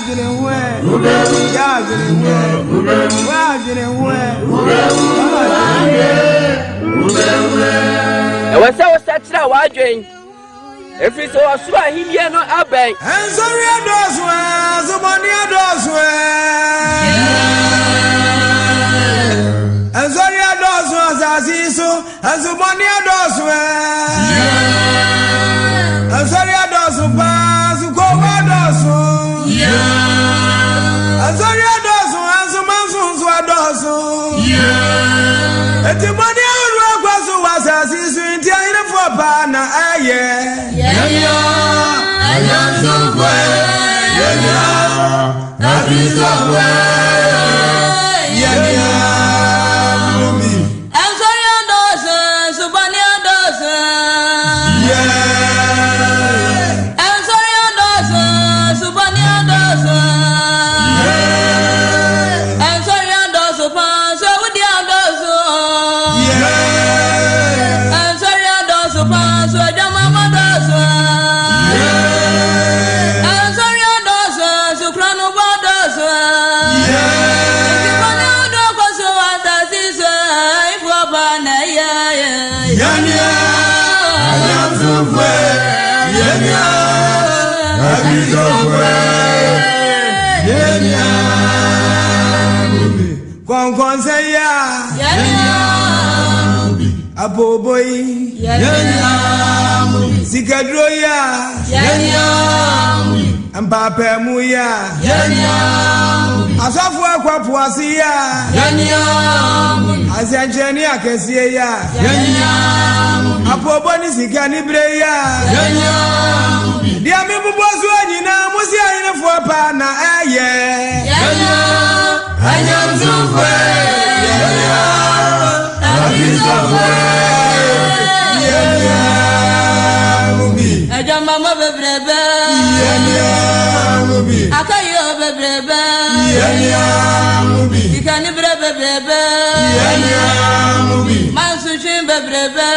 adwene ho ɛ. Yɛ adwene ho ɛ. Wɔ adwene ho ɛ. Ɛwɔ sɛ wosakyera w'adwen, ɛfiri sɛ ɔsoro ahennie no abɛn. Nsɔre adɔɔso ɛ, asomɔne adɔɔso ɛ. Nsɔre adɔɔso asase yi so, asomɔne adɔɔso ɛ. Nsɔre adɔɔso paa, sukɔɔwa adɔɔso. Nsɔre adɔɔso, ansomanso nso adɔɔso. Eti bɔne ahorow akɔ so wɔ asase yi so nti ahenefoɔ paa na ɛyɛ. Yɛnua, anyamsomfoɔ, yɛnua, akristofoɔ, Yɛnua mu bi. Nsɔre adɔɔso, nsubɔne adɔɔso. Yɛ. Nsɔre adɔɔso, nsubɔne adɔɔso. Nsɔre adɔɔso paa, so awudi adɔɔso. Yɛ. Nsɔre adɔɔso paa, so adwamamɔ dɔɔso. Nsɔre adɔɔso, sukranobɔ dɔɔso. Enti bɔne ahodoɔ kɔ so wɔ asase so, ayifoɔ paa na ɛyɛ. Yɛnua, anyamsomfoɔ, yɛnua, akristofoɔ, yɛnua mu bi. Kɔnkɔnsɛ yi a, Yɛnua, abobo yi, yɛnua, sikaduro yi a, yɛnua, mpaapaemu yi a, yɛnua, asɔfo akɔ ase yi a, yɛnua, asɛnkyerɛnne akɛseɛ yi a, yɛnua, apɔbɔ ne sika ne bere yi a, yɛnua. Deɛ mebobɔ soɔ nyinaa mo si ahenefoɔ paa na ɛyɛ. Yɛnua, Anyamsomfoɔ, yɛnua, akristofoɔ, yɛnua mu bi. Adwamamɔ bebrebe, Yɛnua mu bi. Akayo bebrebe, Yɛnua mu bi. Sikanibere bebrebe, Yɛnua mu bi. Mansotwe bebrebe,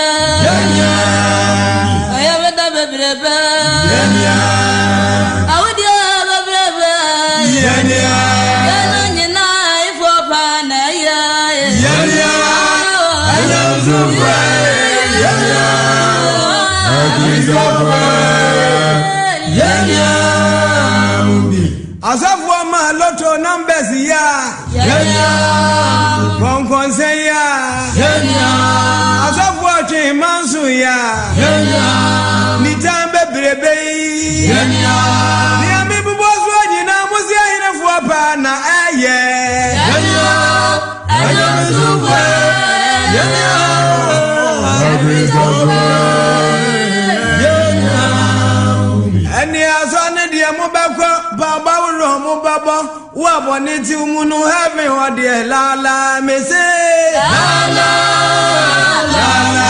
Yɛnua. Ɔyɛweda bebrebe, Yɛnua. Awudie bebrebe, Yɛnua. Yɛn nyinaa ayifoɔ paa na ɛyɛ. Yɛnua. Anyamsomfoɔ, yɛnua, akristofoɔ, yɛnua mu bi. Asɔfoɔ ma lotto numbers yi a, Yɛnua, kɔnkɔnsɛ yi a, yɛnua, asɔfoɔ twe manso yi a, yɛnua, nitan bebrebe yi. Yɛnua, Nea mebobɔ soɔ nyinaa mo si ahenefoɔ paa na ɛyɛ. Yɛnua, anyamsomfoɔ, Yɛnua, akristofoɔ, yɛnua mu bi. Ɛne asɔ ne deɛ mobɛkɔ, paaba worɔ mobɛbɔ, wo abɔne ti mu no heaven hɔ deɛ laala mese. Lala, Laala,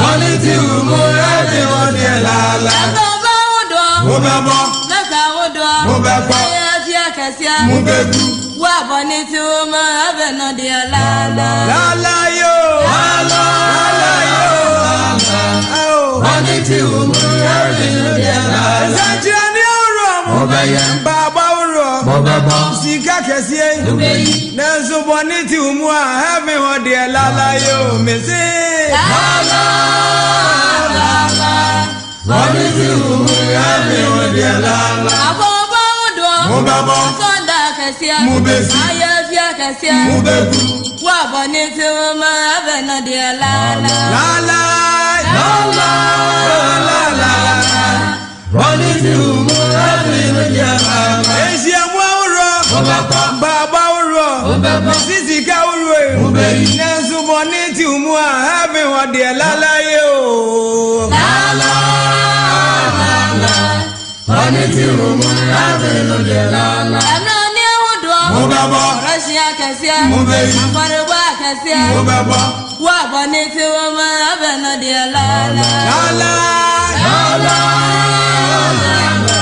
bɔne ti mu heaven hɔ deɛ laala. Ɛkɔba ahodoɔ, Mobɛbɔ, mɛka ahodoɔ, Mobɛkɔ. Ɛyɛ fie akɛseɛ, mobɛgu. Wo abɔne ti wo ma abɛ no deɛ lala. Laala yo, laala yo, oh. Bɔne ti wo mu heaven no deɛ lala. Nsɛnkyerɛnne ahoroɔ mo, Mobɛyɛ. mpaabɔ ahoroɔ, Mobɛbɔ, sika kɛseɛ, Mobɛyi. Nanso bɔne ti wo mu a heaven hɔ deɛ laala yo, mese. Lala, lala. Bɔne ti wo mu heaven hɔ deɛ laala. Akɔba ahodoɔ, Mobɛbɔ, asɔnda akɛseɛ, Mobɛsi. Ayɛ fie akɛseɛ, mobɛgu. Wo abɔne ti wo ma abɛ no deɛ lala. Laala, laala, laala. Bɔne ti wo mu heaven hɔ deɛ laala. Ehyiamu ahoroɔ, Mobɛkɔ. mpaabɔ ahoroɔ, Mobɛbɔ. sisika ahoroɔ yi. Mobɛyi. Nanso bɔne ti wo mu a heaven hɔ deɛ laala yi o. Lala, lala. Bɔne ti wo mu heaven no deɛ lala. Ɛmɛ ní ahodoɔ, Mobɛbɔ, Rɔhyia akɛseɛ, Mobɛyi. Afɔrebɔ akɛseɛ, mobɛbɔ. Wo abɔne ti wo ma abɛ no deɛ lala. Laala, Lala, lala.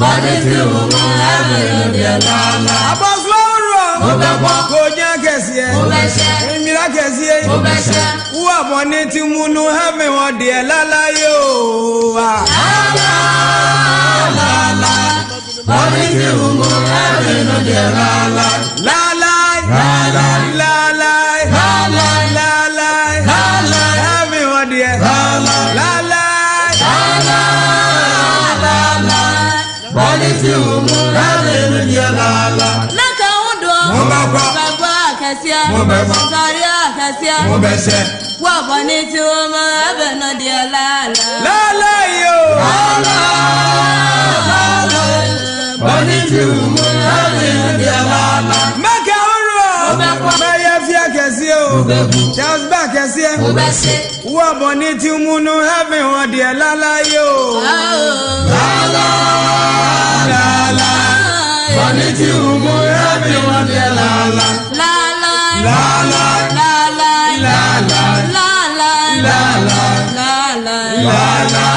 Bɔne ti wo mu heaven no deɛ lala. Abɔso ahoroɔ, Mobɛbɔ. Kogya kɛseɛ, Mobɛhyɛ. Nwira kɛseɛ, Mobɛhyɛ. Wo abɔne ti mu no heaven hɔ deɛ laala yi o. Lala, lala. Bɔne ti wo mu heaven no deɛ laalae. Laalae. Laalae. Laalae. Laalae. Heaven hɔ deɛ. Laalae. Laalae. Bɔne ti wo mu heaven no deɛ laalae. Mɛka wo doɔ. Mobɛkɔ. Mobɛbɔ akɛseɛ. Mobɛbɔ. Nsɔre akɛseɛ. Mobɛhyɛ. Wɔ bɔne ti wo mu heaven no deɛ laalae. Laalae yo. Bɔne ti wo mu heaven no deɛ laalae. Mɛka wo doɔ. Mobɛkɔ. Mɛyɛ fie akɛseɛ o. Mobɛbu. Charles Ba kɛseɛ. Mobɛhye. Wɔ bɔne ti mu no heaven hɔ deɛ laalae yo. Laalae. Bɔne ti wo mu heaven hɔ deɛ laalae. Laalae. Laalae. Laalae. Laalae. Laalae. Laalae. Laalae.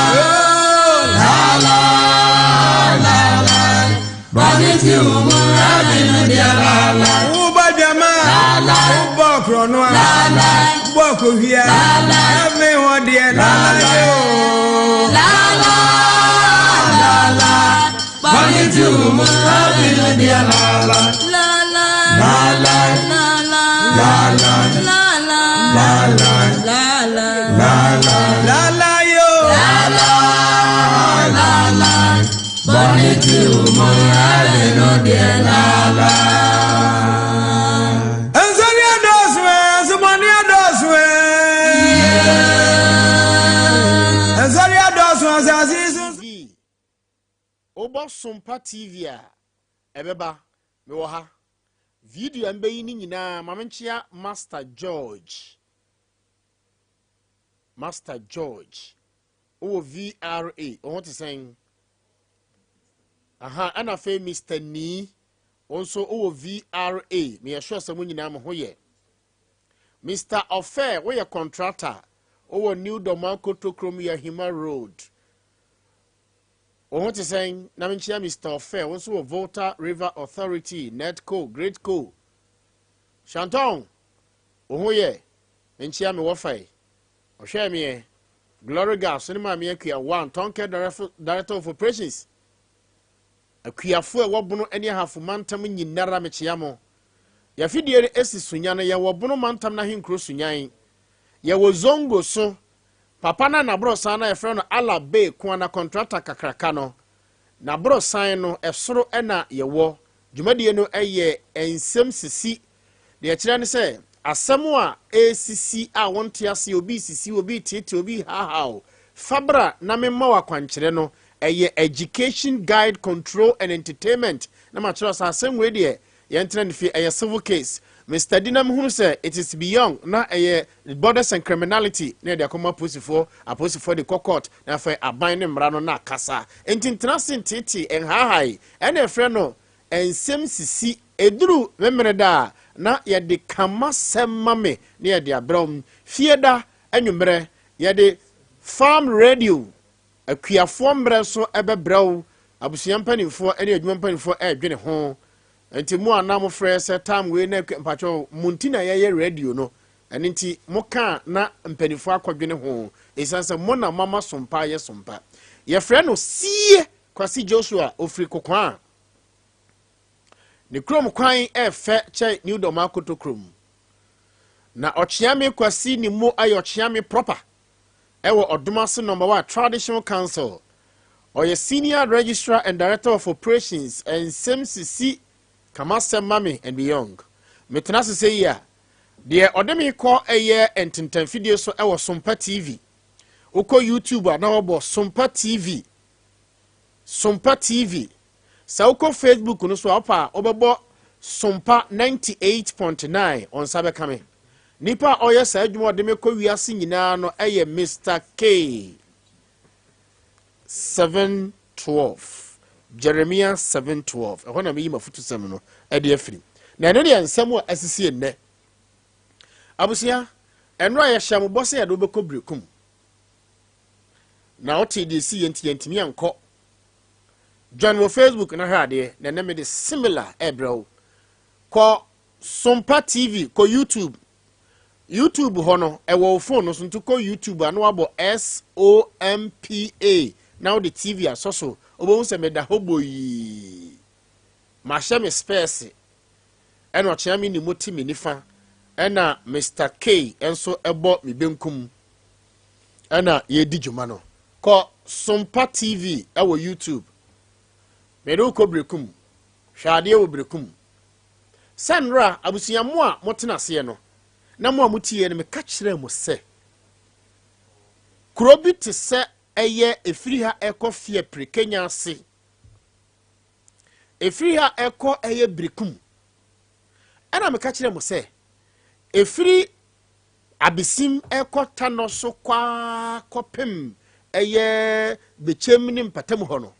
Laalae. Laalae. Bɔne ti wo mu heaven hɔ deɛ laalae. Wobɔ dwama. Wobɔ korɔno a. Laalae. Wobɔ kohwia. Heaven hɔ deɛ laalae o. Laalae. Bɔne ti wo mu heaven hɔ deɛ laalae. Laalae. Laalae. Laalae. Laalae. Laalae. Laalae. Laalae. Laalae yo. Laalae. Bɔne ti wo mu heaven hɔ deɛ laalae. Nsɔre adɔɔso ɛ, nsomɔne adɔɔso ɛ. Nsɔre adɔɔso asase so. TV. Wobɔ Sompa TV a, ɛbɛba. Mewɔ ha. Video a mbɛyi ne nyinaa, ma menkyea Master George. Master George. Wowɔ VRA. Wo ho te sɛn? Aha, ɛna afei Mr. Nii. Wo nso wowɔ VRA. Meyɛ sure sɛ mo nyinaa mo ho yɛ. Mr. Ofe, woyɛ contractor. Wowɔ New Dormaa Kotokrom Yahima Road. Wo ho te sɛn? Na menkyea Mr. Ofe, wo nso wɔ Volta River Authority, Netco, Greatco. Shanton, wo ho yɛ? Menkyea me wɔfa yi. Ɔhwɛɛ meɛ. Glory Gas ne Maame Akua one, Tonke Director of Operations. Akuafo a ɛwɔ Bono ne Ahafo mantam nyinara mekyea mo. Yɛafidie no esi Sunya no, yɛwɔ Bono mantam n'ahenkuro Sunyan. Yɛwɔ Zongo so. Papa no a n'aborɔsan no a yɛfrɛ no Allah Bey Koana contractor kakraka no, n'aborɔsan no ɛsoro na yɛwɔ. Dwumadie no yɛ nsɛm sisi. Deɛ ɛkyerɛ ne sɛ, asɛm a ɛresisi a wonte aseɛ, obi resisi, obi reteetee, obi rehaahaaw, fa bra na memma wo akwankyerɛ no. Ɛyɛ education, guide, control and entertainment. Na makyerɛ sɛ asɛm wei deɛ yɛntena ne fie, ɛyɛ civil case. Mr. Di na mehunu sɛ it is beyond na ɛyɛ borders and criminality na yɛde akɔma apolisifoɔ, apolisifoɔ de kɔ court na afei aban ne mmara no na akasa. Nti ntena ase nteetee, nhaahae, ɛna ɛfrɛ no nsɛm sisi. Ɛduru memene da a na yɛde kama sɛm ma me na yɛde abrɛ wo. Fie da anwummerɛ yɛde farm radio akuafoɔ mmerɛ nso ɛbɛbrɛ wo. Abusua mpanimfoɔ ne adwuma mpanimfoɔ ɛredwene ho. Nti mo a na mofrɛ sɛ time wei na mpakyɛw mo nti na yɛyɛ radio no. Ɛno nti moka na mpanimfoɔ akɔdwene ho. Ɛsiane sɛ mo na mama sompa yɛ sompa. Yɛfrɛ no Sie Kwasi Joshua ofiri Kokoa. Ne kurom kwan ɛfɛ kyɛ New Dormaa Kotokrom. Na Ɔkyeame Kwasi ne mu ayɛ Ɔkyeame proper. Ɛwɔ Ɔdomase Number 1 Traditional Council. Ɔyɛ Senior Registrar and Director of Operations nsɛm sisi kamasɛm mame and beyond. Metena ase sɛ yi a, deɛ ɔde me kɔ ɛyɛ ntentanfidie so ɛwɔ Sompa TV. Wokɔ YouTube a na wɔbɔ Sompa TV. Sompa TV. Sɛ wokɔ Facebook no so a wopɛ a wobɛbɔ Sompa 98.9 ɔnsa bɛka me. Nipa a ɔyɛ saa adwuma a ɔde me kɔ wiase nyinaa no ɛyɛ Mr. K. 712 Jeremiah 712 ɛhɔ na meyi m'afotusɛm no ɛde afiri. Na ɛno deɛ nsɛm a asisi nnɛ. Abusua, ɛno a yɛhyɛ mo bɔ sɛ yɛde wobɛkɔ Berekum. Na wote deɛ si yɛn nti yɛntumi ankɔ. Join wɔ Facebook na hwɛ adeɛ na ɛnɛ mede similar ɛbrɛ wo. Kɔ Sompa TV, kɔ YouTube. YouTube hɔ no, ɛwɔ wo phone no so nti kɔ YouTube a na wabɔ SOMPA na wode TV asɔ so. Wobɛhu sɛ meda hɔ boyii. Mahyɛ me spɛɛse, ɛna ɔkyea me ne mu te me nifa, ɛna Mr. K nso ɛbɔ me benkum, ɛna yɛredi dwuma no. Kɔ Sompa TV ɛwɔ YouTube. Mede wo kɔ Berekum. Hwɛ adeɛ wɔ Berekum. Sɛ nnora abusua mo a motena aseɛ no, na mo a motie no, meka kyerɛɛ mo sɛ kuro bi te sɛ ɛyɛ ɛfiri ha ɛkɔ Fiapre Kenya ase, ɛfiri ha ɛkɔ ɛyɛ Berekum. Ɛna meka kyerɛ mo sɛ ɛfiri Abesim ɛkɔ Tanɔ so kwaa kɔpem ɛyɛ Bɛkyɛm ne mpatamu hɔ no,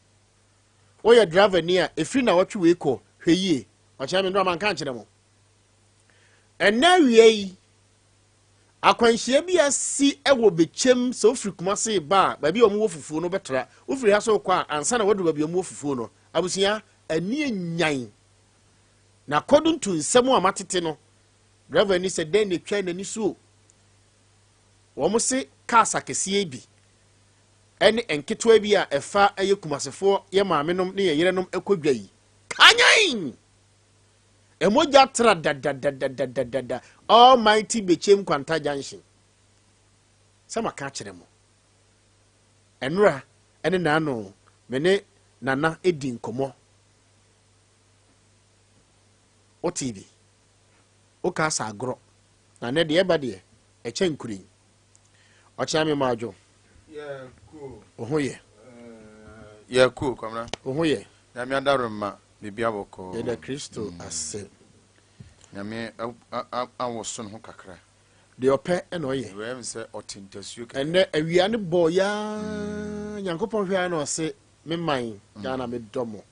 woyɛ driver ni a, ɛfiri na wɔtwe wei kɔ, hwɛ yie. Ɔkyerɛ me ndora manka nkyerɛ mo. Ɛnɛ awia yi, akwanhyia bi asi ɛwɔ Bɛkyɛm. Sɛ wofiri Kumase ba a, baabi a wɔwɔ fufuo no bɛtra. Wofiri ha so kɔ a, ansa na wɔduru baabi a wɔwɔ fufuo no, abusua ani anyan. Na according to nsɛm a matete no, driver ni sɛ dɛn na etwa n'ani so, wɔn se cars akɛseɛ bi ɛne nketewa bi a ɛfa ɛyɛ Kumasefoɔ yɛ maamenom ne yɛ yerenom ɛkɔ dwa yi kanyan ɛmogya tra dadadadadadada Almighty Bɛkyɛm Kwanta Junction. Sɛ maka akyerɛ mo ɛnora ɛne naano, me ne Nana edi nkɔmmɔ. Wote bi woka asa agorɔ na ne deɛ ɛba deɛ ɛkyɛ nkurin. Ɔkyena me ma adwo wo ho yɛ. Yɛ cool, Kwamina. Wo ho yɛ. Nyame adaroma, biribi abɔkɔ. Yɛda Kristo ase. Nyame awoso ne ho kakra. Deɛ ɔpɛ ɛna ɔyɛ. Wɛm sɛ ɔte ntasuo kɛkɛ. Ɛnɛ awia ne bɔɔ yaa, Nyankopɔn hwɛ a na ɔse me man Ghana, medɔ mo.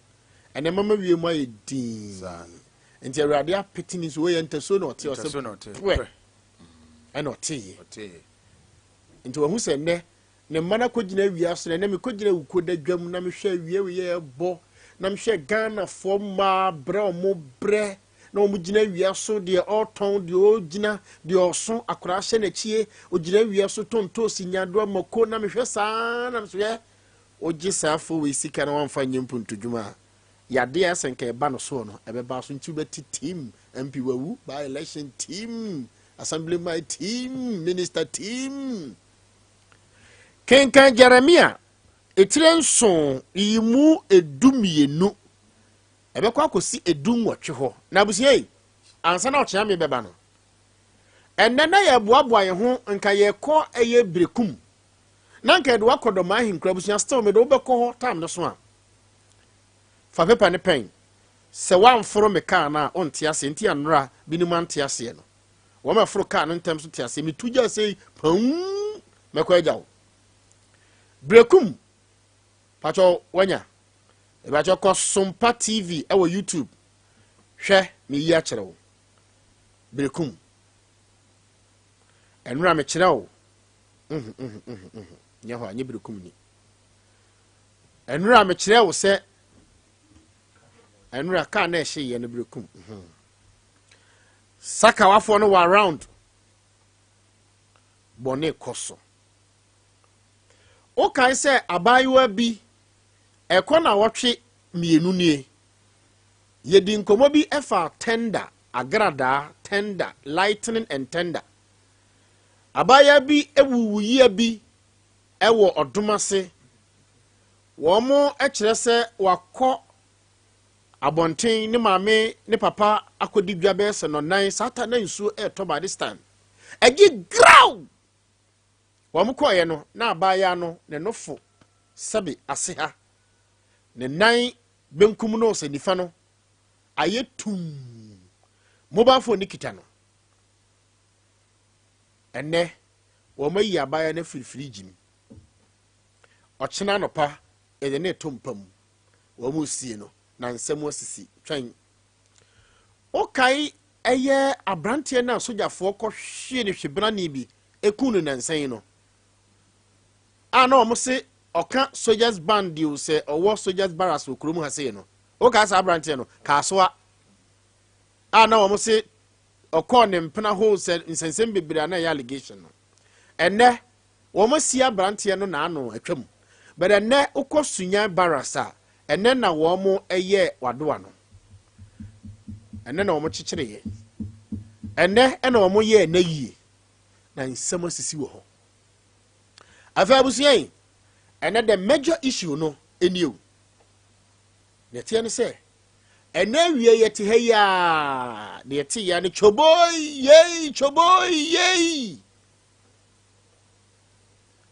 Ɛnɛ mama wie mu ayɛ din nti Awurade apete ne nso wɔyɛ ntasuo na ɔte ɔsɛ Ntasuo na ɔte. Pwɛ ɛna ɔteyɛ. Ɔte. Nti wahu sɛ nnɛ ne mma no akɔgyina awia so. Na ɛnɛ mekɔgyina awukuo da dwam na mehwɛ awia wei yɛ ɛbɔ, na mehwɛ Ghanafoɔ mmaa brɛ ɔmo brɛ na wɔn gyina awia so, deɛ ɔretɔn, deɛ ɔgyina, deɛ ɔso akwaraa hyɛ n'akyie, ɔgyina awia so tɔn ntoosi, nyadoa, mako. Na mehwɛ saa na mesɛ hwɛ, wogye saa afɔ wei sika na wamfa nyɛ mpuntudwuma a, yadeɛ a sɛ nka ɛba no soɔ no ɛbɛba so. Nti wobɛte team MP wawu, by election team, assemblyman team, minister team. Kenkan Jeremia etire 7 yimu 12 ɛbɛkɔ akɔsi 18 hɔ. Na abusua yi, ansa na ɔkyea me bɛba no, ɛnɛ na yɛboaboa yɛn ho nka yɛkɔ ɛyɛ Berekum na nka yɛde wakɔ dɔm ahenkura. Abusua, still mede wobɛkɔ hɔ time no so a, fa paper ne pen. Sɛ woamforo me kaa no a, wonte aseɛ. Nti anora binom ante aseɛ no, wɔn ɛforo kaa no ntɛm so te aseɛ. Metu gya sei pam, mɛkɔ agya wo Berekum. Patwɛ wanya ɛbɛkyɛ, kɔ Sompa TV ɛwɔ YouTube, hwɛ meyi akyerɛ wo Berekum. Ɛnora mekyerɛ wo nyɛ hɔ a nyɛ Berekum ni. Ɛnora mekyerɛ wo sɛ ɛnora kaa na ɛhye yɛ no Berekum sakawafoɔ no wɔ around bɔne kɔ so. Wokae sɛ abaayewa bi ɛkɔ na wɔtwe mmienu nie, yɛdi nkɔmmɔ bi ɛfa tender, agradaa, tender, lightning and tender. Abaayewa bi ewuwu yia bi ɛwɔ ɔdom ase. Wɔn kyerɛ sɛ wakɔ abɔnten ne maame ne papa akɔdi dwa bɛyɛ sɛ nɔnan saa ta na nsuo ɛretɔ. By this time ɛgye graw. Wɔn kɔɔeɛ no na abaayewa no ne nofo sɛbe ase ha, ne nan benkum no sɛ nifa no ayɛ tum. Mobile phone ne kita no. Ɛnɛ wɔn ayi abaayewa no afiri firigyi mu. Ɔkyena anɔpa yɛde ne to mpa mu, wɔn mu sie no na nsɛm asisi twɛn. Wokae ɛyɛ aberanteɛ no a sogyafoɔ kɔhwee ne hwebrane bi eku no nansan no a na wɔn se ɔka soldiers band o, sɛ ɔwɔ soldiers barracks wɔ kurom ha sei no? Wokae saa aberanteɛ no kaasoa a na wɔn se ɔkɔɔ ne mpena hɔ sɛ nsɛnsɛm bebree a na ɛyɛ allegation no? Ɛnɛ wɔn asi aberanteɛ no n'ano atwam, but ɛnɛ wokɔ Sunyan barracks a, ɛnɛ na wɔn ɛyɛ wadoa no. Ɛnnɛ na wɔkyekyereeɛ. Ɛnnɛ na wɔyɛɛ n'ayie. Na nsɛm asisi wɔ hɔ. Afei abusua yi, ɛnnɛ the major issue no nie o. Deɛ ɛteɛ ne sɛ, ɛnnɛ awie yɛte ha yi a, deɛ ɛte yɛ ne choboi yei, choboi yei.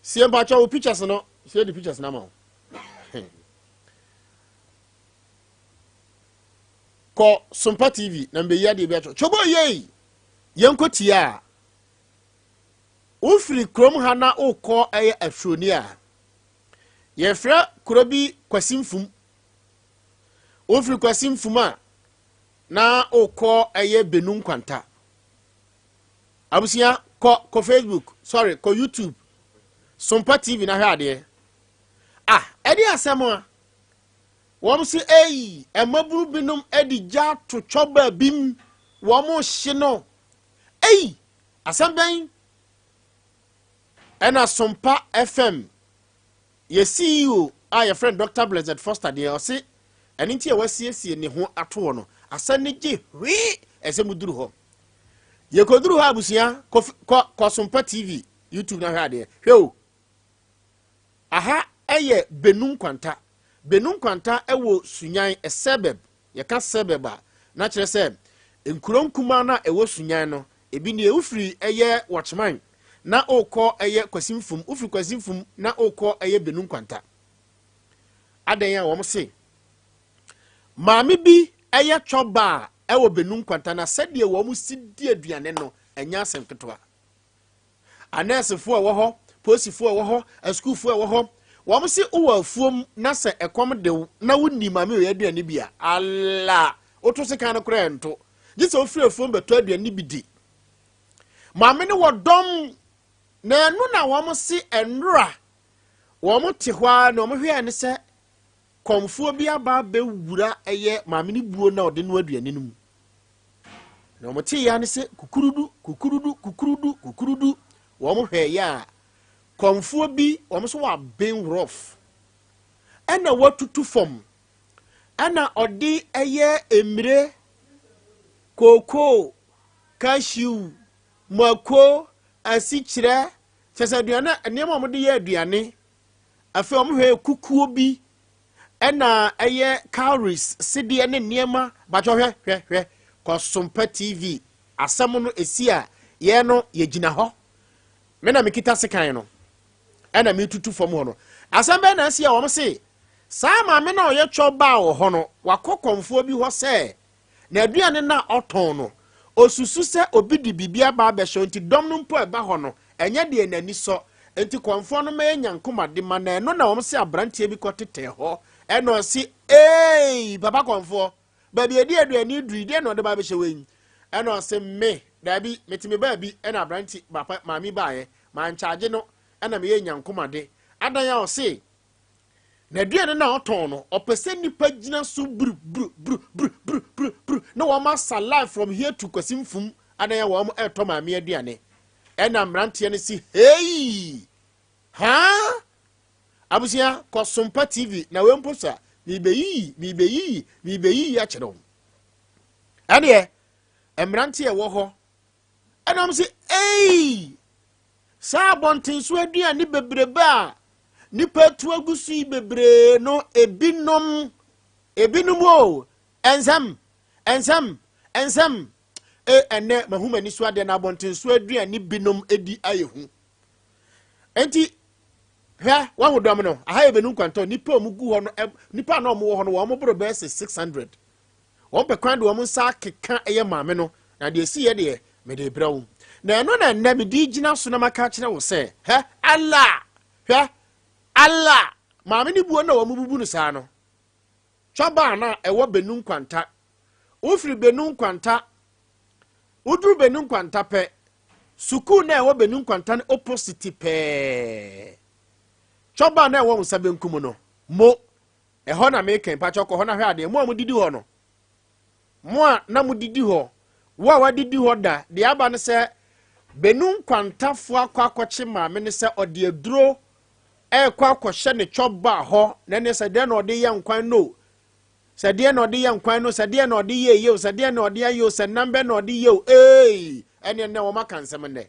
Sie mpakyɛ wo pictures no, sie de pictures no ama wo. Kɔ Sompa TV na mbɛyi adeɛ bi akyɛ. Choboi yei, yɛnkɔ tie a. Wofiri kurom ha na wokɔ ɛyɛ Afuroni a, yɛfrɛ kuro bi Kwasi Mfum. Wofiri Kwasi Mfum a, na wokɔ ɛyɛ Benu Nkwanta. Abusua, kɔ kɔ Facebook, sorry, kɔ YouTube, Sompa TV na hwɛ adeɛ. Ah, ɛde asɛm a. Wɔn se ei, mmabunu binom de gya to twɔba bim, wɔn hye no. Ei, asɛm bɛn? Ɛna Sompa FM yɛ CEO a yɛfrɛ no Dr. Blessed Foster deɛ ɔse ɛno nti a wasiesie ne ho ato hɔ no, asɛm no gye hwee ɛsɛ mu duru hɔ. Yɛkɔduru hɔ abusua, kɔ, kɔ, kɔ Sompa TV, YouTube na hwɛ adeɛ. Hwɛ o, aha ɛyɛ Benu Nkwanta. Benu Nkwanta ɛwɔ Sunyan, a suburb. Yɛka suburb a, na kyerɛ sɛ nkuro nkumaa no a ɛwɔ Sunyan no, ebi nie. Wofiri ɛyɛ Watchman na wokɔ ɛyɛ Kwasi Mfum, wofiri Kwasi Mfum na wokɔ ɛyɛ Benu Nkwanta. Adɛn a wɔn se maame bi ɛyɛ twɔba a ɛwɔ Benu Nkwanta na sɛdeɛ wɔn si di aduane no ɛnyɛ asɛm ketewa. Anɛɛsefoɔ a ɛwɔ hɔ, polisifoɔ a ɛwɔ hɔ, asukuufoɔ a ɛwɔ hɔ, wɔn se wowɔ afuom na sɛ ɛkɔm de wo na wonni maame wei aduane bi a, ala, woto sekan no koraa ɛnto. Gye sɛ wofiri afuom bɛtɔ aduane bi di. Maame no wɔ dɔm, na ɛno na wɔn se ɛnora wɔn te hɔ ara na wɔn hwɛɛ ne sɛ kɔmfoɔ bi aba abɛwura ɛyɛ maame no buo na ɔde no aduane no mu. Na wɔn te ya ne sɛ kukurudu, kukurudu, kukurudu, kukurudu. Wɔn hwɛ yɛ a, kɔmfoɔ bi, wɔn nso waben rough. Ɛna watutu fam. Ɛna ɔde ɛyɛ mmire, kookoo, cashew, mako, asikyerɛ, kyerɛ sɛ aduane, nneɛma a wɔde yɛ aduane. Afei wɔn hwɛ kukuo bi, ɛna ɛyɛ cowries, sedeɛ ne nneɛma. Bakyɛ hwɛ, hwɛ, hwɛ. Kɔ Sompa TV. Asɛm no esi a, yɛn no yɛgyina hɔ. Me na mekita sekan no. Ɛna metutu fam hɔ no. Asɛm bɛn na asi a wɔn se, saa maame no a ɔyɛ twɛ baa wɔ hɔ no, wakɔ kɔmfoɔ bi hɔ sɛ, n'aduane no a ɔtɔn no, osusu sɛ obi de biribi aba abɛhyɛ nti dɔm no mpo a ɛba hɔ no, ɛnyɛ deɛ n'ani sɔ. Nti kɔmfoɔ no mɛyɛ nyankomade ma na ɛno na wɔn se aberanteɛ bi kɔtetɛɛ hɔ. Ɛna ɔse, ee, papa kɔmfoɔ, baabi edi aduane duru deɛ na ɔde ba abɛhyɛ wei. Ɛna ɔse, me, daabi, mete me baabi ɛna aberante papa maame baeɛ, mankyagye no, ɛna meyɛ nyankomade. Adan a ɔse, n'aduane no a ɔtɔn no, ɔpɛ sɛ nnipa gyina so buru buru buru buru buru buru buru na wɔn asa live from here to Kwasi Mfum adan a wɔn ɛretɔ maame aduane. Ɛna mmeranteɛ no si hei haa abusua kɔ Sompa TV na wei mpo sa mebeyiyi mebeyiyi mebeyiyi akyerɛ wo. Ɛneɛ mmeranteɛ ɛwɔ hɔ ɛna wɔn si ei saa abɔnten so aduane bebrebe a nipa atu agu so yi bebree no ebinom ebinom o ɛnsɛm ɛnsɛm ɛnsɛm e ɛnɛ mahu m'ani so adeɛ na abɔnten so aduane binom edi ayɛ hu. Enti hwɛ wahu dɔm no aha yɛ bɛnu nkwantɔ nipa a wɔn gu hɔ no nipa a na wɔn wɔ hɔ no wɔn boro bɛyɛ sɛ 600. Wɔn pɛ kwan de wɔn nsa akeka ɛyɛ maame no na deɛ esi yɛ deɛ mede brɛ wo. Na ɛno na ɛnɛ mede gyina so na maka akyerɛ wo sɛ hɛ Allah hwɛ Allah maame ne buo na wɔn bubu no saa no. Twaba na ɛwɔ bɛnu nkwanta. Wofiri bɛnu nkwanta, woduru bɛnu nkwanta pɛ, sukuu na ɛwɔ bɛnu nkwanta no opposite pɛɛ. Twaba na ɛwɔ nsa benkum no, mo ɛhɔ na meka mpakyɛ kɔ hɔ na hwɛ adeɛ mo a modidi hɔ no. Mo a na modidi hɔ, wo a wadidi hɔ da, deɛ aba no sɛ bɛnu nkwantafoɔ akɔ akɔkye maame no sɛ ɔde aduro ɛrekɔ akɔhyɛ ne twɔba hɔ na ne sɛ deɛ na ɔde yɛ nkwan no. Sɛ deɛ na ɔde yɛ nkwan no, sɛ deɛ na ɔde yɛ yie o, sɛ deɛ na ɔde ayɛ o, sɛ nam bɛ na ɔde yɛ o, ee, ɛne ɛnɛ wɔn aka nsɛm nnɛ.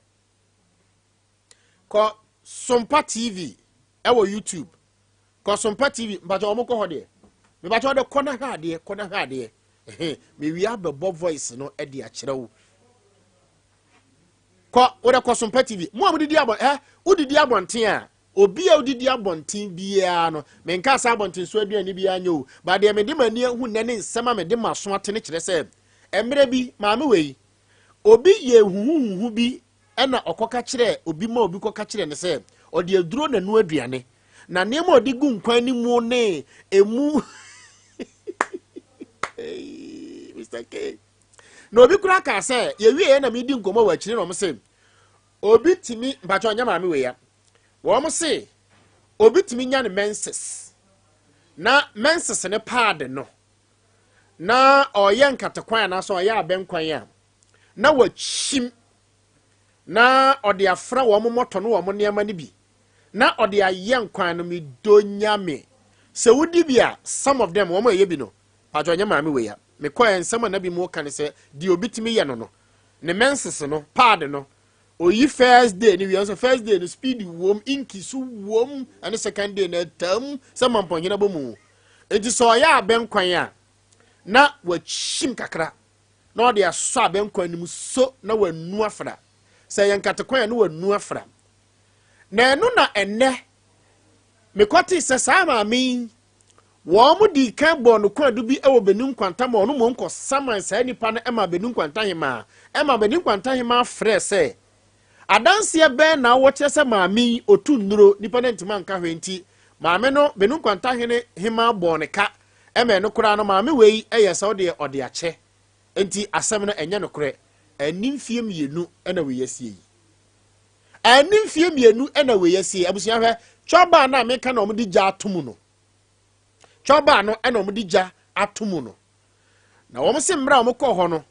Kɔ Sompa TV ɛwɔ YouTube. Kɔ Sompa TV, mpakyɛ wɔn kɔ hɔ deɛ. Mepakyɛ wɔde kɔ na hwɛ adeɛ, kɔ na hwɛ adeɛ. Ɛhɛn, mewie abɛbɔ voice no ɛde akyerɛ wo. Kɔ, wode kɔ Sompa TV. Mo a modidi abɔ, ɛ, wodidi abɔnten a, obi a wodidi abɔnten biara no, menka sɛ abɔnten so aduane biara nyɛ o, ba deɛ mede m'ani ahu nnɛ ne nsɛm a mede m'aso ate no kyerɛ sɛ, mmerɛ bi, maame wei, obi yɛ huhuhuhu bi ɛna ɔkɔka kyerɛ obi ma obi kɔka kyerɛ no sɛ ɔde aduro na nu aduane, na nneɛma a ɔde gu nkwan no mu ne emu Mr. K. Na obi koraa kaa sɛ yɛwieɛ na medi nkɔmmɔ wɔ akyire na wɔn se obi tumi mpakyɛ ɔnyɛ maame wei ya wɔn se obi tumi nya ne menses na menses ne paade no na ɔyɛ nkatekwan anaasɛ ɔyɛ abɛnkwan a na wakyim na ɔde afra wɔn mmɔtɔ no wɔn nneɛma no bi na ɔde ayɛ nkwan no. Medɔ Nyame sɛ wodi bi a, some of them wɔn a ɛyɛ bi no, patro, ɔnyɛ maame wei a mekɔɛ nsɛm a na bi mu ka ne sɛ deɛ obi tumi yɛ no no ne menses no pad no, oyi first day no wie nso, first day no speed wom, inki so wom, ɛne second day no atam sɛ mampɔnhene bɔ mu. Nti sɛ ɔyɛ abɛnkwan a, na wakyim kakra na ɔde asɔ abɛnkwan no mu so na wanu afra. Sɛ ɛyɛ nkatekwan a, na wanu afra. Na ɛno na ɛnɛ mekɔtee sɛ saa maame yi, wɔn mo di kan bɔɔ no kwaadu bi wɔ Benu Nkwanta ma ɔno mmom kɔ saman saa nipa no ma Benu Nkwanta hemaa, ɛma Benu Nkwanta hemaa frɛ sɛ adanseɛ bɛn na wɔkyerɛ sɛ maame yi otu nnuro. Nipa no ntoma nka hwee, nti maame no, Benu Nkwanta hene hemaa bɔɔ ne ka ɛma ɛno koraa no maame wei ɛyɛ sɛ ɔdeɛ ɔde akyɛ, nti asɛm no ɛnyɛ nokorɛ. Ɛni mfie 2 ɛna wei asie yi, ɛni mfie 2 ɛna wei asie. Abusua, hwɛ twɔbaa no a meka na wɔde gya ato mu no, twɔbaa no ɛna wɔde gya ato mu no, na wɔn se mmerɛ a wɔn kɔɔ hɔ no,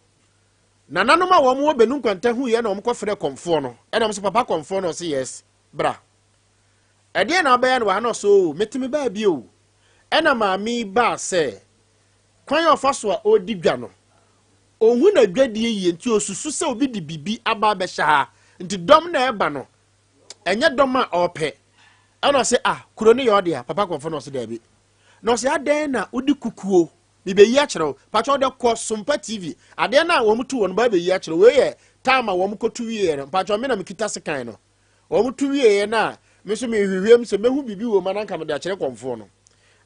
nananom a wɔn wɔ Benu Nkwanta hu yɛ na wɔn kɔfrɛ kɔnfoɔ no, ɛna wɔn sɛ, "Papa kɔnfoɔ no?" Ɔse, "Yes, bra. Ɛdeɛ na ɔbɛyɛ no wɔ ha?" Na ɔsɛ, "O, metumi baa bi o, ɛna maame yi baa sɛ kwan a ɔfa so a ɔredi dwa no, ohun na dwadie yie, nti osusu sɛ obi de bibi aba abɛhyɛ ha, nti dɔm na ɛba no ɛnyɛ dɔm a ɔrepɛ." Ɛna ɔsɛ, "Ah, kuro no yɛ ɔde a?" Papa kɔnfo no ɔsɛ, "Daabi." Na ɔsɛ, "Adɛn na wode kukuo mebɛyi akyerɛ wo?" Patwa, wode kɔ Sompa TV, adeɛ no a wɔn tu wɔn ba bɛyi akyerɛ wei yɛ time a wɔn kɔtu wieɛ no. Mpatwa, me na mekita sekan no, wɔn tu wieɛ no a, me nso mehwehwɛ mu sɛ mɛhu biribi wɔ mu ananka mede akyerɛ kɔnfoɔ no.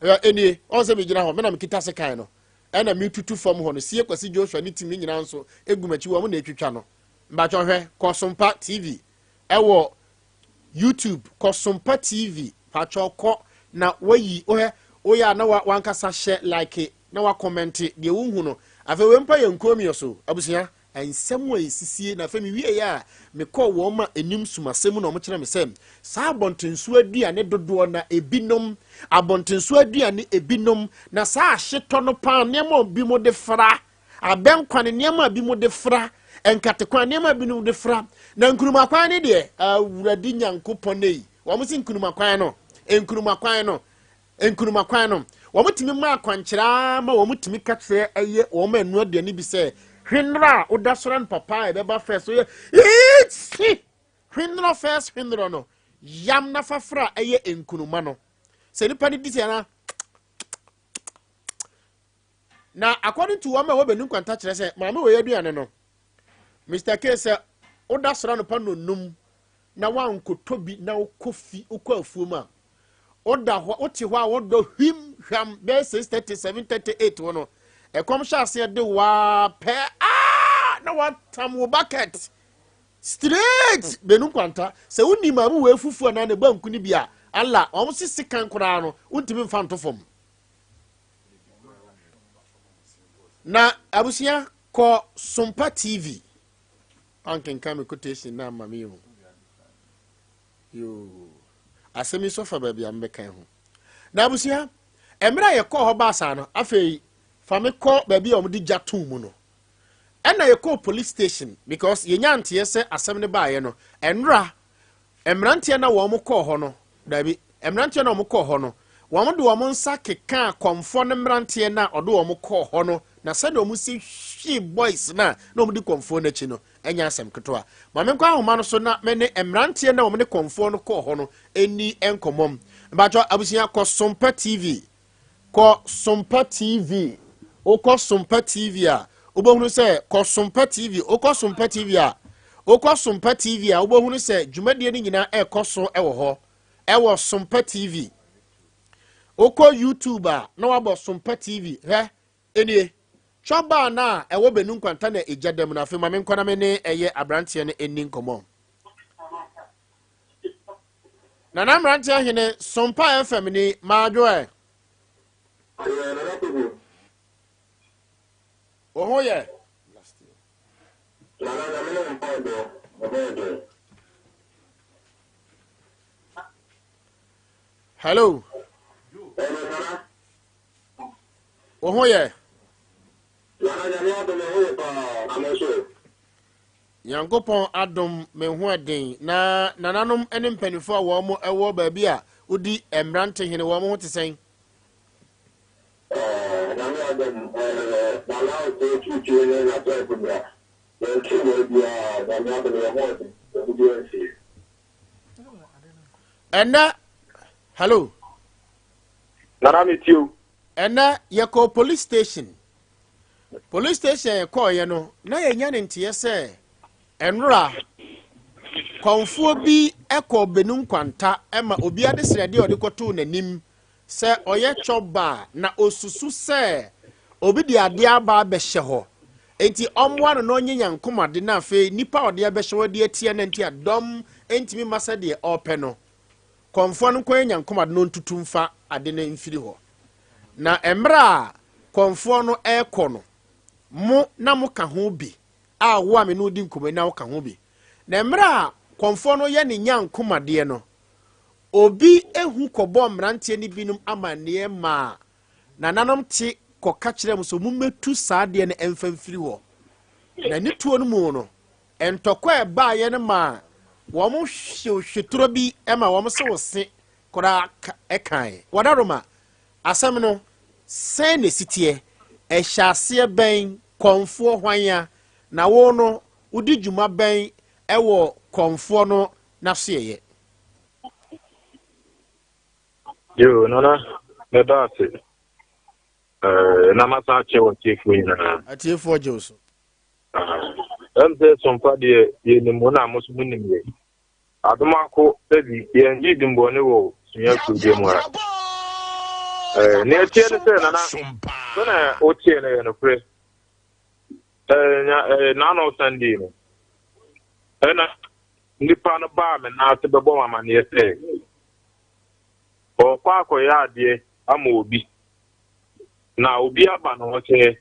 Ɛyɛ ɛnie, ɔn sɛ megyina hɔ, me na mekita sekan no ɛna metutu fam hɔ no sie. Kwasi Joshua ne team ne nyinaa nso egu m'akyi, wɔn na etwitwa no. Mpatwa, hwɛ, kɔ Sompa TV ɛwɔ YouTube, kɔ Sompa TV, patwa, kɔ na wayi wohɛ woyɛ a na wankasa hyɛ like na wakɔmɛnte deɛ wohu no. Afei wei mpa yɛ nkuo so abusua nsɛm a ɛsisie. Na afei mewie yɛ a, mekɔɔ wɔn ma anim sumasɛm na wɔkyerɛ me sɛ saa abɔntenso aduane dodoɔ na ebinom, abɔntenso aduane ebinom na saa ahyetɔ no paa, nneɛma a bi mo de fra abɛnkwan, nneɛma a bi mo de fra nkatekwan, nneɛma a binom de fra na nkurumakwan ne deɛ, Awurade Nyankopɔn yi, wɔn si nkurumakwan no, nkurumakwan no, nkurumakwan no, wɔn tumi ma akwankyerɛ ma wɔn tumi ka kyerɛ ɛyɛ wɔn anu aduane bi sɛ hwenera a woda soro no papa a ɛbɛba fɛ so yɛ iitsi hwenera first hwenera no yam na fafra ɛyɛ nkuruma no sɛ nipa no di sɛ na na according to wɔn a wɔbɛnu nkwanta kyerɛ sɛ maame wɔ yɛ aduane no, Mr K, sɛ woda soro anɔpa nonum na wankotɔ bi na wokɔ fi wokɔ afuom a, woda hɔ, wote hɔ a, wɔdɔ hwim hwam bɛyɛ 6:30, 7:30, 8 hɔ no, ɛkɔm hyɛ aseɛ de waa pɛ aa na watam wo bucket straight Benu Nkwanta. Sɛ wonni maame wɔ efufu anaa ne banku no bi a, ala wɔn sisi kan koraa no, wontumi mfa nto fam. Na abusua, kɔ Sompa TV ankenkan me quotation na ama me o. Yoo, asɛm yi so fa baabi a mbɛkan ho. Na abusua, mmerɛ a yɛkɔɔ hɔ baasa no, afei fa me kɔ baabi a wɔde gya too mu no, ɛna yɛkɔɔ police station because yɛnya nteɛ sɛ asɛm no baeɛ no ɛnora mmeranteɛ na wɔn kɔɔ hɔ no, daabi, mmeranteɛ na wɔn kɔɔ hɔ no, Wɔde wɔn nsa kekaa kɔmfoɔ no mmeranteɛ no a ɔde wɔn kɔɔ hɔ no, na sɛdeɛ wɔn si hwee boys no a na wɔn di kɔmfoɔ no akyi no, ɛnyɛ asɛm ketewa. Ma menkɔ ahoma no so na me ne mmeranteɛ no a wɔn ne kɔmfoɔ no kɔɔ hɔ no nni nkɔmmɔ. Mpakyɛ abusua, kɔ Sompa TV. Kɔ Sompa TV. Wokɔ Sompa TV a, wobɛhunu sɛ kɔ Sompa TV. Wokɔ Sompa TV a, wokɔ Sompa TV a, wobɛhunu sɛ dwumadie no nyinaa ɛrekɔ so wɔ hɔ. Ɛwɔ Sompa TV. Wokɔ YouTube a, na wabɔ Sompa TV. Hwɛ, enie. Twɔ baa no a ɛwɔ Benu Nkwanta na egya da mu no. Afei ma menkɔ na me ne ɛyɛ aberanteɛ no ɛnni nkɔmmɔ. Nana mmeranteɛ hene, Sompa FM ni, maadwo ɛ. Wo ho yɛ? Hello. Wo ho yɛ? Nyankopɔn adom me ho ɛden na nananom ne mpanimfoɔ a wɔn wɔ baabi a wodi mmerante hene wɔn ho te sɛn? Nyame adom Nana Osei Tutu ne n'asɔfo bra yɛnte baabiara Nyame adom yɛn ho ɛden yɛn ho biara nsie. Ɛnɛ hello. Nana me tie o. Ɛnɛ yɛkɔɔ police station. Police station a yɛkɔɔeɛ no, na yɛnya ne nteɛ sɛ ɛnora kɔnfoɔ bi kɔɔ Benu Nkwanta ma obi adesrɛdeɛ a ɔde kɔtoo n'anim sɛ ɔyɛ chɔba a na ɔsusu sɛ obi de adeɛ aba abɛhyɛ hɔ enti ɔmmoa no na ɔnyɛ nyankomade na afei nipa a ɔde abɛhyɛ hɔ de atia no nti a dɔm ntumi mma sɛdeɛ ɔrepɛ no. Kɔmfoɔ no nkɔyɛ nyankomade na ɔntutu mfa ade no mfiri hɔ. Na mmerɛ a kɔmfoɔ no rekɔ no, mo na moka ho bi, a wo a me ne wo di nkɔmmɔ yi na woka ho bi. Na mmerɛ a kɔmfoɔ no yɛ ne nyankomadeɛ no, obi hu kɔbɔɔ mmeranteɛ no binom amanneɛ maa nananom te kɔka kyerɛɛ mo sɛ mommɛtu saa adeɛ no mfa mfiri hɔ. Na ne tuo no mu no, Ntɔkwa a ɛbaeɛ no maa wɔhyew hwetorɔ bi ma wɔn se wo se koraa kaeɛ. Wadaroma, asɛm no, sɛn na ɛsi teɛ? Ɛhyɛ aseɛ bɛn? Kɔmfoɔ hwan a? Na wo no, wodi dwuma bɛn wɔ kɔmfoɔ no n'asoɛeɛ? Yo, Nana, mɛda ase. Eh, na masan akyɛ wɔ atiefoɔ nyinaa. Atiefoɔ gye wo so. Ɛm sɛ sompa deɛ yɛnim wo na mo so monim yɛ. Adom ako sɛbi yɛngye dimbɔne wɔ sua kuro deɛ mu ha. Eh, nea ɛteɛ ne sɛ nana sɛnea woteɛ no yɛ nokorɛ. Eh, nya eh, naano Sunday no ɛna nipa no baa me nan ase bɛbɔ me amaneɛ sɛ ɔrekɔ akɔyɛ adeɛ ama obi na obi aba ne hɔ sɛ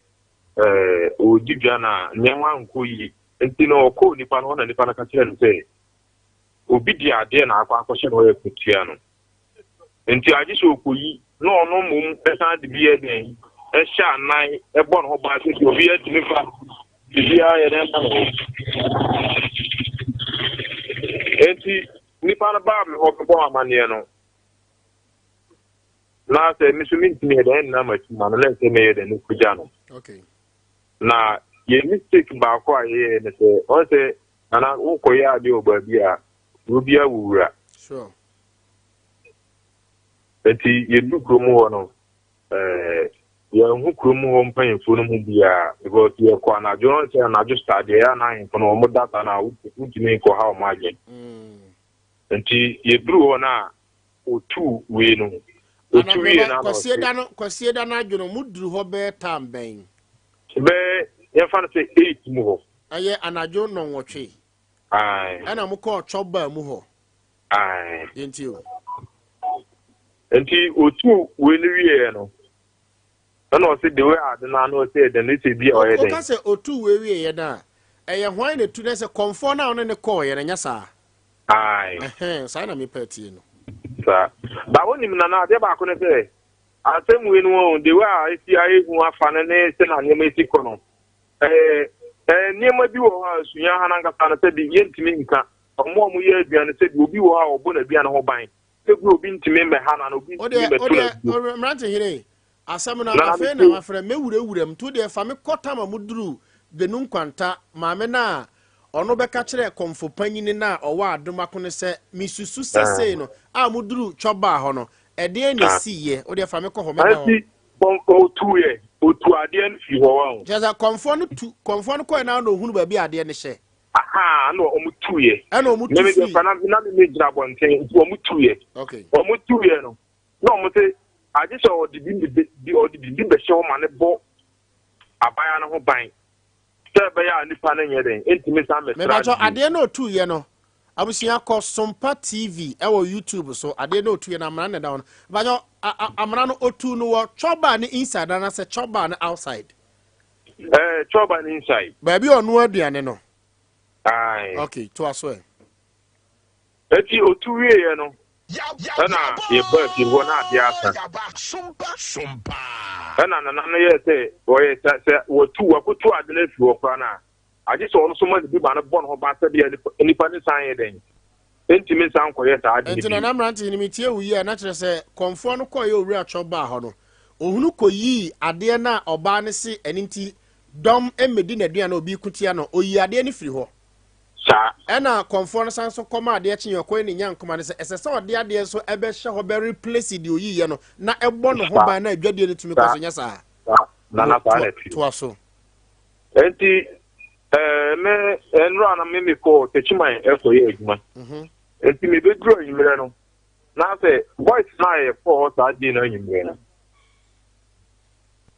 ɔredi dwa na nneɛma ankɔ yie nti no ɔkɔɔ nipa no hɔ na nipa no ka kyerɛ no sɛ obi de adeɛ na akɔ akɔhyɛ no ɔyɛ kutua no nti agye sɛ ɔkɔyi na ɔno mmom ɛsan de bi yɛ dɛn ɛhyɛ anan ɛbɔ ne ho ban sɛ deɛ obi atumi fa biribiara yɛ dɛn ma no nti nipa no baa me hɔ bɛbɔ amanneɛ no Na sɛ me nso mentumi yɛ dɛn nna m'akyi ma no na ɛsɛ meyɛ dɛn no kogya no. Okay. Na yɛ mistake baako a yɛyɛ ne sɛ ɔn sɛ nana wokɔyɛ adeɛ wɔ baabi a kuro bi awo wura. Sure. Nti yɛdu kurom hɔ no ɛɛ yɛnhu kurom hɔ mpanyinfoɔ no mu biara because yɛkɔ anadwo ɔn sɛ anadwo saa deɛ ɛyɛ na ahemfo no wɔn da saa na wontumi nkɔ ha wɔn adwene. Nti yɛduru hɔ no a Otuu wei no. Otu wie na na Kwasie da no Kwasie da no adwo no mo duru hɔ bɛyɛ time bɛn? Bɛyɛ yɛmfa no sɛ 8 mu hɔ. Ɛyɛ anadwo nnɔnwɔtwe. Ae. Ɛna mo kɔɔ chop bar mu hɔ. Ae. Yɛntie o. Nti otuu wei no wieɛ no ɛna ɔse the way ade no ano ɔsɛ ɛdɛn ne sɛ bi a ɔyɛ dɛn. Woka sɛ otuu wei wieɛ no a ɛyɛ hwan na etu no sɛ kɔmfoɔ no a ɔne no kɔɔeɛ no ɛnyɛ saa? Ae. Ɛhɛn, saa na mepɛ atie no. Saa. Ba wonim Nana, adeɛ baako ne sɛ, asɛm wei no wɔn, the way a esi ayɛ hu afa no ne sɛ na nneɛma esi kɔ no, ɛɛ ɛɛ nneɛma bi wɔ hɔ a sunya ha n'ankasa no sɛbi yɛntumi nka. Wɔn a wɔyɛ aduane sɛbi obi wɔ hɔ a ɔbɔ n'aduane ho ban. Sɛ bi obi ntumi mmɛha no anaa obi ntumi Wodeɛ mmɛto no wodeɛ aduro. mmerante hene asɛm no Nana afei na mete mafrɛ mɛwurawura mu nti wodeɛ fa me kɔ tam a moduru Benu Nkwanta maame no a ɔno bɛka kyerɛɛ kɔmfo panyini no a ɔwɔ adom ako no sɛ mesusu sɛ sei no a moduru Twɔbaa hɔ no ɛdeɛn na ɛsiiɛ wodeɛ fa me kɔ hɔ mɛba hɔ. Nti kɔmfo otuiɛ otu adeɛ no firi hɔ wahu. Kyerɛ sɛ kɔmfoɔ no tu kɔmfoɔ no kɔɛ na na ɔhunu baabi a adeɛ no hyɛ. Ahaa na wɔn tuiɛ. Ɛna wɔn tu Meme deɛ firi. fa na na meme gyina abɔnten nti wɔn tuiɛ. Okay. Wɔn tuiɛ no na wɔn se agye sɛ ɔde bi bi ɔde biribi bɛhyɛ hɔ ma ne bɔ abaayewa no ho ban sɛ ɛbɛyɛ a nipa no nyɛ dɛn ntumi nsan mmɛsra Mepakyɛw no bio. adeɛ no otuiɛ no abusua kɔ Sompa TV ɛwɔ YouTube so adeɛ no otuiɛ no amena na ɛda hɔ no mepakyɛw amena no otu no wɔ chɔba ne inside anaasɛ chɔba ne outside. Ɛɛ chɔba ne inside. Baabi a ɔnoa aduane no. Ae. Okay toa so ɛ. Eti otu wieɛ no ɛna yɛbaa fie hɔ na adeɛ asa. Ɛna nana no yɛɛ sɛ ɔyɛ sɛ sɛ watu wakotu ade no afiri hɔ koraa no a, agye sɛ ɔno nso ma ne bi ma no bɔ ne ho ban sɛdeɛ nipa nipa no nsan yɛ dɛn ntumi nsan nkɔyɛ saa ade no Nti bio. Nana mmerante no metie wo yie a na kyerɛ sɛ kɔmfoɔ no kɔeɛ owura twɔ baa hɔ no ohunu kɔyii adeɛ no a ɔbaa no se ɛno nti dɔm mmɛdi n'aduane a obi reko tia no ɔyii adeɛ no firi hɔ. Saa. Ɛna kɔmfoɔ no san nso kɔma adeɛ kyeeɛ ɔkɔɛ ne nyankoma no sɛ ɛsɛ sɛ ɔde adeɛ nso ɛbɛhyɛ hɔ bɛ replace deɛ ɔyiiɛ no na ɛbɔ ne ho Saa. ban na adwadie no tumi kɔ Saa. so nyɛ saa? Saa. Nana Mo saa na toa ɛteɛ. toa so. Enti ɛɛ me nnora na me mekɔɔ Techiman ɛkɔyɛ adwuma. Enti mebɛduru anwummerɛ no na sɛ boys no a yɛkɔɔ hɔ saa day no anwummerɛ no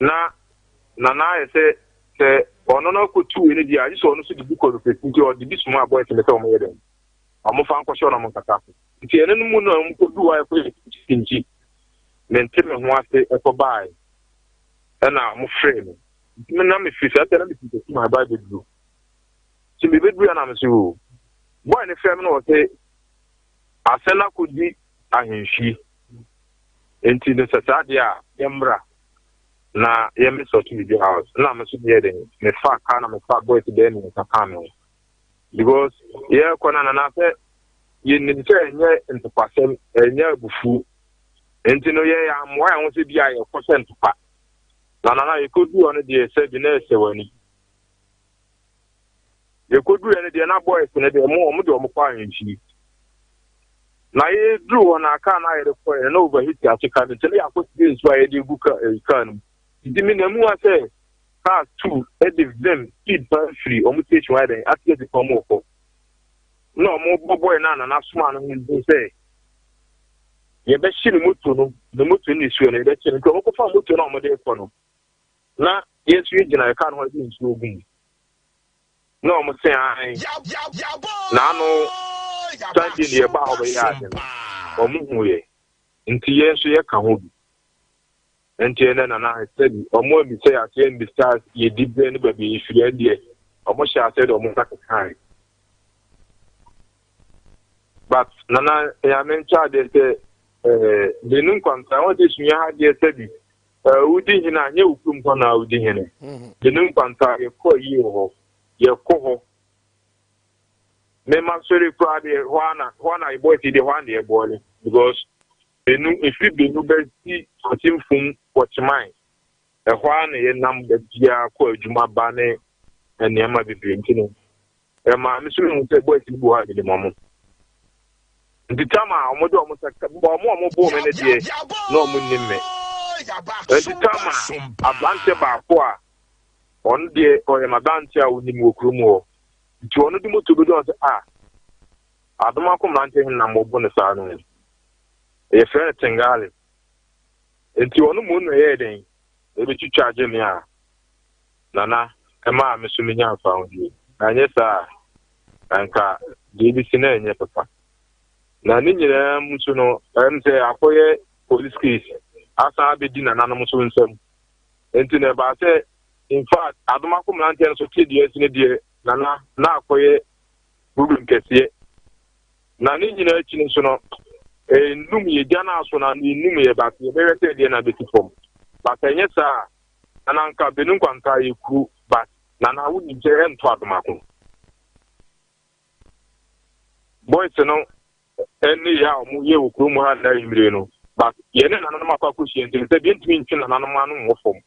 na Nana ayɛ sɛ sɛ ɔno no akɔtu wei no deɛ a, gye sɛ ɔno nso de bi kɔ no fɛsi nti ɔde bi somaa boys no sɛ wɔyɛ dɛn wɔmfa nkɔhyɛ ɔno nkata so nti ɛno no mu na wɔkɔdu hɔ a ɛkɔyɛ nti mente me ho ase ɛkɔbaeɛ ɛna wɔfrɛɛ me nti me na mefiri saa sɛ na mefiri kɛsi ma ɛba bɛduru nti mebɛduru a na me so o boy no frɛ me na ɔsɛ asɛ no akɔdi ahemfie nti no sɛ saa deɛ a yɛmmra na yɛmmɛ sɔto biribi house na me nso meyɛ den mefa kaa na mefa boys bɛyɛ mmiɛnsa kaa me ho because yɛrekɔ no nana sɛ yɛnim sɛ ɛnyɛ ntɔkwasɛm ɛnyɛ abufuo nti no yɛyɛ amoa yɛn ho sɛ bi a yɛkɔ sɛ ntɔkwa na nana yɛkɔduu hɔ no deɛ sɛ bi na ɛsɛ w'ani Yɛkɔduruiɛ no deɛ na boys no deɛ ɔmo ɔmo de ɔmo kɔ ahemfie. Na yɛduru hɔ na kaa no a yɛde kɔɛ no na overheat akye kaa no nti na yɛakɔsisi nsuo a yɛde gu kaa eh, kaa no mu. Nti me na mu a sɛ kaa tu de vim speed paa firi ɔmo station ayɛ dɛn ate asi kwan mu kɔ. Na ɔmo bɔ boy no a nana soma no ho din sɛ yɛbɛhye ne moto no ne moto no ne nsuo no yɛbɛhye no nti ɔmo kɔfa moto no a ɔmo de kɔ no na yɛn nso yɛgyina yɛ kaa no ho de nsuo gu mu. Na wɔn se ae. Na ano Sunday no yɛbaa hɔ bɛyɛ ade no, wɔn hu yɛ. Nti yɛn nso yɛka ho bi. Nti ɛnɛ nana sɛbi wɔn ammisa yɛ ase ammisa yɛ dibrɛ ne baabi a yɛfiri ɛndeɛ wɔn hyɛ aseɛ de wɔn nsa kekae. But nana Nyame nkyɛ adeɛ sɛ ɛɛ benu nkwanta wɔn de sua ha deɛ sɛbi Ɛɛ, wodi hene a, nyɛ wo kurom hɔ na wodi hene. Benin Nkwanta, yɛkɔ ayie wɔ hɔ. Yɛkɔ hɔ. Me masɔre koraa deɛ, hɔ ara na, hɔ ara na yɛbɔ akyi deɛ, hɔ ara na yɛbɔɔle. Because Benu, ɛfiri Benu bɛsi Akyemfum, Wɔkyeman, ɛhɔ ara na yɛnam da biara kɔ adwuma ba ne nneɛma bebree nti no, Ɛmaa me nso mehu sɛ boys no bi wɔ hɔ a menim wɔn. Nti tam a wɔde wɔn nsa ka wɔn a wɔboo me no deɛ na wɔn nnim me. Nti tam a aberanteɛ baako a ɔno deɛ ɔyɛ m'aberanteɛ a ɔnim wɔ kurom hɔ. Nti ɔno de moto bɛdu sɛ a Adomako mmeranteɛ he na mɔbo no saa no. Yɛfrɛ no Tengale. Nti ɔno mmom na ɛyɛɛ dɛn ɛbɛtwitwa agye me a Nana, ɛmaa me nso minyaa fahodie. Na anyɛ saa a, anka deɛ ɛbɛsi no ɛnyɛ papa. Na ne nyinaa mu nso no, ɛm sɛ akɔyɛ police case asan abɛdi nananom nso nsam. Nti na ɛbaa sɛ, in fact, Adomako mmeranteɛ no nso te deɛ asi no deɛ, Nana, na akɔyɛ problem kɛseɛ. Na ne nyinaa akyi no nso no, ɛnum yɛ gya no aso na ɛnum yɛ but yɛbɛhwɛ sɛ deɛ na bɛsi fam. But ɛnyɛ saa a, Nana nka Benu Nkwanta yɛ kuro but Nana wo nim sɛ ɛnto Adomako. Boys no. Nneyɛe a wɔyɛ wɔ kurom ha nnɛ anwummere no, but yɛne nananom akɔ akɔhyia nti no, sɛ yɛntumi ntwe nananom ano mmɔ fam.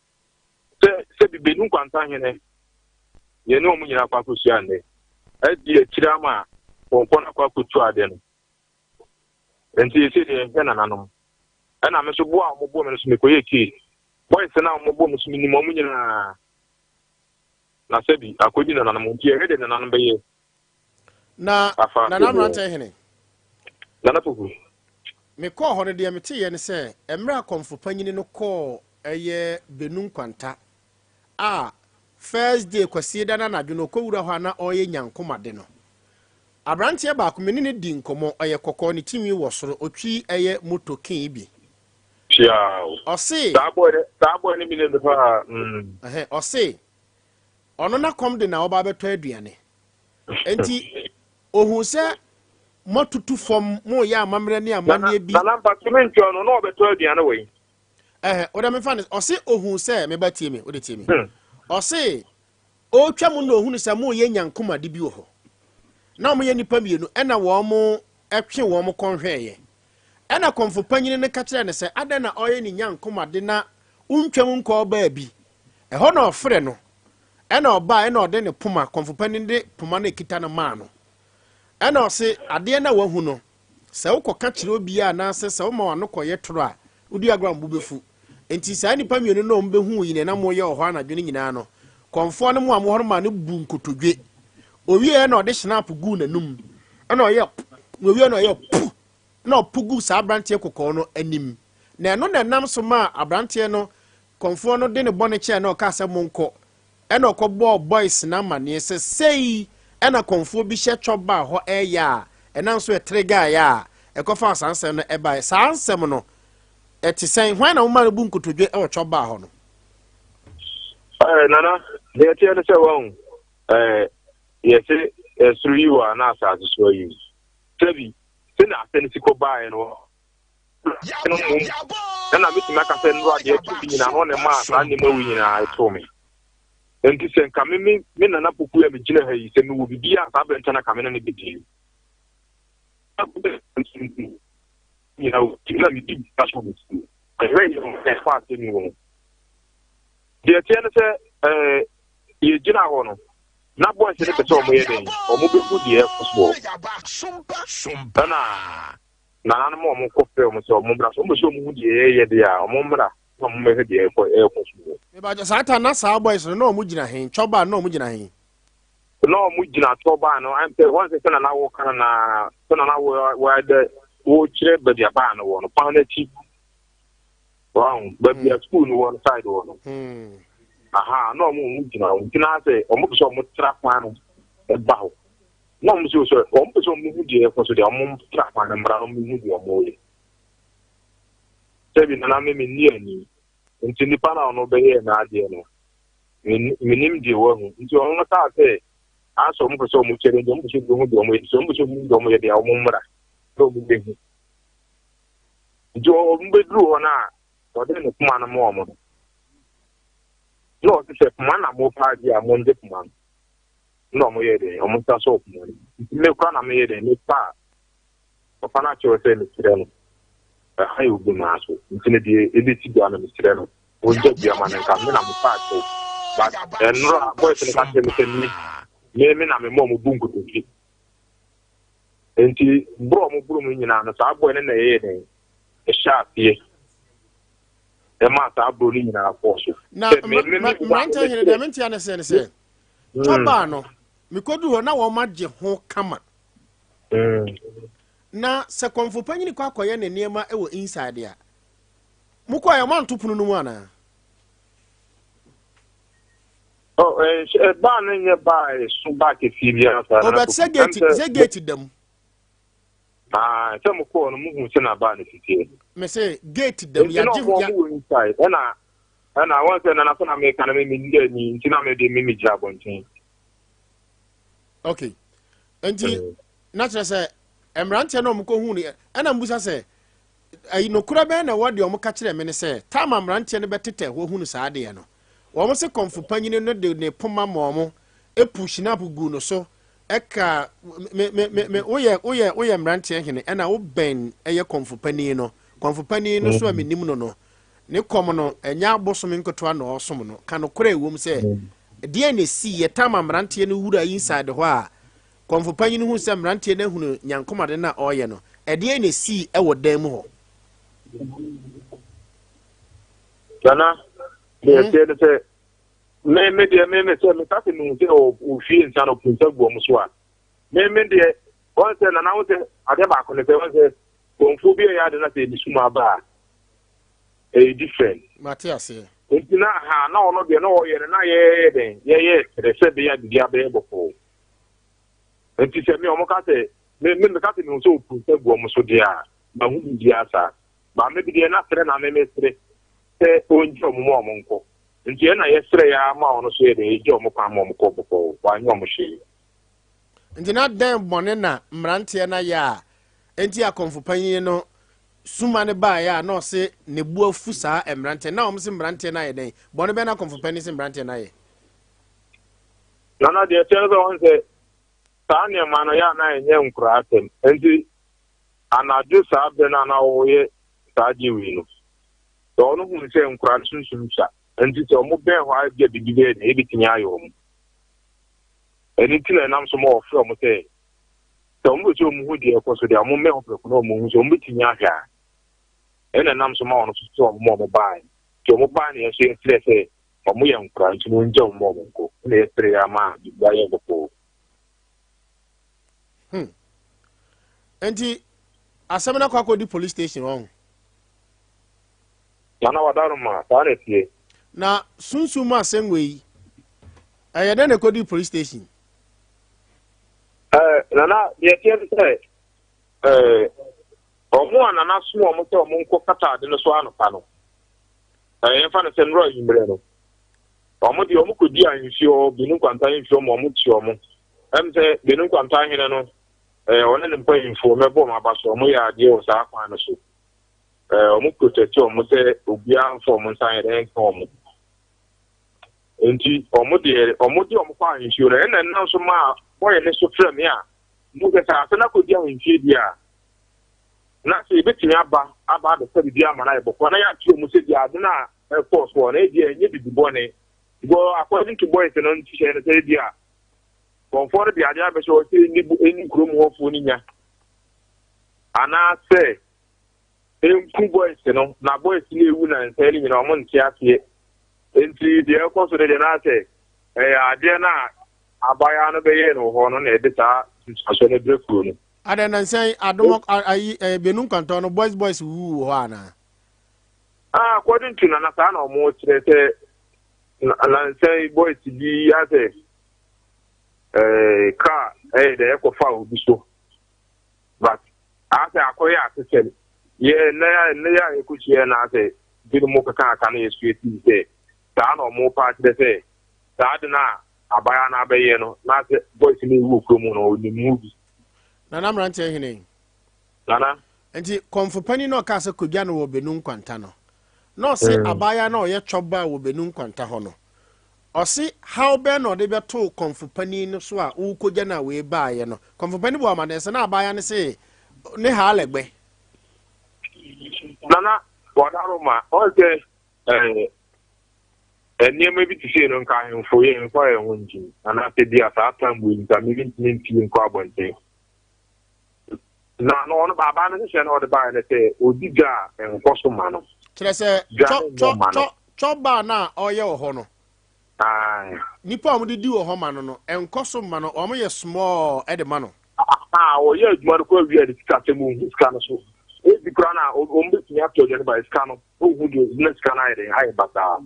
Sɛ sɛ Bibenu Nkwanta hene, yɛne wɔn nyinaa akɔ akɔhyia nnɛ, adi akyire ama pɔnkɔ no akɔ akɔtu ade no. Nti ɛsɛ deɛ yɛhwɛ nananom. Ɛna me nso boa a wɔbɔ me no so mekɔyɛ case. Boys no a wɔbɔ me so menim wɔn nyinaa. Na sɛbi akɔdi nananom nti yɛhwɛ deɛ nananom bɛyɛ. Na Afa Nana kodoɔ. Mmeranteɛ Hene. Nana Poku. Mekɔɔ hɔ no deɛ meteeɛ ne sɛ mmerɛ a kɔmfo panyini no kɔɔ ɛyɛ Benu Nkwanta a first day Kwasieda no anadwo no ɔkɔwura hɔ a na ɔreyɛ nyankomade no abranteɛ baako me ne no di nkɔmmɔ ɔyɛ kɔkɔɔ ne tinwi wɔ soro ɔtwi ɛyɛ moto kee bi Piaw. ɔse Saa boy no saa boy no mi ne no paa. Mm. ɛhɛn ɔse ɔno n'akɔm de na ɔba abɛtɔ aduane Enti ohuu sɛ moatutu fam, moreyɛ amammerɛ ne Nana amanneɛ bi. Nana mpatso me ntwɛn no na ɔbɛtɔ aduane wɔ yi. Ɛhɛ, wode mefa no, ɔse ohuu sɛ, me ba tie me, wode tie me. Hmm. Ɔse ɔretwa mu na ohunu sɛ moreyɛ nyankomade bi wɔ hɔ. Na wɔyɛ nnipa mmienu, ɛna wɔn twe wɔn kɔn hwɛeɛ. Ɛna kɔmfo panyini no ka kyerɛɛ no sɛ, adɛn na ɔreyɛ ne nyankomade na wontwam nkɔɔ baabi? Ɛhɔ na ɔfrɛ no, Ɛna ɔbae, ɛna ɔde ne poma, kɔmfo panin de poma no a ɛkita no maa no. Ɛna ɔse, adeɛ no a wahu no, sɛ wokɔka kyerɛ obiara anaasɛ sɛ woma w'ano kɔyɛ toro a, wodi agorɔ a wo bo bɛfu. Enti saa nnipa mmienu no a wɔbɛhuu yi nea na moreyɛ wɔ hɔ anadwo no nyinaa no, kɔmfoɔ no moa mo hɔ no maa no buu nkotodwe. Ɔwieɛ na ɔde hynaap guu n'anum, ɛna ɔyɛɛ p, na ɔwieɛ na ɔyɛɛ pu, na ɔpo guu saa aberanteɛ kɔkɔɔ no anim. Na ɛno na ɛnam so maa aberanteɛ no Kɔmfoɔ no de ne bɔne kyɛɛ no na ɔkaa sɛ monkɔ. Ɛna ɔkɔbɔɔ boys no amaneɛ sɛ sei ɛna kɔmfoɔ bi hyɛ twɔ baa hɔ ɛɛyɛ a ɛnam so ɛtregaeɛ a ɛkɔfaa saa nsɛm no ɛbaeɛ. Saa nsɛm no ɛte sɛn? Hwan na momaa no bu nkotodwe wɔ twɔ baa hɔ no? Ɛɛ Nana, deɛ ɛteɛ ne sɛ wahu ɛɛ yɛse ɛsoro yi wɔ a na asase so ayi. Sɛbi sɛnea asɛm no si kɔ baeɛ no no mmom na metumi aka sɛ nnora deɛ ɛto bi nyinaa no na ɛmaa saa nneɛma wei nyinaa ɛtoo me. Nti sɛ nka me me me nana poku a megyina ha yi sɛ mewɔ biribi a saa berɛ nkyɛn na ka me ne no bɛdi nyinaa wɔ na medi bi so wɔ fie ɛhwɛ yɛ ɛfa asɛm yi wɔ ho deɛ ɛteɛ no sɛ ɛɛ yɛgyina hɔ no na boys no pɛ sɛ wɔyɛ dɛn wɔn bɛhu deɛ ɛkɔ soɔ ɛna Nananom a wɔkɔ frɛ wɔn sɛ wɔn mmra, sɛ wɔn pɛ sɛ wɔn hu deɛ yɛyɛ deɛ a, wɔn mmra na wɔn mmɛhwɛ deɛ ɛkɔ ɛrekɔ so wɔ. Mebakyɛ saa ta na saa boys no na wɔn gyina he? Twɔbaa no na wɔn gyina he? Na wɔn gyina twɔbaa no, ɛm sɛ wɔn sɛ sɛ nana wɔ kan na sɛ nana wɔ wɔ dɛ wɔkyerɛ baabi a baa no wɔ no kwan n'akyi. Wɔn baabi a sukuu no wɔ no side wɔ no. Aha na wɔn wɔn gyina wɔn gyina sɛ wɔn pɛ sɛ wɔn tra kwan no ɛba hɔ. Na wɔn nso sɛ wɔn pɛ sɛ wɔn hu deɛ ɛkɔ so deɛ wɔn tra kwan no mmra na wɔn hu deɛ wɔn yɛ. Sɛbi nana me me nni ani nti nipa na ɔno bɛyɛ n'adeɛ no me nim deɛ wahu nti ɔno no kaa sɛ asɛ wɔn pɛ sɛ wɔn kyerɛ nti wɔn pɛ sɛ wɔn hu deɛ wɔn yɛ nti wɔn pɛ sɛ wɔn hu deɛ wɔn yɛ deɛ wɔn mmra na wɔn bɛhu nti wɔn bɛduru hɔ no a ɔde ne poma no ma wɔn no na ɔte sɛ poma na mo paa deɛ a mo ngye poma no. na ɔmo yɛ dɛn ɔmo nsa sɔɔ poma no nti me kora na meyɛ dɛn mepa a papa no akyerɛ sɛ mesrɛ no ɛha yɛ obi maa so nti no deɛ ebesi bia no mesrɛ no ɔngya bia ma no nka me na mepa akyɛw but ɛnora boys no ka kyerɛ me sɛ me me me na mema ɔmo bu nkotodwe nti borɔ ɔmo boro mu nyinaa no saa boy no na ɛyɛ dɛn ɛhyɛ aseɛ ɛma saa borɔ no nyinaa kɔɔ so na mmerantɛ hene deɛ mentea ne sɛ ne sɛ Tɔ baa no, mekoduu hɔ na wɔagye ho kama. Na sɛ kɔmfo panyin kɔ akɔyɛ ne nneɛma wɔ inside a, mokɔɛ ɔmanto pono no mu anaa? Oh, eh, eh, baa no nyɛ baa ɛso baa kɛseɛ biara saa. Oh, but sɛ gate sɛ gate da mu. Ah, sɛ mo kɔɔ no mo hu sɛ na baa no siteɛ. Me se gate da mu yagye ho. Nti na ɔmo wɔ inside ɛna Ɛna wɔn sɛ nana sɛ na meka no me me ani nti na me de me me gyina abɔnten. Okay. Nti mm. na kyerɛ sɛ mmeranteɛ no a wɔkɔhu no ɛna mbusa sɛ ayi nokorɛ bɛn na ɛwɔ deɛ wɔka kyerɛ me ne sɛ taama mmeranteɛ no bɛtetɛ hɔ hunu saa adeɛ no wɔn se kɔmfo panyini no de ne poma ma wɔn epu hyinap gu no so. Ɛka me me me me woyɛ woyɛ woyɛ mmeranteɛ hene ɛna wobɛn ɛyɛ kɔmfo panin no. Kɔmfo panin no so a menim no no, ne kɔm no ɛnyɛ abosom nketewa na ɔsom no. Ka nokorɛ ɛwom sɛ deɛn na ɛsii yɛ tam a mmeranteɛ no wura inside hɔ a kɔmfo panyin hu sɛ mmeranteɛ no ahunu nyankomade no a ɔreyɛ no, ɛdeɛn na ɛsii ɛwɔ dan mu hɔ? Nana, deɛ ɛteɛ ne sɛ Me me deɛ me me sɛ meka sɛ mehu sɛ ɔhwie nsa no ɔpu nsa gu wɔn so a me me deɛ wɔn sɛ nana wo sɛ adeɛ baako ne sɛ wɔn sɛ kɔnfuo bi a ɛyɛ ade na sɛ ɛde sum aba a ɛyɛ different. Mate aseɛ. Nti na ha na ɔno deɛ na ɔyɛ no na yɛyɛ dɛn yɛyɛ kyerɛ sɛ bɛyɛ biribi abɛyɛ bɔkɔɔ nti sɛ me ɔmo ka sɛ me me meka sɛ mehu sɛ ɔpu nsa gu wɔn so deɛ a mahu biribiara saa maame bi deɛ na serɛ na me mesere sɛ ɔngye ɔmo ma ɔmo nkɔ. Nti ɛna yɛsrɛɛ ara maa ɔno nso yɛ dɛn, yɛgyaa wɔn kwan ma wɔkɔɔ bɔkɔɔ, wanyɛ wɔn hwee. Nti na dɛn bɔne na mmeranteɛ no ayɛ a enti akɔmfo panyin no suma no baeɛ a na ɔse ne bo afu saa mmeranteɛ na wɔn se mmeranteɛ no ayɛ dɛn? Bɔne bɛn na akɔmfo panyin se mmeranteɛ no ayɛ? Nana deɛ ɛteɛ no sɛ wɔn sɛ saa nneɛma no yɛ a na ɛnyɛ nkoraa asɛm nti anadwo saa berɛ no a na wɔyɛ saa adeɛ wei no Sɛ ɔno hu sɛ nkwadaa no sunsum sua nti sɛ wɔn bɛn hɔ a ebia biribi bɛyɛ dɛ ebetumi ayɛ wɔn. Ɛno nti na ɛnam so ma wɔfrɛ wɔn sɛ sɛ wɔn pɛ sɛ wɔn hu deɛ ɛkɔ so deɛ wɔn mmɛn hɔ prɛko na wɔn hu sɛ wɔn betumi ahwɛ a. Ɛna ɛnam so ma wɔn nso sɛ wɔn ma wɔn bae. Nti wɔn bae na yɛn nso yɛsrɛ sɛ wɔn yɛ nkwadaa nti wɔn ngya wɔn ma wɔn nkɔ. Ɛna yɛsrɛ yɛ ama biribi ayɛ bɔkɔɔ. Hmm. Nti asɛm no akɔ akɔdi police station wɔn. Nana Wadaroma, saa na ɛteɛ. Na sunsum mu asɛm wei, ɛyɛ dɛn na ɛkɔdii police station? Eh, Nana, deɛ ɛteɛ ne sɛ, eh, wɔn a Nana som wɔn sɛ wɔn nkɔ kata ade no so anɔpa no, eh, yɛmfa no sɛ nnora anwummerɛ no, wɔn deɛ wɔn kɔdi ahemfie hɔ, Benu Nkwanta ahemfie hɔ ma wɔn te wɔn. Ɛm sɛ Benu Nkwanta ahene no, eh, ɔne ne mpanyimfoɔ mɛbɔ wɔn aba so, wɔn yɛ adeɛ wɔ saa kwan no so. Eh, wɔn protect wɔn sɛ obiara mfa wɔn nsa nyɛ dɛ nka wɔn. Nti wɔn deɛ wɔn de wɔn kɔ ahemfie no, ɛna ɛnam so maa bɔyɛ ne so frɛ me a, mo sɛ sɛ asɛm akɔdi ahemfie deɛ a, na sɛ ebetumi aba aba abɛka biribi ama no ayɛ bɔkɔ na yɛakyerɛ wɔn sɛ deɛ ade no a ɛkɔɔ soɔ no ebi a ɛnyɛ bibi bɔne. Because according to boys no nhyehyɛe no sɛ ebi a Bɔnfoɔ no de adeɛ abɛhyɛ hɔ sɛ ɛnni ɛnni kurom hɔfoɔ no nya anaasɛ ɛnku boys no na boys no ewu na nsɛe no nyinaa wɔn nte aseɛ nti deɛ ɛkɔ so no deɛ na sɛ ɛyɛ adeɛ no a abaayewa no bɛyɛ no wɔ hɔ no na ɛde saa nsuasoɔ no brɛ kuro no. Adɛn na nsɛn adom ayi ɛɛ benu nkwantɔn no boys boys wuwu wɔ hɔ anaa? Ah, according to Nana saa na wɔn kyerɛ sɛ nansa yi boys bi asɛ ɛɛ car ɛyɛ dɛ ɛkɔfa obi so but asɛ akɔyɛ asesɛm yɛ nnɛ yɛ nnɛ yɛ a yɛkɔhyia na asɛ binom keka aka no yɛ so yɛti sɛ saa na ɔmo pa akyerɛ sɛ saa de no a abaya no abɛyɛ no na asɛ boys no ewu wɔ kurom no ɔnim mu bi. Nana mmeranteɛ hene. Nana. Nti kɔmfo panin na ɔkaa sɛ kɔdwa no wɔ Benu Nkwanta no na ɔse abaayewa no a ɔyɛ twɔba wɔ Benu Nkwanta hɔ no Ɔse haw bɛn na ɔde bɛtoo kɔmfo panin no so a worekogya no a wei baeɛ no? Kɔmfo panin bɔɔ amanneɛ sɛ na abaayewa no se ne haa lɛgbɛ. Nana Wadaroma, ɔn sɛ eh, nneɛma bi te sei no nka ahemfo yɛ mfa yɛn ho nkyim anaasɛ bi a saa tam wei nka me mentumi mpie nkɔ abɔnten na na ɔno baabaa no hyehyɛ na ɔde baeɛ no sɛ ɔdi dwa a ɛnkɔ so ma no. Kyerɛ sɛ Dwa twɔ no mmɔ twɔ ma no. twɔ twɔ baa no a ɔyɛ wɔ hɔ no. Ae. Nipa a wɔde di wɔ hɔ ma no no ɛnkɔ so mma no, wɔyɛ small de ma no. Aha, ɔyɛ adwuma no kɔ awie a ne sika sɛm ɔnhu sika no so. Ebi koraa na wɔn bɛtumi ato aduane ba sika no ɔnhu deɛ na sika no ayɛ dɛn ayɛ basaa.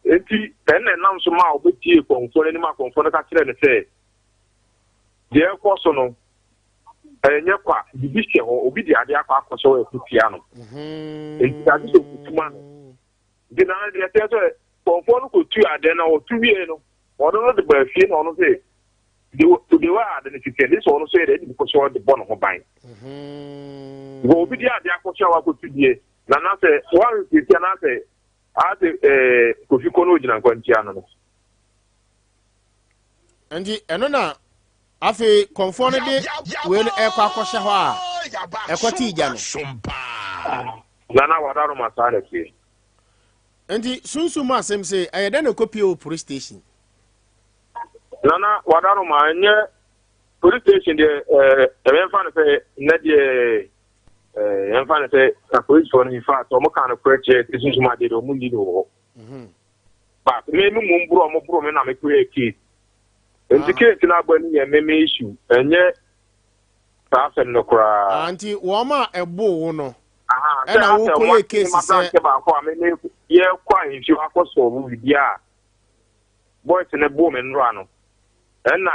Enti ɛnna ɛnam so maa ɔbɛtiee kɔmfoɔ no anim a kɔmfoɔ no ka kyerɛɛ no sɛ deɛ ɛrekɔ so no ɛnyɛ kwa, biribi hyɛ hɔ, obi de adeɛ akɔ akɔhyɛ hɔ ɛko tia no. Enti ade sɛ ɔkɔtuma no. Nti na deɛ ɛteɛ sɛ kɔmfoɔ no kɔtu adeɛ na ɔtu wie no, ɔno no de baa fie na ɔno sɛ de wa ade no tete de sɛ ɔno nso yɛ de ɛde bi kɔhyɛ hɔ de bɔ ne ho ban. Wɔ obi de adeɛ akɔhyɛ hɔ akɔtu deɛ na na sɛ wɔansiesie anaasɛ asɛ ɛɛ kofi kɔ no ogyina nkwantia no no. Nti ɛno na. Afei kɔmfoɔ no de wei no ɛrekɔ akɔhyɛ hɔ a, ɛkɔtee gya no. Nana Wadaroma saa na ɛteɛ. Nti sunsum mu asɛm sei, ɛyɛ dɛn na ɛkɔpie wɔ police station? Nana Wadaroma, ɛnyɛ police station deɛ ɛɛ yɛmfa no sɛ nnɛ deɛ ɛɛ yɛmfa no sɛ apolisifoɔ no in fact wɔn ka no korɛ kyerɛ sɛ sunsum adeɛ deɛ wɔn nni no wɔ hɔ. Mhm. But me me mmom boro wɔn boro me na me kɔ yɛ case. Nti ah. case no aba no yɛ me me issue ɛnyɛ saa asɛm no koraa. Ah, nti wɔn a ɛboo wo no ɛna wokɔyɛ case sɛ. Sɛ baako a me me yɛkɔ ahemfie akɔ sɔɔ biribi a boys no boo me nnora no ɛna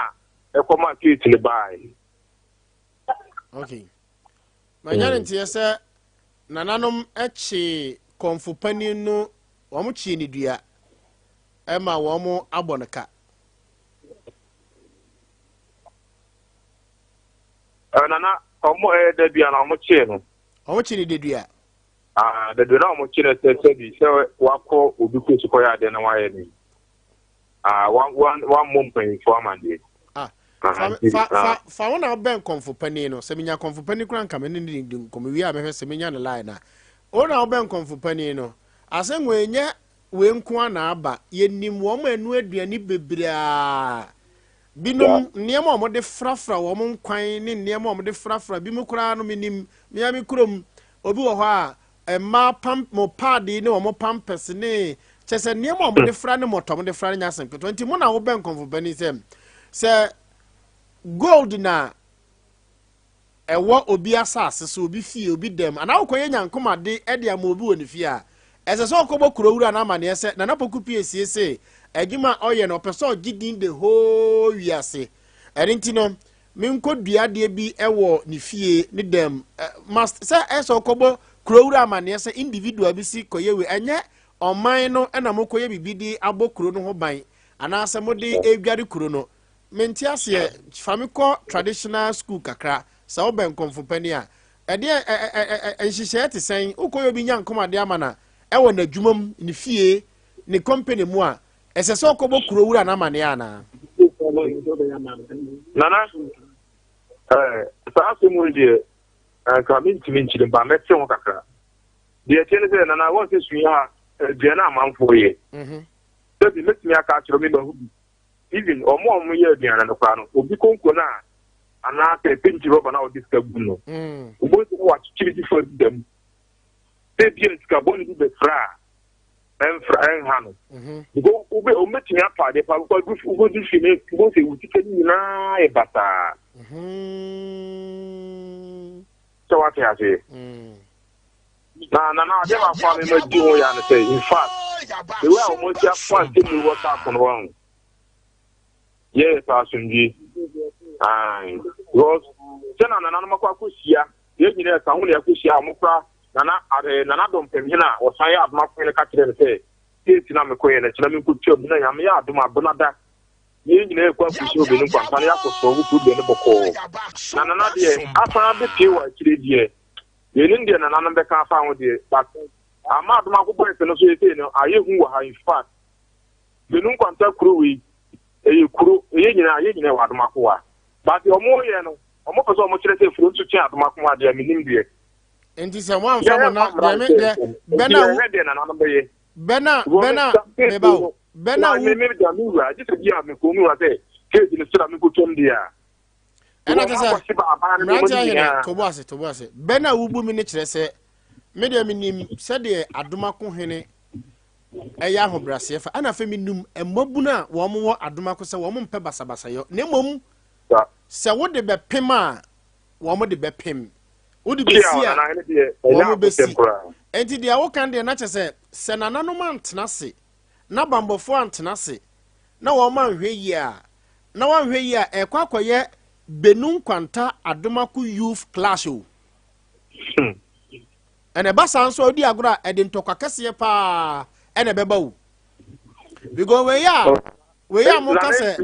ɛkɔma case no bae. Okay. Manya ne nteɛ sɛ nananom kyee kɔmfo panin no wɔn kyee ne dua ɛma wɔn abɔ no ka. Nana wɔn ɛyɛ dadua na wɔn kyee no. Wɔn kyee ne dadua. Ah, dadua na wɔn kyee no sɛ sɛbi sɛ wakɔ obi kɔ sukɔ yɛ adeɛ na wayɛ ne. Ah, wammɔ mpanyinfoɔ amadeɛ. Ah, fa fa fa fa wo na wobɛn kɔmfo panin no sɛ menya kɔmfo panin koraa nka me ne ne di nkɔmmɔ wie a mɛhwɛ sɛ menya ne line a. Wo na wobɛn kɔmfo panin no asɛm wei nyɛ wei nko ara na aba yɛnim wɔn a ɛno aduane bebree a binom nneɛma a wɔde frafra wɔn nkwan ne nneɛma a wɔde frafra binom koraa no menim mea me kurom obi wɔ hɔ a mmaa pam mo paadi ne wɔn pampers ne kyɛ sɛ nneɛma a wɔde fra ne mmɔtɔ wɔde fra no nyɛ asɛm ketewa nti mo na wobɛn kɔnfo panin sɛ sɛ gold na ɛwɔ obi asase so, obi fie, obi dɛm, anaa wokɔyɛ nyankomade de ama obi wɔ ne fie a, ɛsɛ sɛ ɔkɔbɔ kuro wura no amaneɛ sɛ Nana Poku Piesie se adwuma a ɔyɛ no ɔpɛ sɛ ɔgye din the whole wiase. Ɛno nti no, menkɔ dua adeɛ bi wɔ ne fie, ne dɛm. Must sɛ ɛsɛ sɛ ɔkɔbɔ kuro wura amaneɛ sɛ individual bi si kɔyɛ wei. Ɛnyɛ ɔman no na mokɔyɛ biribi de abɔ kuro no ho ban anaasɛ mode redware kuro no. Mente aseɛ, fa me kɔ traditional school kakra, sɛ wobɛn kɔmfo panin a, ɛdeɛ ɛ ɛ ɛ ɛ nhyehyɛeɛ te sɛn? Wokɔyɛ obi nya nkɔm adeɛ ama no a, ɛwɔ n'adwuma mu, ne fie, ne company mu a, ɛsɛ sɛ ɔkɔbɔ kuro wura no amaneɛ anaa? Nana, eh, saa asɛm yi deɛ, anka mentumi nkyerɛ mpa mɛte ho kakra. Deɛ ɛteɛ ne sɛ, Nana, wɔn sɛ sua aduane a amanfoɔ yɛ. Mhm. Sɛbi mɛtumi aka akyerɛ me mahu bi. Even wɔn a wɔyɛ aduane no koraa no, obi konko no a anaasɛ penti rɔba no a wɔde sika gu no, mm. wobɛhu sɛ wakyekyere bi fa da mu. Sɛ bi a sika bɔne bi bɛfra a, ɛmfra ɛnha no. Mhm. Because wobɛ wɔbɛtumi atɔ adeɛ pa because wobɛdu fie no wobɛhu sɛ wo sika no nyinaa yɛ basaa. Mhm. Sɛ wate aseɛ. Mm. Na na na adeɛ baako a mema di ho ya no sɛ in fact the way a wɔn asi afa asɛm mu wɔ saako no wɔn yɛyɛ pɛ asomdwie ae because sɛ na nananom akɔ akɔhyia yɛn nyinaa ɛka ho na yɛakɔhyia a wɔkora nana ade nana dɔmpɛmhene a wɔsan yɛ adom akɔyɛ no ka kyerɛ no sɛ keesi na mekɔyɛ no kyerɛ menkɔtwa mu na nyame yɛ adom abonada yɛn nyinaa yɛkɔ akɔhyia obi no nkwampa no yɛakɔsɔ wo problem no bɔkɔɔ na nana deɛ asan abɛpie wɔ akyire deɛ Yɛnnim deɛ nananom bɛka afa ho deɛ but ama adom ako boys no so yɛsei no ayɛ hu wɔ ha in fact Benu Nkwanta kuro wei ɛyɛ kuro ɛyɛ nyinaa yɛ nyinaa wɔ adom ako wa but deɛ ɔmo yɛ no ɔmo pɛ sɛ ɔmo kyerɛ sɛ furo nso kyɛn adom ako adeɛ menim deɛ nti sɛ wɔamfa mo na deɛ me deɛ bɛ na wo deɛ nananom bɛyɛ bɛ na bɛ na meba o bɛ na wo me me da me wura gye sɛ bi a mekɔ mu wura sɛ keesi no sra mekɔtwam deɛ a ɛna kyɛ sɛ mmeranteɛ ahene tobo ase tobo ase bɛ no a wobu me no kyerɛ sɛ me deɛ menim sɛdeɛ adomako hene ɛyɛ ahobrɛaseɛ fa ɛna afei menim mmabunu a wɔn wɔ adomako sɛ wɔn mpɛ basabasayɔ na mmom sɛ wode bɛpem a wɔn de bɛpem wode bɛsi a wɔn bɛsi enti deɛ woka deɛ na kyɛ sɛ sɛ nananom antena ase na bambɔfoɔ antena ase na wɔn anhwɛ yie a na wanhwɛ yie a ɛkɔ akɔyɛ Benu Nkwanta Adomako Youth Clash o. Hmm. Ɛna ɛba saa nso a wodi agorɔ a ɛde ntɔkwa kɛseɛ paa ɛna ɛbɛba o. Because wei a wei a mo ka sɛ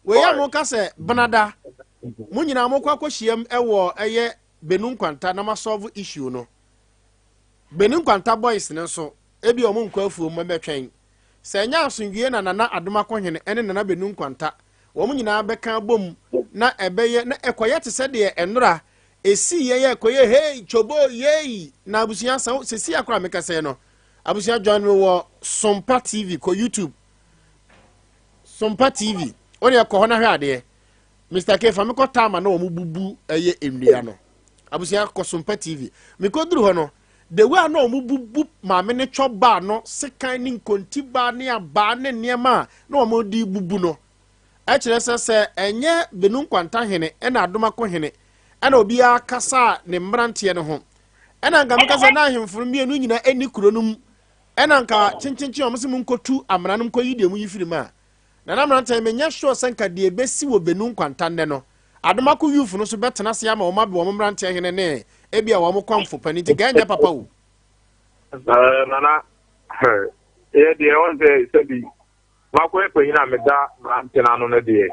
wei a mo ka sɛ benada mo nyinaa mo kɔ akɔhyiam ɛwɔ ɛyɛ Benu Nkwanta na ma solve issue no. Benu Nkwanta boys no nso ebi wɔn nkɔ afuom mmɛtwɛn. Sɛ ɛnyɛ asomdwie na Nana Adomako Hene ne Nana Benu Nkwanta wɔn nyinaa bɛka abom na ɛbɛyɛ na ɛkɔyɛ te sɛ deɛ ɛnora ɛsii yɛ yɛ ɛkɔyɛ hei kyobo yei na abusua sɛ sɛsi akora meka sɛ no abusua join me wɔ Sompa TV kɔ YouTube Sompa TV wo deɛ kɔ hɔ na hwɛ adeɛ Mr. K fa me kɔ taama na wɔn bubu ɛyɛ nnua no abusua kɔ Sompa TV mekɔduru hɔ no the way a na wɔn bubu maame ne twɔ baa no sekan ne nkonti baa ne abaa ne nneɛma a na wɔn de bubu no ɛkyerɛ sɛ sɛ ɛnyɛ Benu Nkwanta hene ɛna Adomako hene ɛna obiara kasa ne mmeranteɛ no ho ɛna nka meka sɛ na ahemfo no mmienu nyinaa ɛni kuro no mu ɛna nka kyenkyenkyen wɔn sɛ monkɔtu amena no nkɔyi deɛ moyi firi mu a Nana mmeranteɛ menyɛ sure sɛ nka deɛ ɛbɛsi wɔ Benu Nkwanta nnɛ no Adomako youth no so bɛtena ase ama wɔn abe wɔn mmeranteɛ hene ne ebia wɔn kɔmfo panin nti nka ɛnyɛ papa o. Nana yɛ deɛ wɔn sɛ sɛbi makɔyɛ panyin a meda mmerante no ano no deɛ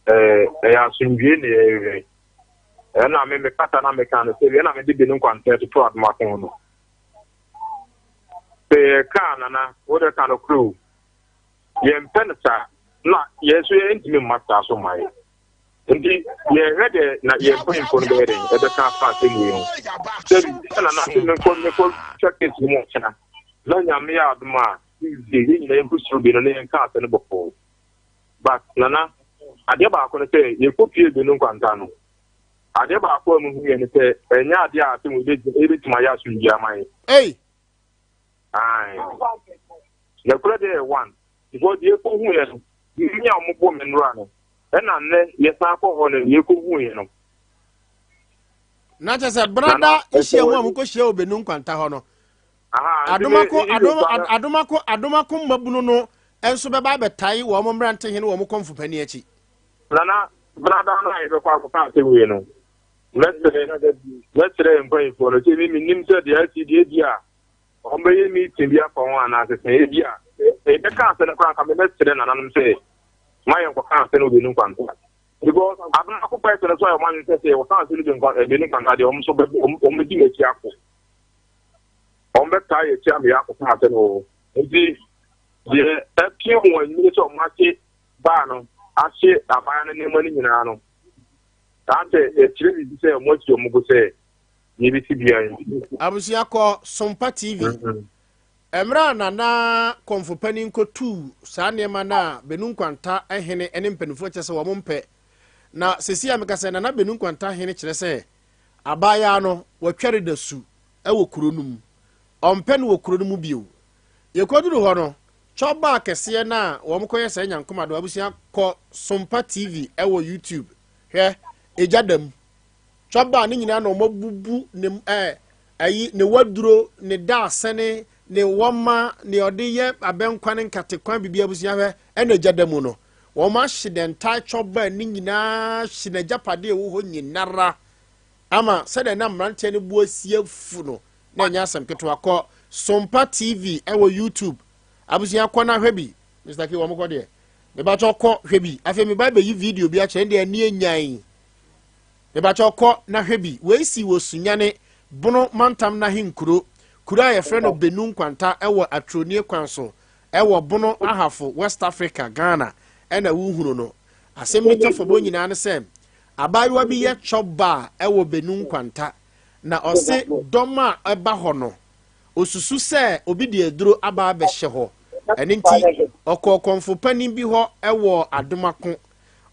ɛyɛ asomdwie ne yɛhwehwɛ ɛna me mekasa na meka no sɛbi ɛna mede Benu Nkwanta toto Adomako ho no sɛ yɛka nana wode ka no koro yɛmpɛ no saa na yɛn nso yɛntumi mma saa so mma yɛ nti yɛhwɛ deɛ na yɛn mpanyinfoɔ no bɛyɛ dɛn ɛbɛka afa asɛm wei ho sɛbi ɛna na ase menkɔ menkɔ twa case no mu ɔkyena na nyame yɛ adom a Tuesday yɛn nyinaa yɛnkɔ suro bi no na yɛnka asɛ no bɔkɔɔ but nana adeɛ baako no sɛ yɛkɔ pie bi no nkwanta no adeɛ baako a mehu yɛ no sɛ ɛnyɛ adeɛ a asɛm wei ɛbɛtumi ayɛ asomdwie ama yɛ. Ei! Ae. Nokorɛ deɛ yɛ one. Because deɛ yɛkɔ hu yɛ no, me a wɔn bɔ me nnora no, ɛna nnɛ yɛsan kɔ hɔ no, deɛ yɛkɔ hu yɛ no. Na kyerɛ sɛ brada nhyia mu a mokɔ hyia wɔ Benu Nkwanta hɔ no, adomako adomako adomako mmabunu no nso bɛba abɛtae wɔn mmerante hene wɔn kɔmfo panin akyi. Nana brada no a yɛbɛkɔ akɔka asɛm wei no, mɛsrɛ mɛsrɛ mpanyinfoɔ no sɛ mi menim sɛ deɛ asi deɛ bi a wɔbɛyɛ meeting bi afa ho anaasɛ sɛ ebi a yɛbɛka asɛ no koraa nka mebɛsrɛ nananom sɛ ma yɛnkɔka asɛ no wɔ Benu Nkwanta because adomako pɛsɛ no so ayɛ wɔn adwene sɛ sɛ yɛkɔka asɛ no Benu Nkwanta deɛ wɔn nso wɔn bɛdi m'akyi akɔ wɔn bɛtaa yɛ akyi ama yɛakɔka asɛ no wɔ nti deɛ ɛpie wɔn anim sɛ wɔn ahye baa no ahye abaa no nneɛma no nyinaa no saa sɛ ɛkyerɛ biribi sɛ wɔn asi wɔn bo sɛ Nea ebesi biara nti. Abusua kɔ Sompa TV. Mmerɛ a Nana Kɔmfo Panin kɔtuu saa nneɛma no a Benu Nkwanta hene ne mpanimfoɔ kyerɛ sɛ wɔn mpɛ. Na seesei a meka sɛ Nana Benu Nkwanta hene kyerɛ sɛ abaayaa no watware da su wɔ kuro no mu. Ɔmpɛ no wɔ kuro no mu bio. Yɛkɔduru hɔ no, Chɔba kɛseɛ no a wɔn kɔyɛ saa Nyankoma do abusua kɔ Sompa TV wɔ YouTube. Hwɛ, egya da mu. Twaba ne nyinaa na wɔabubu ne ɛɛ ayi ne waduro ne daasɛne ne wɔma ne ɔde yɛ abɛnkwan ne nkatekwan biribi abusua hwɛ ɛna agya da mu no wɔn ahye the entire twaba ne nyinaa hye n'agyapadeɛ ɛwɔ hɔ nyinara ama sɛdeɛ na mmeranteɛ no bu asi afu no na ɛnyɛ asɛm ketewa kɔ Sompa TV ɛwɔ YouTube abusua kɔ na hwɛ bi Mr. K wɔn kɔ deɛ mebakyɛ kɔ hwɛ bi afei meba bɛyi video bi akyerɛ deɛ ani enyan Mebakyɛw kɔ na hwɛ bi. Wei sii wɔ Sunyani, Bono mantam n'ahenkuro, kuro a yɛfrɛ no Benu Nkwanta wɔ Atronie kwan so wɔ Bono Ahafo, West Africa, Ghana ɛna wohunu no. Asɛm no tɔfɔbɔ nyinaa ne sɛ, abaayewa bi yɛ chop bar wɔ Benu Nkwanta na ɔse dɔm a ɛba hɔ no, osusu sɛ obi de aduro aba abɛhyɛ hɔ. Ɛno nti, ɔkɔɔ kɔmfo panin bi hɔ wɔ Adomako.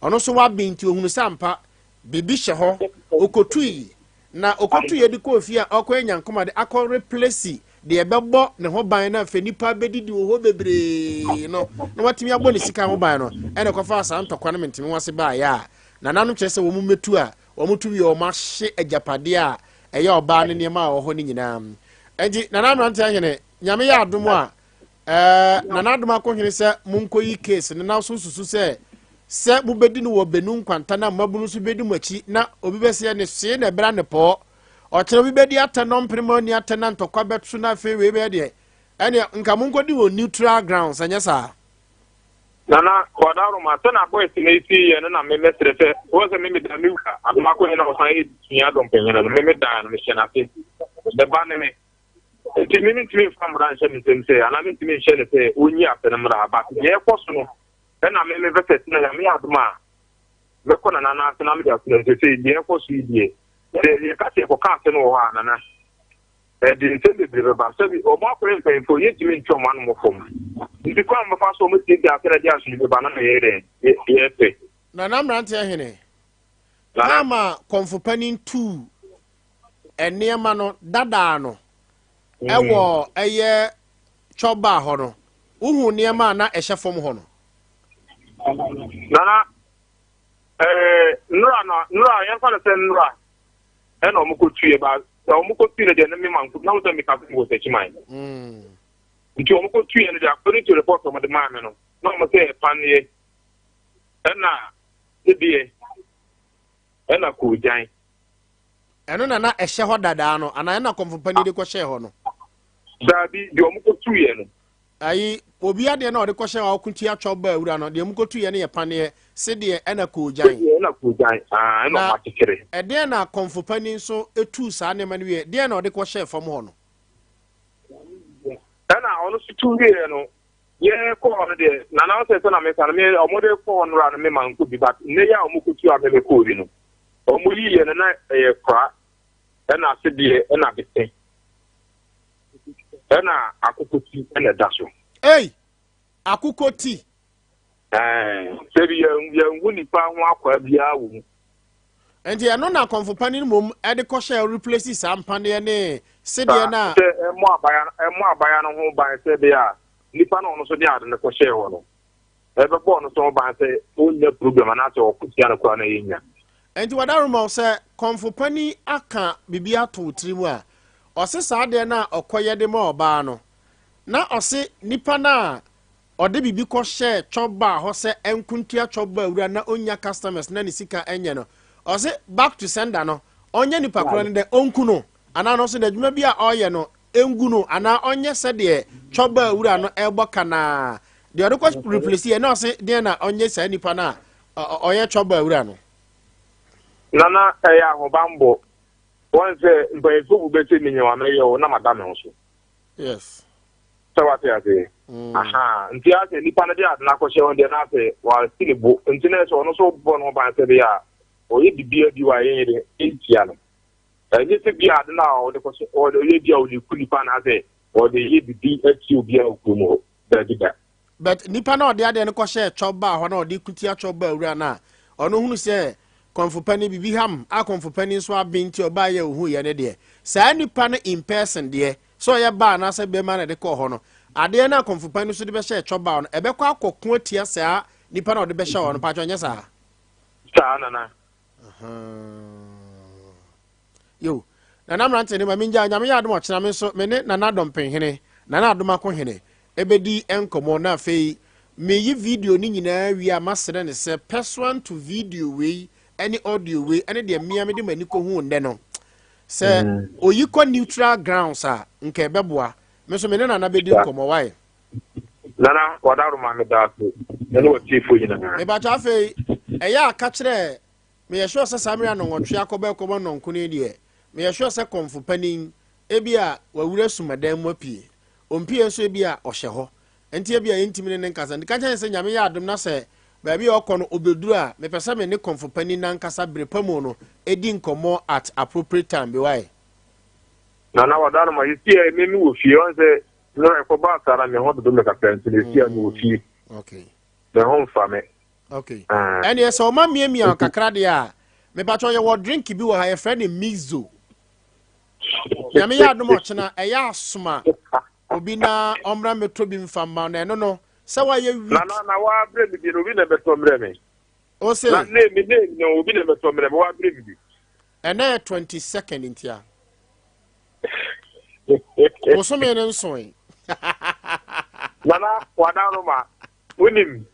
Ɔno nso waben nti ohunu sɛ ampa biribi hyɛ hɔ. Okotui, na okotuiɛ de kɔɔ fie a ɔkɔyɛ nyankoma de akɔ replace deɛ ɛbɛbɔ ne ho ban na afei nipa bɛdidi wɔ hɔ bebree no na watumi abɔ ne sika ho ban no ɛna ɛkɔfaa saa ntɔkwa no menteme ho ase baeɛ a nananom kyerɛ sɛ wɔn mmɛtu a wɔn tu wie wɔn ahye agyapadeɛ a ɛyɛ ɔbaa ne nneɛma a ɛwɔ hɔ no nyinaa nti nana mmerante ahene nyame yɛ adom a Ɛɛ, Nana Adom Akohene sɛ monkɔyi case no na so susu sɛ sɛ mobɛdi no wɔ Benu nkwanta na mmabunu nso bɛdi mo akyi na obi bɛseɛ ne see na ɛbra ne pɔɔ. Ɔkyena obi bɛdi atɛ na ɔmpene ma ɔnni atɛ na ntɔkwa bɛto na afei wei bɛyɛ deɛ ɛneɛ nka monkɔdi wɔ neutral grounds ɛnyɛ saa? Nana Kwadaroma, sɛ na boys no si yɛ no na me mɛsrɛ sɛ wɔn sɛ me meda me wura Adom Akohene na ɔsan yɛ sua dɔmpanyin no me medaa no mehyɛ n'ase bɛba ne me Nti me mentumi mfa mmara nhyɛ ne nsam sɛ anaa mentumi nhyɛ no sɛ ɔnyi asɛ no mmra but deɛ ɛkɔ so no. Ɛna me mepɛ sɛ tena Nyame yɛ adom a mɛkɔ Nana no ase na mede ato n'anim sɛ sei deɛ ɛkɔ so yi deɛ sɛ yɛka sɛ yɛkɔka ase no wɔ hɔ a Nana ɛde nsɛm bebree bɛba sɛbi wɔn akɔyɛ mpanyinfoɔ yɛntumi ntwe wɔn anom fam nti kwan a wɔbɛfa so wɔn asiesie ase na ɛde asomdwe bɛba no na yɛyɛ dɛn yɛpɛ. Nana mmeranteɛ hene, Taama kɔmfo panin tuu nneɛma no dadaa no ɛwɔ ɛyɛ chɔba hɔ no wohu nneɛma a na ɛhyɛ fam hɔ no. Nana ɛɛ nnura na nnura yɛn fa no sɛ nnura ɛna wɔn kɔ tuiɛ ba sɛ wɔn kɔ tui no deɛ ne mi ma nko na wɔn sɛ mi ka fún wɔ sɛkyiman. Nti wɔn kɔ tuiɛ no deɛ according to report wɔn de maa mi no na wɔn sɛ paneɛ ɛna sedeɛ ɛna koogyan. Ɛno na na ɛhyɛ hɔ dadaa no anaa ɛna kɔmfo panin de kɔhyɛɛ hɔ no? Daabi, deɛ wɔn kɔtuiɛ no. Ayi, obi adeɛ na ɔde kɔhyɛ hɔ a ɔko tua twɔ baa wura no, deɛ wɔn kɔtuiɛ no yɛ paneɛ, sedeɛ ɛna koogyan. Sedeɛ ɛna koogyan, aa ɛna wɔn akyekyere. Ɛdeɛn na kɔmfo panin nso tuu saa nneɛma no wieɛ, deɛn na ɔde kɔhyɛɛ fam hɔ no? Ɛna ɔno nso tu wieɛ no, Yɛ kɔ hɔ no deɛ nana ɔsɛ sɛ na meka no me ɔmo de kɔ hɔ nora no me ma nkɔ bi but nnɛ yi a ɔmo kɔtu a me me kɔɔ bi no ɔmo yi yɛ no na ɛyɛ kora ɛna asedeɛ ɛna bete ɛna akokɔ ti ɛna ɛda so. Ei! Akokɔ ti. Ɛɛ sɛbi yɛn yɛn hu nipa ho akwaa biara wɔ mu. Nti ɛno na akɔmfo panin mmom de kɔhyɛ replace saa mpaneɛ ne sedeɛ no a. Sɛ ɛmmɔ abaya ɛmmɔ abaya no ho ban sɛ ɛbɛyɛ a nipa no ɔno nso de ade no kɔhyɛɛ hɔ no ɛbɛbɔ ɔno nso ho ban sɛ ɔnnya problem anaasɛ ɔko tia no koraa na yɛnnya. Nti wadaroma wo sɛ kɔmfo panin aka biribi ato wo tiri mu a ɔse saa adeɛ no a ɔkɔyɛ de ma ɔbaa no na ɔse nipa no a Ɔde biribi kɔ hyɛɛ chop bar hɔ sɛ ɛnko ntua chop bar wura na ɔnnya customers na ne sika nyɛ no. Ɔse back to sender no, ɔnyɛ nipa korɔ no dɛ ɔnku no anaa no nso n'adwuma bi a ɔreyɛ no ɛngu no anaa ɔnyɛ sɛdeɛ chop bar wura no ɛrebɔ ka no ara. Deɛ ɔde kɔ replace yɛ na ɔse deɛn na ɔnyɛ saa nipa no a ɔyɛ chop bar wura no. Nana ɛyɛ ahobanbɔ. Wɔn sɛ mpanyinfoɔ bu bɛ sɛ minya wa mɛyɛ o na mada me ho so. Yes. Sɛ wate aseɛ? Aha, nti asɛ nipa no de ade no akɔhyɛ hɔ deɛ na asɛ wasi ne bo, nti na ɛsɛ ɔno nso bɔ ne ho ban sɛ ɛbɛyɛ a ɔyɛ biribiara bi wɔ a yɛnyɛ de ntia no. Ɛnyɛ sɛ bi a ade no a ɔde kɔhyɛ ɔde ɔyɛ bi a ɔde ku nipa anaasɛ ɔde yɛ biribi atia obi a wɔ kurom hɔ. Daabi da. But nipa na ɔde adeɛ no kɔhyɛɛ chop bar hɔ na ɔde kutia chop bar wura no a ɔno hunu sɛ kɔmfo panin biribi ham a kɔmfo panin nso aben nti ɔbaa yɛ ohu yɛ ne deɛ saa nipa no in person deɛ Sɛ ɔyɛ baa anaasɛ bɛrima na ɛde kɔɔ hɔ no, adeɛ no a kɔmfopan no nso de bɛhyɛ ɛtwɔ baa no, ɛbɛkɔ akɔko atia saa nipa no a ɔde bɛhyɛ hɔ no. Paatwɔ ɛnyɛ saa? Saa, Nana. Yo, Nana mmerante ne ma mengya Nyame yɛ adom ɔkyena me nso me ne Nana Dɔmpenhene, Nana Adomakohene, ɛbɛdi nkɔmmɔ na afei meyi video no nyinaa wie a masrɛ no sɛ pursuant to video wei ne audio wei ne deɛ mmea mede m'ani kɔhuu nnɛ no Sɛ oyi kɔ neutral grounds a, nka ɛbɛboa. Me nso me ne Nana bɛdi nkɔmmɔ, why? Nana, wadaroma meda ase. Ɛne w'atiefoɔ nyinaa. Mebakyɛ afei, ɛyɛ a ka kyerɛ, meyɛ sure sɛ saa mmerɛ a nnɔnwɔtwe akɔbɔ ɛkɔbɔ nnɔnko no yi deɛ, meyɛ sure sɛ kɔmfo panin, ebi a wawura sumadan mu apue. Ɔmpue nso ebi a ɔhyɛ hɔ. Nti ebia yɛntumi ne no nkasa. Nti ka kyerɛ no sɛ Nyame yɛ adom na sɛ baabi a ɔkɔ no ɔbɛduru a, mepɛ sɛ me ne kɔmfo panin no ankasa bere pa mu no di nkɔmmɔ at appropriate time bi. Wai? Nana Wadaroma, Seesei a me mewɔ fie, ɔn sɛ mmerɛ ɛkɔbaa saa na me ho dodo me kakra nti no seesei a mewɔ fie. Okay. Me ho mfa me. Okay. Ah. Ɛneɛ sɛ ɔma miamia kakra deɛ a, mepatwɔ yɛwɔ drink bi wɔ ha yɛfrɛ no Mizo. Nyame yɛ adom ɔkyena ɛyɛ asoma obi na ɔmmra mmɛtɔ bi mfa mma na ɛno no sɛ wayɛ week. Na na na wabrɛ me bi no obi na ɛbɛtɔ mmerɛ me. O se. Na ne me ne no obi na ɛbɛtɔ mmerɛ me wabrɛ me bi. Ɛnɛ yɛ 22nd ntia. Bosome no nsoe. Nana wadaroma wonim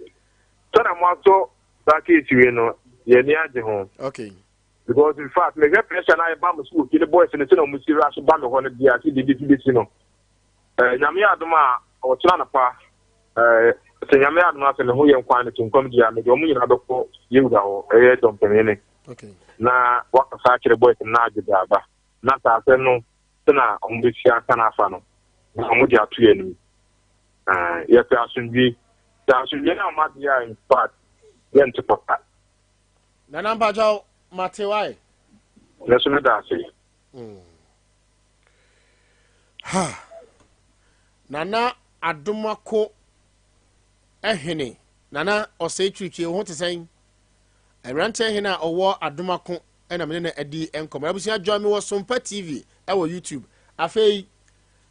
sɛna mo asɔ saa case wei no yɛn ani agye ho. Okay. Because in fact mehwɛ pressure na ɛba mo so wɔ fie ne boys no sɛnea wɔn si rush ba me hɔ no deɛ ase deɛ besi besi no ɛɛ nyame adom a ɔkyena anapa ɛɛ sɛ nyame adom a sɛ me ho yɛ nkwan no to nkwam deɛ a mede wɔn nyinaa bɛkɔ yewura hɔ ɛyɛ dɔmpɛmene na wakasa akyerɛ boys no na agye de aba na saa asɛm no sɛnea wɔn besi aka no afa no na wɔn de ato yɛn anim ɛɛ yɛpɛ asomdwie. Sɛ asomdwoe no amma deɛ a in fact yɛnte papa. Nana mpakyɛw mate wae. Me nso meda ase. Ha. Nana Adomako Hene, Nana Osei Twitwi, wo ho te sɛn? Mmeranteɛ hene a ɔwɔ Adomako na me ne no adi nkɔmmɔ. Abusua join me wɔ Sompa TV ɛwɔ YouTube. Afei,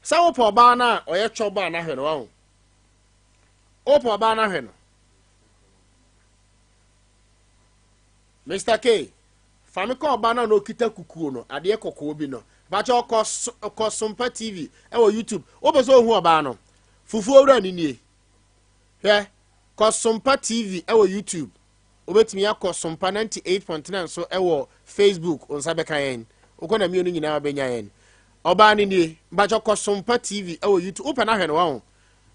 sɛ wopɛ ɔbaa no a ɔyɛ twɔba a n'ahwɛ no waho. Wopɛ ɔbaa no ahwɛ no. Mr. K, fa me kɔ ɔbaa no a na ɔkita kukuo no, adeɛ kɔkɔɔ bi no. Bakyɛ ɔkɔ kɔ Sompa TV ɛwɔ YouTube. Wopɛ sɛ ohu ɔbaa no? Fufuo wura ni nie. Hwɛ, kɔ Sompa TV ɛwɔ YouTube. Wobɛtumi akɔ Sompa 98.9 so ɛwɔ Facebook. Wo nsa bɛka yɛn. Wokɔ na mmienu nyinaa wobɛnya yɛn. Ɔbaa no nie. Bakyɛ kɔ Sompa TV ɛwɔ YouTube. Wopɛ no ahwɛ no waho.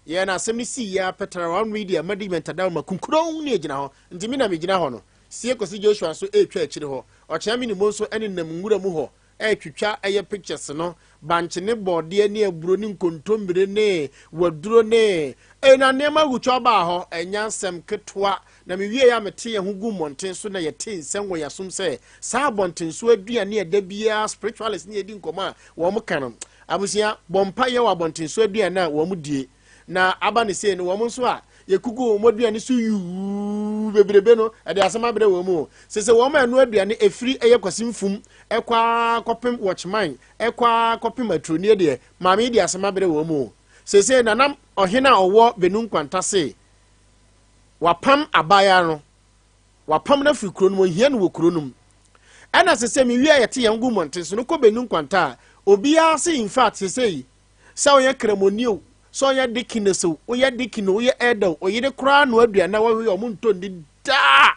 Yɛn na asɛm no sii yɛ apɛtara one media management adawo ma kunkuron ne egyina hɔ. Nti me na megyina hɔ no. Sie Kwasi Joshua nso ɛretwa akyire hɔ. Ɔkyea me ne mo nso ɛnenam nwura mu hɔ ɛretwitwa ɛyɛ pictures no. Bankye ne bɔɔdeɛ ne aburo ne nkontommire ne waduro ne ei na nneɛma gu twa baa hɔ. Ɛnyɛ asɛm ketewa. Na mewie a mete yɛn ho gu mmɔnten so na yɛte nsɛm wɔ yɛn asom sɛ saa abɔnten so aduane a da biara spiritualist ne yɛdi nkɔmmɔ a wɔn ka no. Abusua, bɔ mpaeɛ wɔ abɔnten so aduane a wɔn die. Na aba ne sei no, wɔn nso a yɛkugu wɔn aduane so yuu bebrebe no, ɛde asɛm abrɛ wɔn mu o. Sese wɔn a ɛno aduane ɛfiri ɛyɛ Kwasi Mfum ɛkɔ ara kɔpem Watchman ɛkɔ ara kɔpem Aturonie deɛ, maame yi de asɛm abrɛ wɔn mu o. Sese Nana ɔhene a ɔwɔ Benu Nkwanta se wapam abaayewa no, wapam no afiri kuro no mu, ohia no wɔ kuro no mu. Ɛna sese mewie a yɛte yɛn gu mmɔnten so no kɔ Benu Nkwanta a, obiara se in fact sesei Sɛ ɔyɛ kramoni o, sɛ ɔyɛ deaconess o, woyɛ deacon o, woyɛ elder o, oyere koraa noa aduane a wɔwe ɔmo ntɔ nni daa.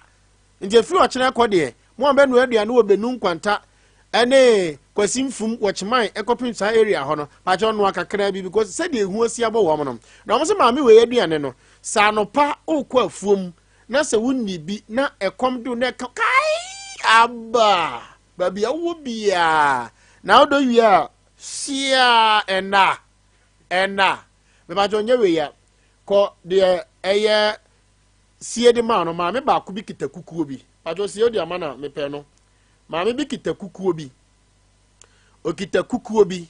Nti efiri ɔkyena kɔ deɛ, mo a bɛnoa aduane wɔ Benu Nkwanta ɛne Kwasi Mfum, Wɔkyeman ɛkɔpem saa area hɔ no, pakyɛ ɔnoa kakraa bi because sɛdeɛ ehu asi abɔ wɔn no. Na wɔn sɛ maame wei aduane no, sɛ anɔpa wokɔ afuom na sɛ wonni bi na ɛkɔm de wo na ɛka kae aba baabi a wowɔ biara na wodɔ wie a Siaa ɛna ɛna mepakyɛ ɔnyɛ wei a kɔ deɛ ɛyɛ sie de maa no maame baako bi kita kukuo bi pakyɛ sie de ama na mepɛ no maame bi kita kukuo bi okita kukuo bi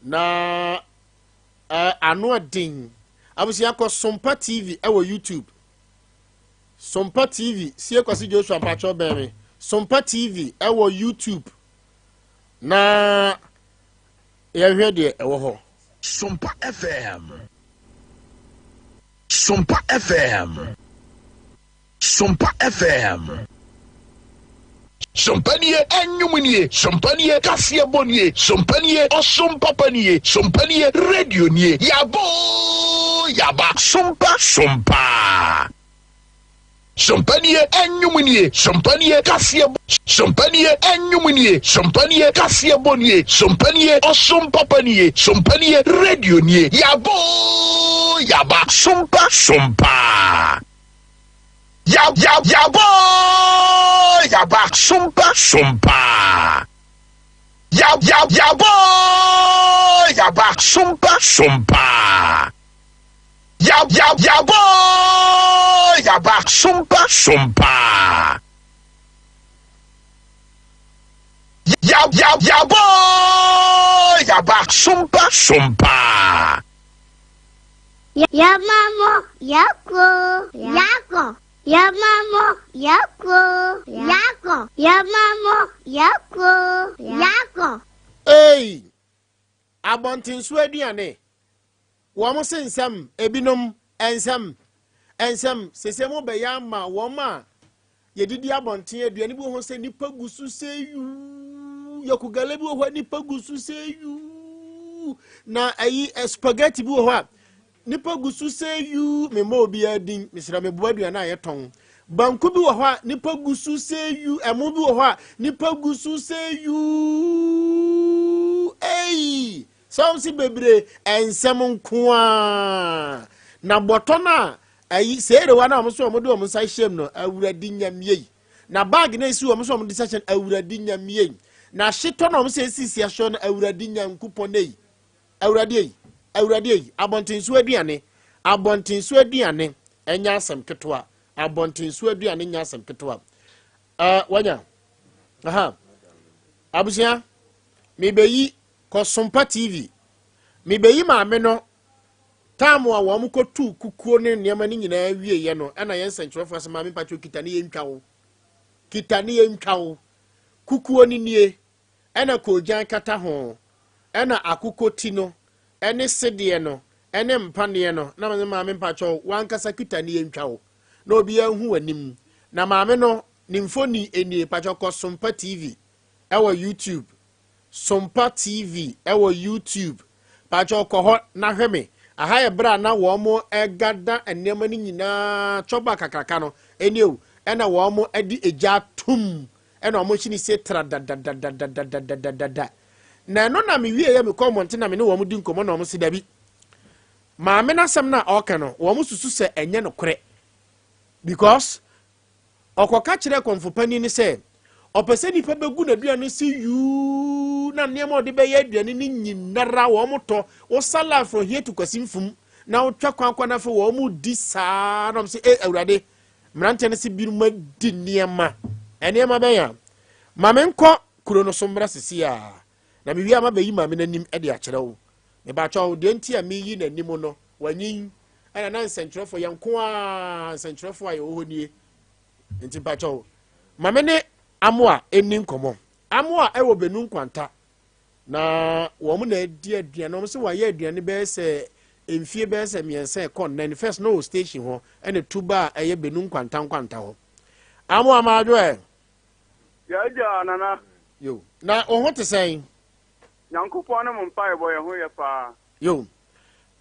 na ɛɛ ano ɛden abusua kɔ Sompa TV ɛwɔ YouTube Sompa TV sie kwasi Joshua mpakyɛ bɛn me Sompa TV ɛwɔ YouTube. Na yɛnhwɛ deɛ ɛwɔ hɔ. Sompa FM. Sompa FM. Sompa FM. Sompa nie, ɛnwom nie, Sompa nie, kaseɛbɔ nie, Sompa nie, ɔsom papa nie, Sompa nie, radio nie, yaba oo, yaba, Sompa, Sompa. Sompa nie, ɛnwom nie, Sompa nie, kaseɛbɔ, Sompa nie, ɛnwom nie, Sompa nie, kaseɛbɔ nie, Sompa nie, ɔsom papa nie, Sompa nie, radio nie, yaba oo, yaba, Sompa, Sompa. Ya, ya, yaba oo, yaba, Sompa, Sompa. Ya, ya, yaba oo, yaba, Sompa, Sompa. Ya ya yaba oo yaba sompa sompa. Ya ya yaba oo yaba sompa sompa. Yamamo yako yako yamamo yako yako yamamo yako yako. Ei! Abɔntenso aduane Wɔn se nsɛm, ebinom, nsɛm, nsɛm, sese mo bɛyɛ ama wɔn a yɛdidi abɔnten aduane bi wɔ hɔ sɛ nipa gu so sɛ yuu, yɔkogale bi wɔ hɔ a nipa gu so sɛ yuu, na ayi eh, spaghetti bi wɔ hɔ a nipa gu so sɛ yuu, memmɔ obiara din, mesrɛ meboa aduane a yɛtɔn. Banku bi wɔ hɔ a nipa gu so sɛ yuu, ɛmo bi wɔ hɔ a nipa gu so sɛ yuu, ei! Sɛ bebree nsɛm nko ara. Na bɔtɔ no a ayi seerewa no a wɔn nso wɔde wɔn nsa hyɛm no awurade nyamie yi. Na baage no a esi wɔn nso wɔde nsa hyɛm no awurade nyamie yi. Na hyetɔ no a wɔn nso esisi ahyɛ no awurade nyankopɔn yi. Awurade yi, awurade yi, abɔntenso aduane, abɔntenso aduane. Ɛnyɛ asɛm ketewa. Abɔntenso aduane nyɛ asɛm ketewa. Uh, wanya. Aha. Abusua, mebeyi kɔ Sompa TV. Mebeyi maame no time a wɔn kɔtu kukuo ne nneɛma no nyinaa wieɛ no, ɛna yɛn nsɛnkyerɛfoɔ sɛ maame mpatwo kita ne yɛntwa wo. Kita ne yɛntwa wo. Kukuo no nie, ɛna koogyan kata ho, ɛna akokɔ ti no, ɛne sedeɛ no, ɛne mpaneɛ no, na mese maame mpakyɛw wankasa kita ne yɛntwa wo, na obiara nhu w'anim. Na maame no ne mfoni nie, mpakyɛw kɔ Sompa TV ɛwɔ YouTube, Sompa TV ɛwɔ YouTube, mpakyɛw kɔ hɔ na hwɛ me. Aha yɛ berɛ a na wɔn ɛgada nneɛma no nyinaa, chɔba kakraka no, ɛnie o, ɛna wɔn ɛde egya atum ɛna wɔn hyɛ ne sie tradadadadadadadada. Na ɛno na me wie yɛ mekɔ mmɔnten na me ne wɔn di nkɔmmɔ na wɔn se dabi. Maame n'asɛm no a ɔreka no, wɔn susu sɛ ɛnyɛ nokorɛ. Because ɔkɔka kyerɛ kɔmfo panin no sɛ ɔpɛ sɛ nnipa bɛgu n'aduane se yuu na nneɛma a ɔde bɛyɛ aduane no nyinara wɔn tɔ. Wosa line from here to Kwasi Mfum na wotwa kwan kɔ na afei wɔn di saa na wɔn se eh Awurade mmeranteɛ no se binom adi nneɛma. Nneɛma bɛn a? Ma menkɔ kuro no so mmra sisi a na mewie a mabɛyi maame no anim de akyerɛ wo. Mebakyɛw, deɛ nti a meyi n'anim no, wanyin, ɛna na nsɛnkyerɛfoɔ yɛn nko ara nsɛnkyerɛfoɔ a yɛwɔ hɔ nie. Nti mpakyɛw, ma me ne Amoa ɛnni nkɔmmɔ. Amoa ɛwɔ Benu Nkwanta, na wɔn na adi aduane, wɔn sɛ wɔayɛ aduane bɛyɛ sɛ mfie bɛyɛ sɛ mmiɛnsa ɛkɔ nnan, first na wɔ station hɔ, ɛna tuba a ɛyɛ Benu Nkwanta Nkwanta hɔ. Amoa maadwo ɛ. Yɛagya Nana. Yo. Na wo ho te sɛn? Nyankopɔn ne mo mpaebɔ yɛ ho yɛ paa. Yo.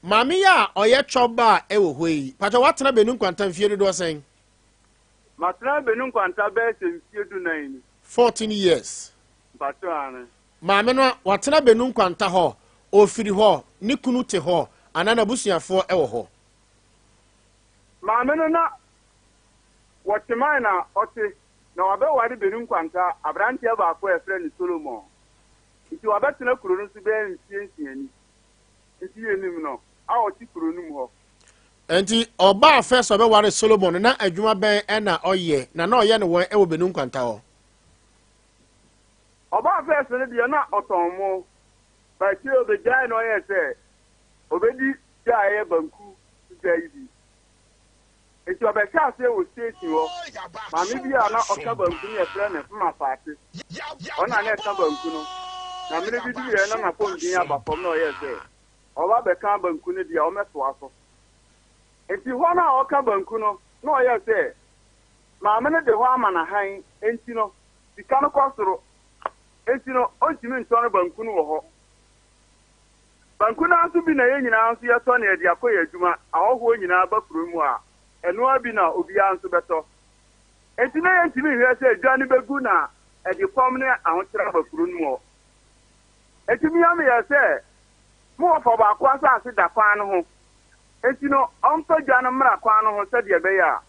Maame yi a ɔyɛ twɔba a ɛwɔ hɔ yi, patwɔ woatena Benu Nkwanta mfie dodoɔ sɛn? Matena Benu Nkwanta bɛyɛ sɛ mfie dunan ni. 14 years. Mpatwɔ aane. Maame no watena Benu Nkwanta hɔ, ɔfiri hɔ, ne kunu te hɔ anaa n'abusuafoɔ wɔ hɔ? Maame no na wɔte man na ɔte, na wabɛware Benu Nkwanta aberanteɛ baako a yɛfrɛ no Solomon. Nti wabɛtena kuro no so bɛyɛ mfie nsia ni. Nti yɛnim no a ɔte kuro no mu hɔ. Nti ɔbaa first ɔbɛware Solomon no, na adwuma bɛn na ɔyɛ, na na ɔyɛ no wɔn wɔ Benu Nkwanta hɔ? Ɔbaa first no deɛ na ɔtɔn mo, but akyire ɔbɛgyae na ɔyɛɛ sɛ ɔbɛdi dwa a ɛyɛ banku dwa yi bi. Enti ɔbɛhyɛɛ aseɛ wɔ station hɔ. Maame bi a na ɔka banku no yɛfrɛ no Mma Faate. Ɔno na na ɛka banku no. Na mmerɛ bi duruiɛ na n'apɔmuden aba fam na ɔyɛɛ sɛ ɔba abɛka banku no deɛ ɔmmɛtoa so. Enti hɔ no a ɔka banku no na ɔyɛɛ sɛ maame no de hɔ ama no hann enti no sika no kɔ soro enti no ɔntumi ntɔn banku no wɔ hɔ. Banku no ara nso bi na yɛn nyinaa nso yɛtɔ na yɛde akɔ yɛn adwuma. Ahɔhoɔ nyinaa ba kuro mu a, ɛno ara bi na obiara nso bɛtɔ. Enti na yɛntumi nhwɛ sɛ dwa no bɛgu na ɛde kɔm ne ahokyerɛ aba kuro no mu hɔ. Enti me ara meyɛɛ sɛ me wɔfa baako asase da kwan no ho, enti no ɔmfa dwa no mmra kwan no ho sɛdeɛ ɛbɛyɛ a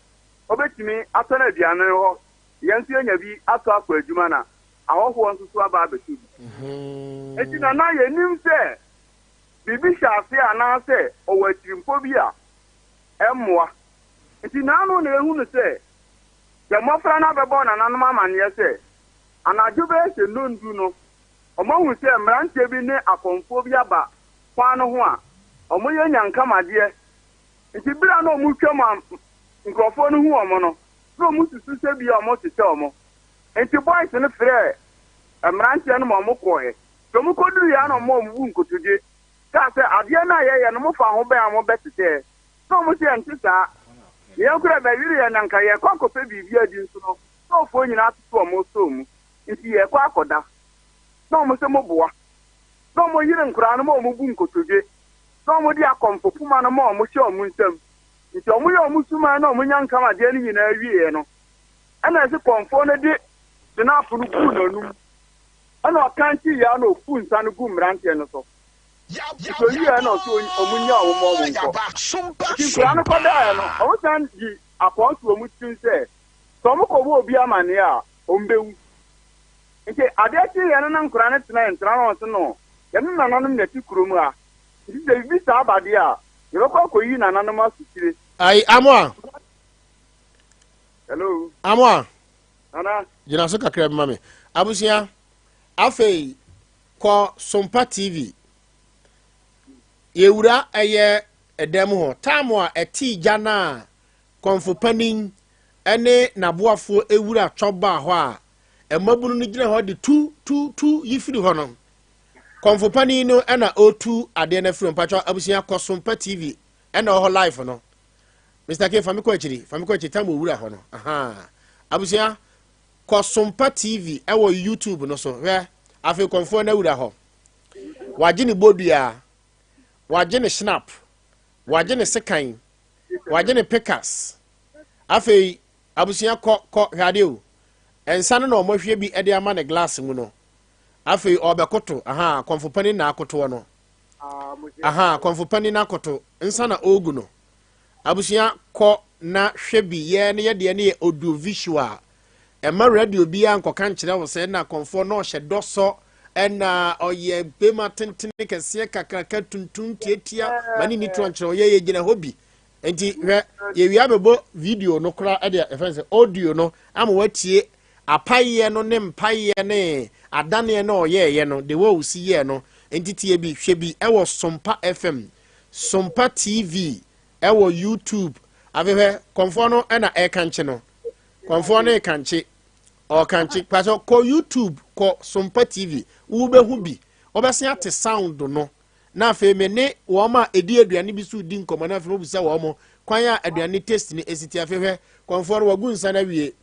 ɔbɛtumi atɔn aduane no hɔ na yɛn nso yɛanya bi atɔ akɔ adwuma na ahɔhoɔ nso so aba abɛtɔ bi. Enti na na yɛnnim sɛ biribi hyɛ aseɛ anaasɛ ɔwɔ atirimpɔ bi a ɛmmoa. Enti naano na yɛhunu sɛ yɛn mmɔfra no abɛbɔ nananom amanneɛ sɛ anadwo bɛyɛ sɛ nnɔndu no, wɔahu sɛ mmeranteɛ bi ne akɔmfoɔ bi aba kwan no ho a wɔyɛ nyankamadeɛ. Enti berɛ a na wɔretwam a nkurɔfoɔ no hu wɔn no, na wɔsusu sɛ ebia wɔrekyekyɛ wɔn. Enti boys no frɛɛ mmeranteɛ no ma wɔkɔeɛ. Nti wɔkɔduruiɛ ara na wɔmaa wɔn buu nkotodwe kaa sɛ, Adeɛ no a yɛyɛ no, mofa ho bɛn a mobɛtetɛɛ? Na wɔn se, Ɛnte saa. Na yɛn koraa ɛbɛyere yɛn na anka yɛrekɔ akɔpɛ biribi adi nso no, sɔɔfoɔ nyinaa atoto wɔn sɔɔ mu, nti yɛrekɔ akɔda. Na wɔn se, Moboa. Na wɔyere nkoraa no ma wɔbu nkotodwe, na wɔde akɔmfo poma no ma wɔhyɛ wɔn nsam. Nti wɔyɛ wɔn suman na wɔnya nkamadeɛ no nyinaa wieeɛ no, Ɛnna ɛse kɔmfoɔ no de senaapo no guu n'anom, ɛnna ɔkankyee yɛ ara na ɔfuu nsa no guu mmeranteɛ no so. Nti ɔwieɛ na ɔse wɔn nnyaa wɔn ma wɔn nkɔ. Nti nkoraa no kɔdaeɛ no, wɔsan de apɔn too wɔn tirim sɛ, sɛ wɔkɔbɔ obi amaneɛ a, wɔbɛwu. Nti adeɛ kyeeɛ no na nkoraa no tenae ntena na wɔse no, yɛne nananom na ɛte kurom ha, nti sɛ biribi saa ba deɛ a, yɛbɛkɔ akɔyi nananom asotire. Ayi, Amoah. Hello. Amoa. Nana. Gyina so kakra bi ma me. Abusua, afei kɔ Sompa TV. Yɛwura ɛyɛ ɛdan mu hɔ. Taam a ɛtee gya no a kɔmfo panin ne n'aboafoɔ ewura twɔ baa hɔ a mmabunu no gyina hɔ de tu tu tu yi firi hɔ no. Kɔmfo panin no ɛna ɔretu adeɛ no afiri hɔ. Mpakyɛw abusua kɔ Sompa TV ɛna ɔwɔ hɔ live no. Mr. K, fa me kɔ akyiri, fa me kɔ akyiri, tam owura hɔ no. Aha. Abusua, kɔ Sompa TV ɛwɔ YouTube no so. Hwɛ, afei kɔmfoɔ no awura hɔ. Wagye ne bodua, wagye ne snap, wagye ne sekan, wagye ne pikas. Afei, abusua kɔ, kɔ, hwɛ adeɛ o. Nsa no na wɔahwie bi de ama ne glass mu no. Afei ɔrebɛkoto, aha, kɔmfo panin na akotoɔ no. Aha, kɔmfo panin no akoto, nsa na ɔregu no. Abusua kɔ na hwɛ bi yɛ ne yɛ deɛ ne yɛ audio visual. Ɛma radio biara nkɔka nkyerɛ wo sɛ na kɔmfoɔ na ɔhyɛ dɔsɔ ɛna ɔyɛ bema tentene kɛseɛ kakraka tuntum tiatia ma ne ni torɔ nkyerɛ wo yɛ yɛ gyina hɔ bi. Nti hwɛ yɛwie abɛbɔ video no koraa ɛde ɛfɛn sɛ audio no ama watie apaeɛ no ne mpaeɛ ne adaneɛ no ɔyɛɛyɛ no de wɔ osi yɛɛ no. Nti tie bi hwɛ bi ɛwɔ Sompa FM Sompa TV ɛwɔ YouTube. Afei hwɛ, kɔmfoɔ no ɛna ɛrekankye no. Kɔmfoɔ no rekankye. Ɔrekankye. Pasɛ kɔ YouTube, kɔ Sompa TV. Wobɛhu bi. Wobɛsen ate sound no. Na afei me ne wɔn a ɛdi aduane bi so di nkɔmmɔ na afei mobisa wɔn kwan a aduane taste no ɛsi te. Afei hwɛ, kɔmfoɔ no wagu nsa no awie.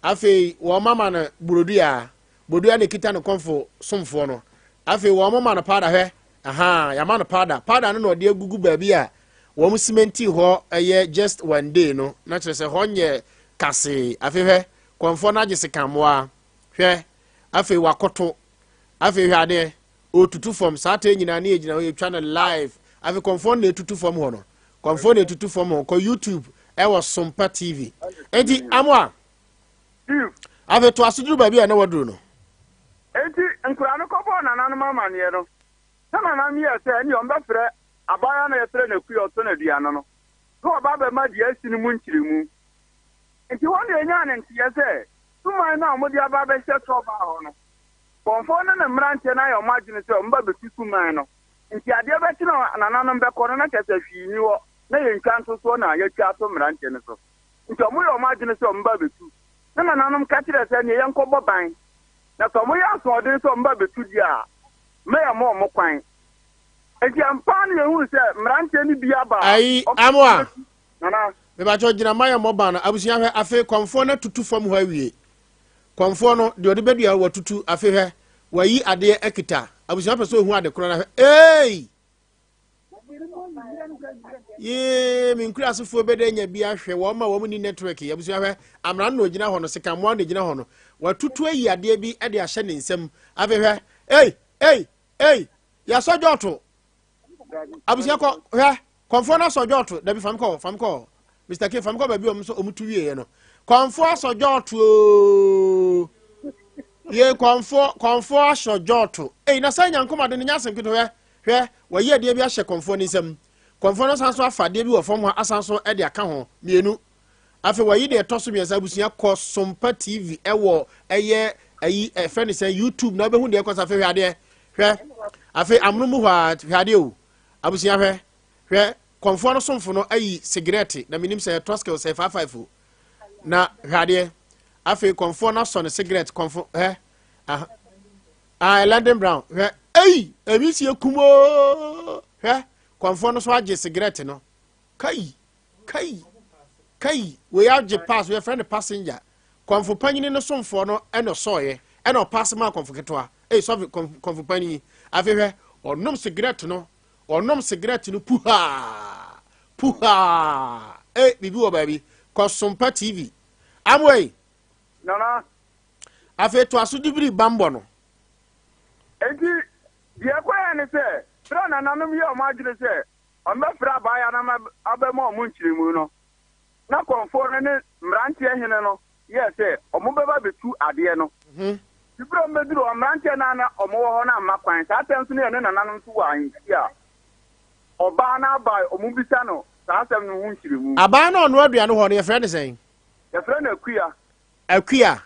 Afei wɔn ama no burodua. Bodua na ɛkita no kɔmfo somfoɔ no. Afei wɔn ma no powder hwɛ. Ahaa, yɛama no powder. Powder no na ɔde agugu baabi a wɔn simenti hɔ yɛ just one day no, na kyerɛ sɛ hɔ nyɛ kasee. Afei hwɛ, kɔmfoɔ no agye sekammoa. Hwɛ, afei wakoto. Afei hwɛ adeɛ, ɔretutu fam. Saa tɛ nyinaa ne yɛgyina hɔ yɛtwa no live. Afei kɔmfoɔ no na ɛtutu fam hɔ no. Kɔmfoɔ na ɛtutu fam hɔ. Kɔ YouTube ɛwɔ Sompa TV. Enti, Amoa, afei to aso duru baabi a na waduru no. Enti nkoraa no kɔbɔɔ nananom amanneɛ no, na nananom yɛɛ sɛ ɛnneɛ wɔbɛfrɛ abaayewa no a yɛfrɛ no Akua a ɔtɔn aduane no, na waba abɛma deɛ asi no mu nkyerɛmu. Enti hɔ na yɛnyaa ne nteeɛ sɛ suman no a wɔde aba abɛhyɛ Tɔbaa hɔ no, Bɔmfoɔ no ne mmeranteɛ no ayɛ wɔn adwene sɛ wɔba abɛtu suman no. Enti adeɛ bɛkye na nananom bɛkɔ no, na kyerɛ sɛ hwee nni hɔ, na yɛntwa ntosoɔ na yɛatwa ato mmeranteɛ no so. Enti wɔyɛɛ wɔn adwene sɛ wɔba abɛtu. Na nananom ka kyerɛɛ sɛ ɛnneɛ yɛnkɔbɔ ban. Na sɛ wɔyɛ asoɔden sɛ wɔba abɛtu deɛ a, mma yɛmma wɔn kwan. Enti ampa ara na yɛhunu sɛ mmeranteɛ no bi aba a Ayi, wɔpɛ sɛ Amoa. wɔbɛtu. Nana. Mebakyɛw gyina ma yɛmmɔ ban no. Abusua hwɛ, afei kɔmfoɔ no atutu fam hɔ awie. Kɔmfoɔ no, deɛ ɔde bɛdua hɔ watutu. Afei hwɛ, wayi adeɛ akita. Abusua pɛ sɛ ohu ade korɔ no ahwɛ. Eei! Yee, me nkurasefoɔ bɛda anya bi ahwɛ wɔn ma wɔn ni network yi. Abusua hwɛ, amena no na ogyina hɔ no, sekammoa na egyina hɔ no. Watutu ayi adeɛ bi de ahyɛ ne nsam. Afei hwɛ, ei, ei, ei, yɛasɔ dwɔɔto. Abusua kɔ, hwɛ, kɔnfoɔ no asɔ dwɔɔto. Dabi, fam kɔ, fam kɔ. Mr. K, fam kɔ baabi a wɔn nso wɔn tu wieɛ no. Kɔnfoɔ asɔ dwɔɔto ooo. Yee, kɔnfoɔ, kɔnfoɔ asɔ dwɔɔto. Ei, na sɛ nyankoma de no nyɛ asɛm ketewa hwɛ. Hwɛ, wayi adeɛ bi ahyɛ kɔmfoɔ no nsam. Kɔmfoɔ no asan so afa adeɛ bi wɔ fam hɔ asan so de aka ho, mmienu. Afei wayi deɛ ɛtɔ so mmiɛnsa, abusua kɔ Sompa TV ɛwɔ ɛyɛ ayi ɛfɛ ne sɛ YouTube na wobɛhu deɛ ɛkɔ so. Afei hwɛ adeɛ, hwɛ. Afei amono mu hɔ a, hwɛ adeɛ o. Abusua hwɛ, hwɛ, kɔmfoɔ no somfo no ayi sigaret, na menim sɛ ɛyɛ Toskel sɛ 55 o. Na hwɛ adeɛ. Afei kɔmfoɔ no asɔ ne sigaret, kɔmfo, hɛ, aha. Ah, London Brown, hwɛ, ei, ebi si ekum oo, hwɛ, kɔnfoɔ no so agye sigaret no, kai, kai, kai, wei agye pass, yɛfrɛ no passenger, kɔnfo panyini no somfoɔ no ɛna ɔsɔɔyɛ, ɛna ɔpaase maa kɔnfo ketewa, ei, sɔfe, kɔnfo panyin, afei hwɛ, ɔnom sigaret no, ɔnom sigaret no puhaa, puhaa, ei, biribi wɔ baabi, kɔsompa TV, amoei. Nana. Afei toa so de biri bammɔ no. Enti, deɛ ɛkɔeɛ ne sɛ, berɛ a nananom yɛɛ wɔn adwene sɛ wɔbɛfrɛ abaayewa no ama abɛma wɔn nkyerɛmu no, na kɔmfoɔ no ne mmeranteɛ hene no yɛɛ sɛ wɔbɛba abɛtu adeɛ no. Enti berɛ a wɔbɛduruu hɔ, mmeranteɛ no a na wɔwɔ hɔ no amma kwan. Saa asɛm nso no yɛ ne nananom nso wɔ ahemfie a ɔbaa no aba a wɔbisa no saa asɛm no ho nkyerɛmu. Abaa no a ɔnoa aduane hɔ no, yɛfrɛ no sɛn? Yɛfrɛ no Akua. Akua.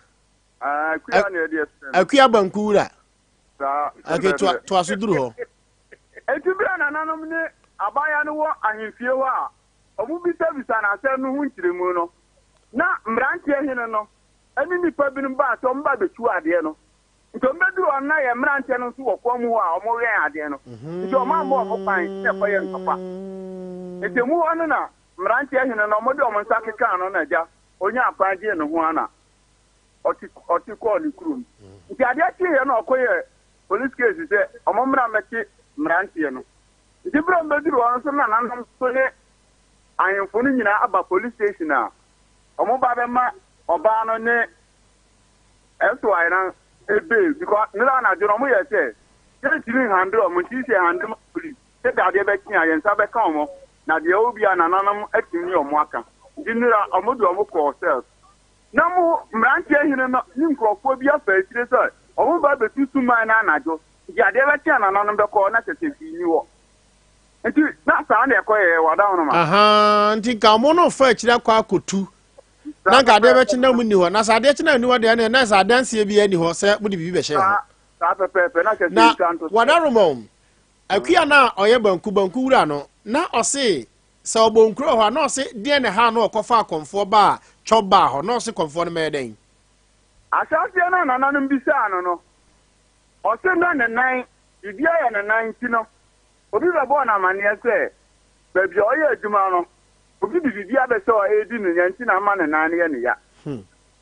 Ah, Akua na yɛde ɛfrɛ no. Akua banku wura. Saa. Okay, toa toa so duru hɔ. Enti bere a nananom ne abaayewa no wɔ ahemfie hɔ a wɔbisabisa no asɛm no ho nkyerɛmu no, na mmeranteɛ hene no ne nnipa binom baa sɛ wɔba abɛtu adeɛ no. Nti wɔbɛduru hɔ no, na yɛn mmeranteɛ no nso wɔ kwan mu hɔ a wɔwɛn adeɛ no. Nti wɔammɔ wɔn kwan na ɛkɔyɛɛ ntɔkwa. Nti emu hɔ no na mmeranteɛ hene no wɔde wɔn nsa kekaa no na agya ɔnyaa kwan gyee ne ho ara na ɔte ɔte kɔɔ ne kurom. Nti adeɛ kyeeɛ na ɔkɔyɛɛ police case sɛ wɔn mmra mmɛkye mmeranteɛ no. Nti berɛ a wɔbɛduru hɔ no nso na nananom nso ne ahemfo no nyinaa aba police station a wɔba bɛma ɔbaa no ne SY no bail because nnora anadwo no wɔyɛɛ sɛ yɛntumi nhandle wɔn nti sɛ yɛhandle ma police sɛdeɛ adeɛ bɛkye a yɛn nsa bɛka wɔn na deɛ ɛwɔ biara nananom atumi ne wɔn aka. Nti nnora wɔde wɔn kɔɔ cells. Na mo mmeranteɛ hene no ne nkurɔfoɔ bi afa akyire sɛ wɔreba abɛtu suman no anadwo, nti adeɛ bɛkye a nananom bɛkɔ hɔ na kyerɛ sɛ hwee nni hɔ. Nti na saa na ɛkɔyɛeɛ wɔ Adaworoma. Ahaa, nti nka wɔn no refa akyire akɔ akɔtu, na nka adeɛ bɛkye na wɔn nni hɔ, na sɛ adeɛ kye na nni hɔ deɛ ɛneɛ na sɛ adanseɛ biara nni hɔ sɛ mode biribi bɛhyɛɛ hɔ. Saa pɛpɛɛpɛ, na kyerɛ sɛ Na ntwa nto so. Wadaworoma o, Akua no a ɔyɛ banku, banku wura no, na ɔse Sɛ ɔbɔ nkuro wɔ hɔ a, na ɔse deɛn na ɛhaa no a ɔkɔfaa kɔmfoɔ baa Twɔb baa hɔ, na ɔse kɔmfoɔ no mmɛyɛ dɛn? Ahyɛaseɛ no a nananom bisaa no no, ɔse na ne nan, biribi ayɛ ne nan nti no, obi bɛbɔɔ no amaneɛ sɛ baabi a ɔyɛ adwuma no, obi de biribi abɛhyɛ hɔ a ɛredi no nya nti na ama ne nan no yɛ no ya.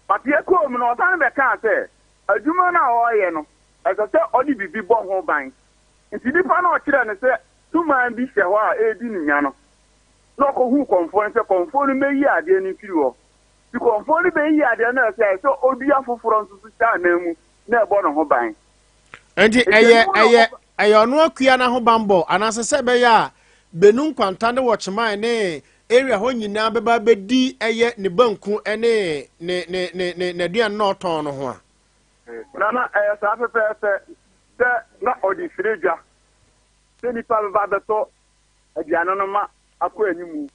But yɛkɔɔ mu no, ɔsane bɛkaa sɛ adwuma no a ɔreyɛ no, ɛsɛ sɛ ɔde biribi bɔ ho ban. Nti nipa no a ɔkyerɛɛ no sɛ suman bi hyɛ hɔ a ɛredi no nya no, na ɔkɔhuu kɔmfoɔ no sɛ kɔmfoɔ no mmɛyi adeɛ no mfiri hɔ. Nti kɔmfoɔ no bɛyii adeɛ no a ɛsɛ sɛ ɔdua foforɔ nso so hyɛ anan mu na ɛbɔ ne ho ban. Nti ɛyɛ ɛyɛ ɛyɛ ɔno akua n'ahobanbɔ anaasɛ sɛ ɛbɛyɛ a Benu Nkwanta ne Wɔkyeman ne area hɔ nyinaa bɛba abɛdi ɛyɛ ne banku ne ne ne ne ne n'aduane na ɔtɔn no ho a. Nana, ɛyɛ saa pɛpɛɛpɛ sɛ na ɔde firi dwa sɛ nnipa bɛba abɛtɔ aduane no ma akɔ anim.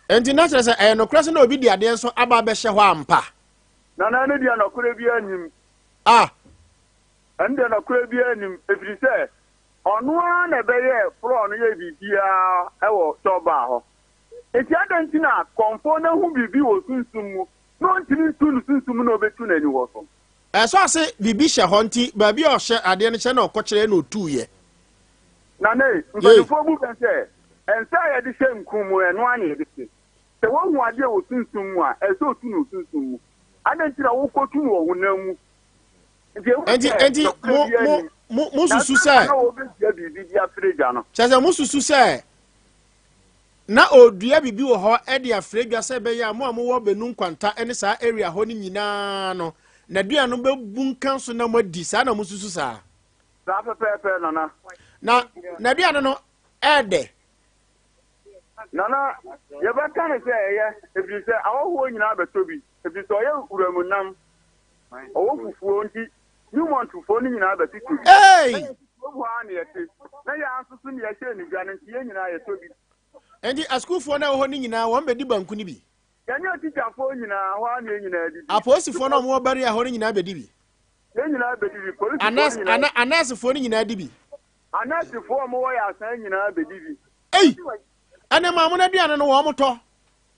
Enti na kyerɛ sɛ ɛyɛ nokorɛ sɛ na obi de adeɛ nso aba abɛhyɛ hɔ ampa? Nana, ɛno deɛ nɔkorɛ biara nnim. Ah! Ɛno deɛ nɔkorɛ biara nnim, ɛfiri sɛ ɔno ara na ɛbɛyɛɛ floor no yɛɛ biribiara wɔ chop bar hɔ. Enti adɛn nti na kɔmfoɔ no ahu biribi wɔ sunsum mu na ɔntumi ntu no sunsum mu na ɔbɛtu no aniwɔ so? Ɛsɔ ase biribi hyɛ hɔ nti baabi a ɔhyɛ adeɛ no hyɛ na ɔkɔkyerɛ na ɔtuiɛ. Nane, mpanimfoɔ bu bɛ sɛ, Nsa a yɛde hyɛ nku mu, ɛno ara na yɛde te. Sɛ woahu adeɛ wɔ sunsum mu a, ɛsɛ sɛ ɔtu no wɔ sunsum mu. Adɛn nti na wokɔtu no wɔ honam mu? Nti ɛhu Enti, sɛ enti nokorɛ mo, biara mo, nnim. mo, mo Na susu ansa sɛ, na wɔbɛdua biribi de afrɛ dwa no, kyerɛ sɛ mo susu sɛ na ɔredua biribi wɔ hɔ de afrɛ dwa sɛ ɛbɛyɛ a mo a mowɔ Benu Nkwanta ne saa area hɔ no nyinaa no, n'aduane no bɛbu nka so na moadi. Saa na mo susu saa? Saa pɛpɛɛpɛ, Nana. Na n'aduane no ɛɛdɛ. Nana, yɛbɛka no sɛ ɛyɛ, ɛfiri sɛ ahɔhoɔ nyinaa bɛtɔ bi, ɛfiri sɛ ɔyɛ wuram nam, ɔwɔ fufuo nti Newmontfoɔ no nyinaa bɛtotɔ bi. Hey! Na yɛn nso kurom hɔ ara na yɛte, na yɛn ara nso so na yɛhyɛɛ no dwa no nti yɛn nyinaa yɛtɔ bi. Enti asukuufoɔ no a ɛwɔ hɔ no nyinaa wɔn bɛdi banku no bi. Yɛne atikyafoɔ nyinaa, hɔ ara na yɛn nyinaa didi. Apolisifoɔ no a wɔwɔ barrier hɔ no nyinaa bɛdi bi. Yɛn nyinaa bɛdi bi. Polisifoɔ Anas, no nyinaa. ana, anɛɛsefoɔ no nyinaa di bi. Anɛɛsefoɔ a wɔwɔ yɛn asan nyinaa bɛdi bi. Ei! Ɛnna maa mo no aduane no wɔn tɔ.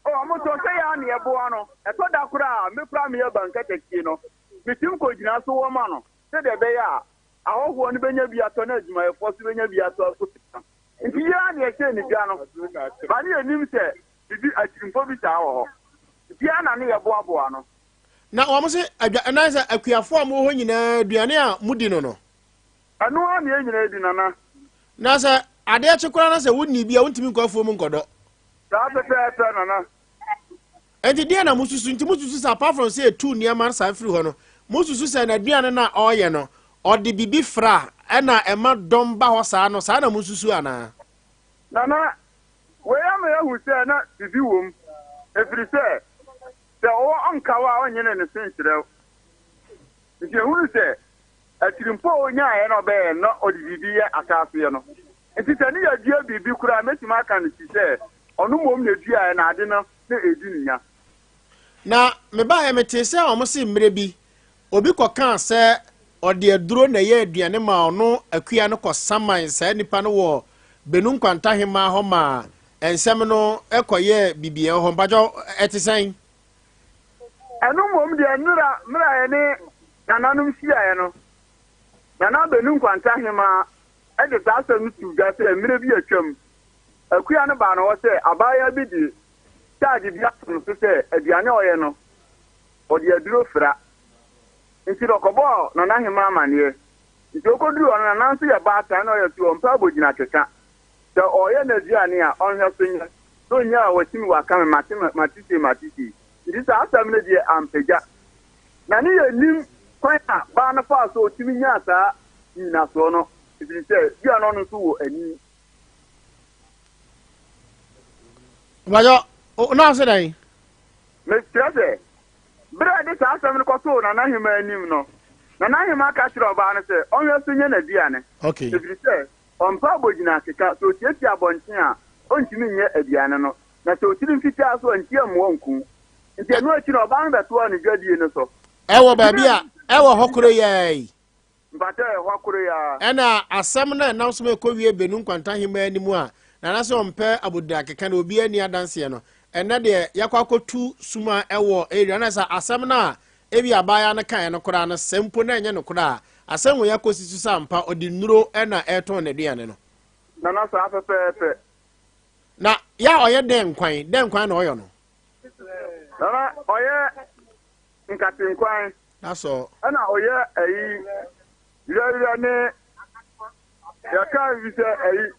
O, wɔn tɔ sɛ yɛn a na yɛboa no. Ɛtɔ da koraa a, me koraa meyɛ bankatakyie no, metim kɔgyina so wɔ ma no sɛdeɛ ɛbɛyɛ a ahɔhoɔ no bɛnya bi atɔ na adwumayɛfoɔ nso bɛnya bi atɔ akɔ fie. Nti yɛn ara na yɛhyɛɛ ne dwa no, ba ne yɛnim sɛ biribi, atirimpɔ bi saa wɔ hɔ. Nti yɛn ara na ne yɛboaboa ano. Na wɔn se, Adwa, ɛnan sɛ akuafoɔ a mowɔ hɔ nyinaa aduane a modi no no. Ɛno ara na yɛn nyinaa di, Nana. Na sɛ adeɛ kye koraa na sɛ wonni bi a, wontumi nkɔ afuom nkɔdɔ. Saa pɛpɛɛpɛ, Nana. Enti deɛn na mosusu? Nti mosusu sɛ apart from sɛ ɛtuu nneɛma no saa firi hɔ no, mosusu sɛ n'aduane no a ɔreyɛ no, ɔde biribi fra ɛna ɛma dɔm ba hɔ saa no, saa na mosusu anaa? Nana, wei ama yɛahu sɛ na biribi wom, ɛfiri sɛ Sɛ ɔwɔ ɔnka wo a, ɔnnyene ne se nkyerɛ wo. Nti ehunu sɛ atirimpɔ a onyaeɛ na ɔbɛyɛ no na ɔde biribi yɛ ahyɛaseɛ no. Nti sɛ ne yɛdua biribi koraa a, mɛtumi aka no si sɛ ɔno mmom na ɛduaeɛ na ade no na ɛredi no nya. Na mebaeɛ metee sɛ wɔn se mmerɛ bi obi kɔkaa sɛ ɔde aduro na ɛyɛ aduane maa ɔno akua no kɔsaman saa nipa no wɔ Benu Nkwanta hemaa hɔ maa nsɛm no kɔyɛɛ biribi ɛwɔ hɔ. Mpakyɛw ɛte sɛn? Ɛno mmom deɛ nnora mmerɛ a yɛne nananom hyiaeɛ no, Nana Benu Nkwanta hemaa de saa asɛm no too dwa sɛ mmerɛ bi atwam, akua no baa ne hɔ sɛ abaayewa bi de charge bi ato no so sɛ aduane a ɔyɛ no, ɔde aduro fra. Nti no ɔkɔbɔɔ Nana Hemaa amaneɛ. Nti ɔkɔduruu hɔ no, Nana nso yɛ baatan na ɔyɛ so ɔmpɛ abogyina keka. Sɛ ɔreyɛ n'aduane a, ɔnhwɛ so nyɛ. Sɛ ɔnya a, watumi waka me, mate, mate sei, mate sei. Nti saa asɛm no deɛ ampagya. Na ne yɛnnim kwan a baa no faa so ɔtumi nyaa saa nnyinasoɔ no, ɛfiri sɛ bia na ɔno nso wɔ ani. Mpakyɛ, na ɔse dɛn? Mekyerɛ sɛ, bere a ɛde saa asɛm no kɔtoo Nana Hemaa anim no, Nana Hemaa ka kyerɛɛ ɔbaa no sɛ ɔnhwɛ so nyɛ n'aduane, ɛfiri sɛ ɔmpɛ abogyina keka, sɛ ɔtiatia abɔnten a, ɔntumi nyɛ aduane no, na sɛ ɔkyiri mfitaa nso a, ntia mmoa nku. Nti ɛno akyi no, ɔbaa no bɛtoaa ne dwadie no so. Ɛwɔ baabi a ɛwɔ hɔ koro yi ara yi. Mpakyɛ ɛwɔ hɔ koro yi ara. Ɛna asɛm no a ɛnam so ma ɛkɔwie Benu Nkwanta Hemaa anim a Nana sɛ ɔmpɛ abodin akeka na obiara nni adanseɛ no, ɛnnɛ deɛ yɛakɔ akɔtu sum a ɛwɔ area no sɛ asɛm no a ebi abaayewa no kaeɛ no koraa no sɛ mpo na ɛnyɛ nokorɛ a, asɛm wei akɔsi so sɛ ampa ɔde nnuro na ɛretɔn n'aduane no. Nana saa pɛpɛɛpɛ. Na yɛ a ɔyɛ dɛn nkwan? Dɛn nkwan na ɔyɔ no? Nana ɔyɛ nkatenkwan. That's all. Ɛna ɔyɛ ayi yerɛyerɛ ne yɛka bi sɛ ayi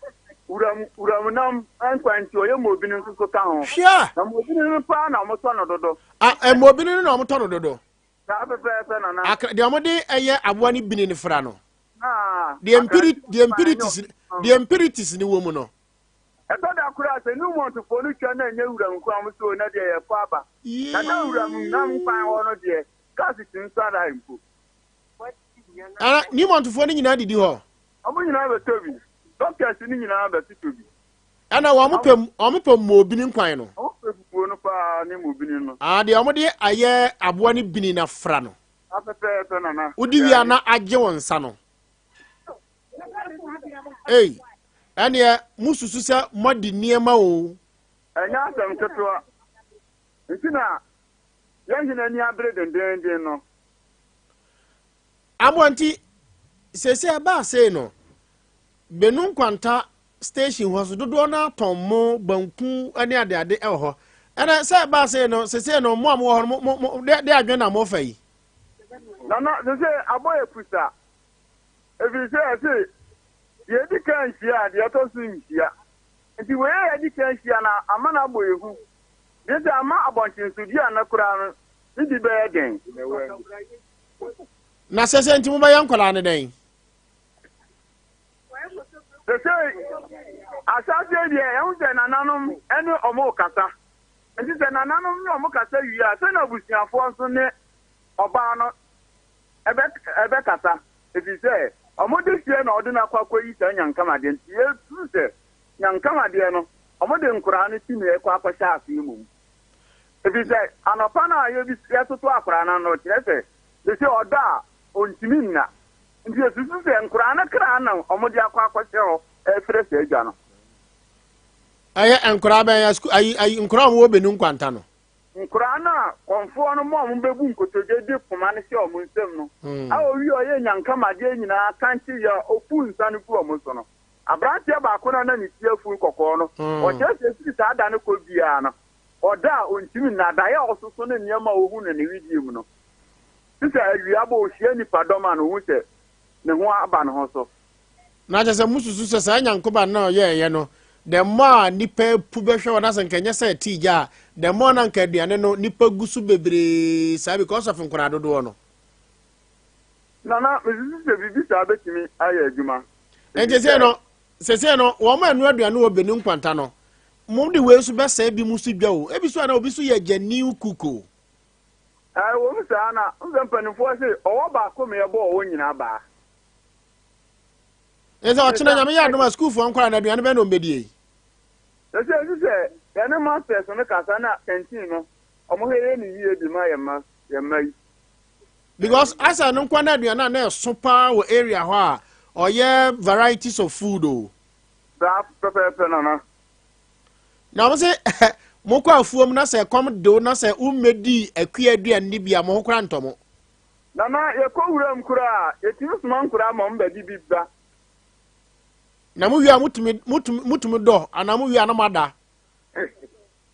wuram wuram nam nkwan nti ɔyɛ mobini nso so ka ho. Hwɛ. Na mobini no paa na wɔtɔ no dodo. Ah, eh, mobini no na wɔtɔ no dodo. Saa pɛpɛɛpɛ nana. Akra deɛ wɔde ɛyɛ aboa no bini no fra no. Ah, Deɛ mpiri deɛ mpiritis deɛ mpiritis ne wɔ mu no. Ɛtɔ da koraa sɛ Newmontfoɔ no twa na ɛnyɛ wuram nkwan mu so na deɛ yɛkɔ aba. Na na wuram nam kwan hɔ no deɛ, cars tumi sɔ ara mpo. Ara Newmontfoɔ no nyinaa didi hɔ? Wɔn nyinaa bɛtɔ bi. Doctors no nyinaa bɛtotɔ bi. Ɛna wɔn pɛ wɔn pɛ mmobini nkwan no. Wɔn pɛ fufuo no paa ne mmobini no. Ah, deɛ wɔn de ayɛ aboa no bini na fra no. Apɛpɛɛpɛ nana. Wodi wie a na agye wɔn nsa no. Ei, ɛneɛ mosusu sɛ moadi nneɛma o. Ɛnyɛ asɛm ketewa nti na yɛn hene ani abere dendeenden no. Aboa nti, seesei ɛbaa sei no, Benu Nkwanta station hɔ so dodoɔ no atɔn mo banku ne adeade wɔ hɔ. Ɛnɛ sɛ ɛbaa sei no, seesei no mo a mowɔ hɔ no, mo, mo, de, de adwene na mofa yi. Nana, seesei abɔ yɛ pusa. Ɛfiri sɛ ɛse, Deɛ ɛdi kan nhyia a, deɛ ɛtɔ so nhyia. Nti wei a yɛadi kan ahyia no ama no abɔ yɛn hu. Gye sɛ ama abɔntensodua no koraa no ne di bɛyɛ den. Na sɛsɛ nti mobɛyɛ nkwadaa no dɛn? Sɛsɛ ahyɛaseɛ deɛ yɛhu sɛ nananom ne wɔn rekasa. Nti sɛ nananom ne wɔn kasa wie a, sɛ na abusuafoɔ nso ne ɔbaa no ɛbɛkasa, ɛfiri sɛ wɔde hyɛ na wɔde no akɔ akɔyi saa nyankamadeɛ nti yɛsuru sɛ nyankamadeɛ no wɔde nkoraa no tumi ɛkɔ akɔhyɛ aseɛ mmom, ɛfiri sɛ anɔpa no a yɛtoto akoraa no ano kyerɛ sɛ sɛ ɔda a ɔntumi nna, nti yɛsusu sɛ nkoraa no kra na wɔde akɔ akɔhyɛ hɔ ɛfrɛ saa dwa no. Ɛyɛ nkoraa bɛn ayi ayi nkoraa a wɔwɔ Benu nkwanta no? Nkoraa no a kɔmfoɔ no ma wɔbɛbu nkotodwe de poma no hyɛ wɔn nsam no, a ɔwie a ɔyɛ nyankamadeɛ nyinaa kankye wie a ɔpu nsa no gu wɔn so no, aberanteɛ baako no a na ne ti afu kɔkɔɔ no, ɔkyerɛ sɛ ɛfiri saa da no kɔ biara no, ɔda a ɔntumi nna, daeɛ a ɔsoso ne nneɛma a ɔhu no ne wedeɛ mu no, te sɛ awia bɔ ɔhyia nnipadɔm a na ɔhu sɛ ne ho aba ne ho so. Na kyerɛ sɛ mususu sɛ saa Nyankoba no a ɔyɛeɛ no, the more a nnipa apu bɛhwɛ wɔn asɛ nka ɛnyɛ sɛ ɛte gya a, the more na nka aduane no nnipa gu so bebree saa because of nkwadaa dodoɔ no. Nana, mesusu sɛ biribi saa bɛtumi ayɛ adwuma. Nti sɛ no, sɛsɛ no, wɔn a ɛnoa aduane wɔ Benin nkwanta no, mo de wei nso bɛsɛe bi mu so dwa o. Ebi so a na obi so yɛ genuine cook o. Ɛwɔ mu saa na, n sɛ mpanimfoɔ se ɔwɔ baako meɛ bɔ ɔwɔ nyinaa baa. Ɛsɛ ɔkyena Nyame yɛ adom a sukuufoɔ nkwadaa no aduane bɛn na wɔbɛdie yi? Sɛsɛ ɛsi sɛ yɛne masters no kasa na canteen no. Wɔhwɛ yɛ no yie de ma yɛn mma yɛn mma yi. Because asa no nkwa na aduane a na ɛso paa wɔ area hɔ a ɔyɛ varieties of food o. Saa pɛpɛɛpɛ nana. Na wɔn sɛ mokɔ afuom na sɛ ɛkɔm de wo na sɛ wommɛdi akua aduane no bi a mo ho koraa ntɔ mo. Nana yɛkɔ wuram koraa a yɛtumi soma nkoraa ma wɔn bɛde bi ba. Na mo wie a motumi motumi motumi dɔ anaa mo wie a na moada.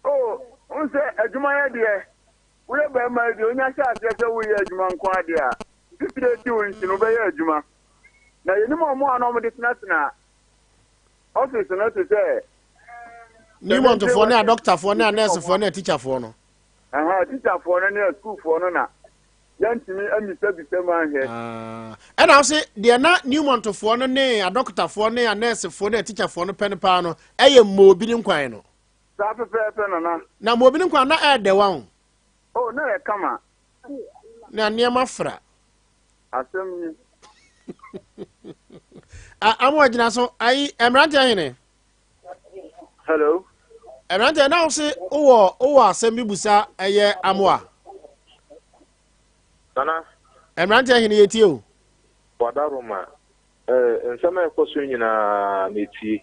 Oh, wohu sɛ adwumayɛ deɛ, woyɛ barima yi deɛ, wonya hyɛ aseɛ sɛ woreyɛ adwuma nko ara deɛ a, mfifire rete wo nti no, wobɛyɛ adwuma. Na yɛnim wɔn a na wɔde tenatena office no te sɛ Newmontfoɔ ne adɔktafoɔ ne anɛɛsefoɔ ne atikyafoɔ no. Ɛhɛn, atikyafoɔ no ne asukuufoɔ no na yɛntumi ammisabisa mu anhwɛ. Ah, ɛna wo se deɛ na Newmontfoɔ no ne adɔkotafoɔ ne anɛɛsefoɔ ne atikyafoɔ no pɛ no paa no ɛyɛ mmoobi ne nkwan no. Saa pɛpɛɛpɛ Nana. Na mmoobi ne nkwan na ɛɛdɛ wa o. Oh, na ɛyɛ kama. Na nneɛma fra. Asɛm ni. Amo agyina so ayi mmeranteɛ hene. Hello. Mmeranteɛ na wo se wowɔ wowɔ asɛm bi busa ɛyɛ amoa. Nana. Mmeranteɛ hene yɛtie o. Wadaroma. Eh, nsɛm a ɛkɔ so nyinaa metie.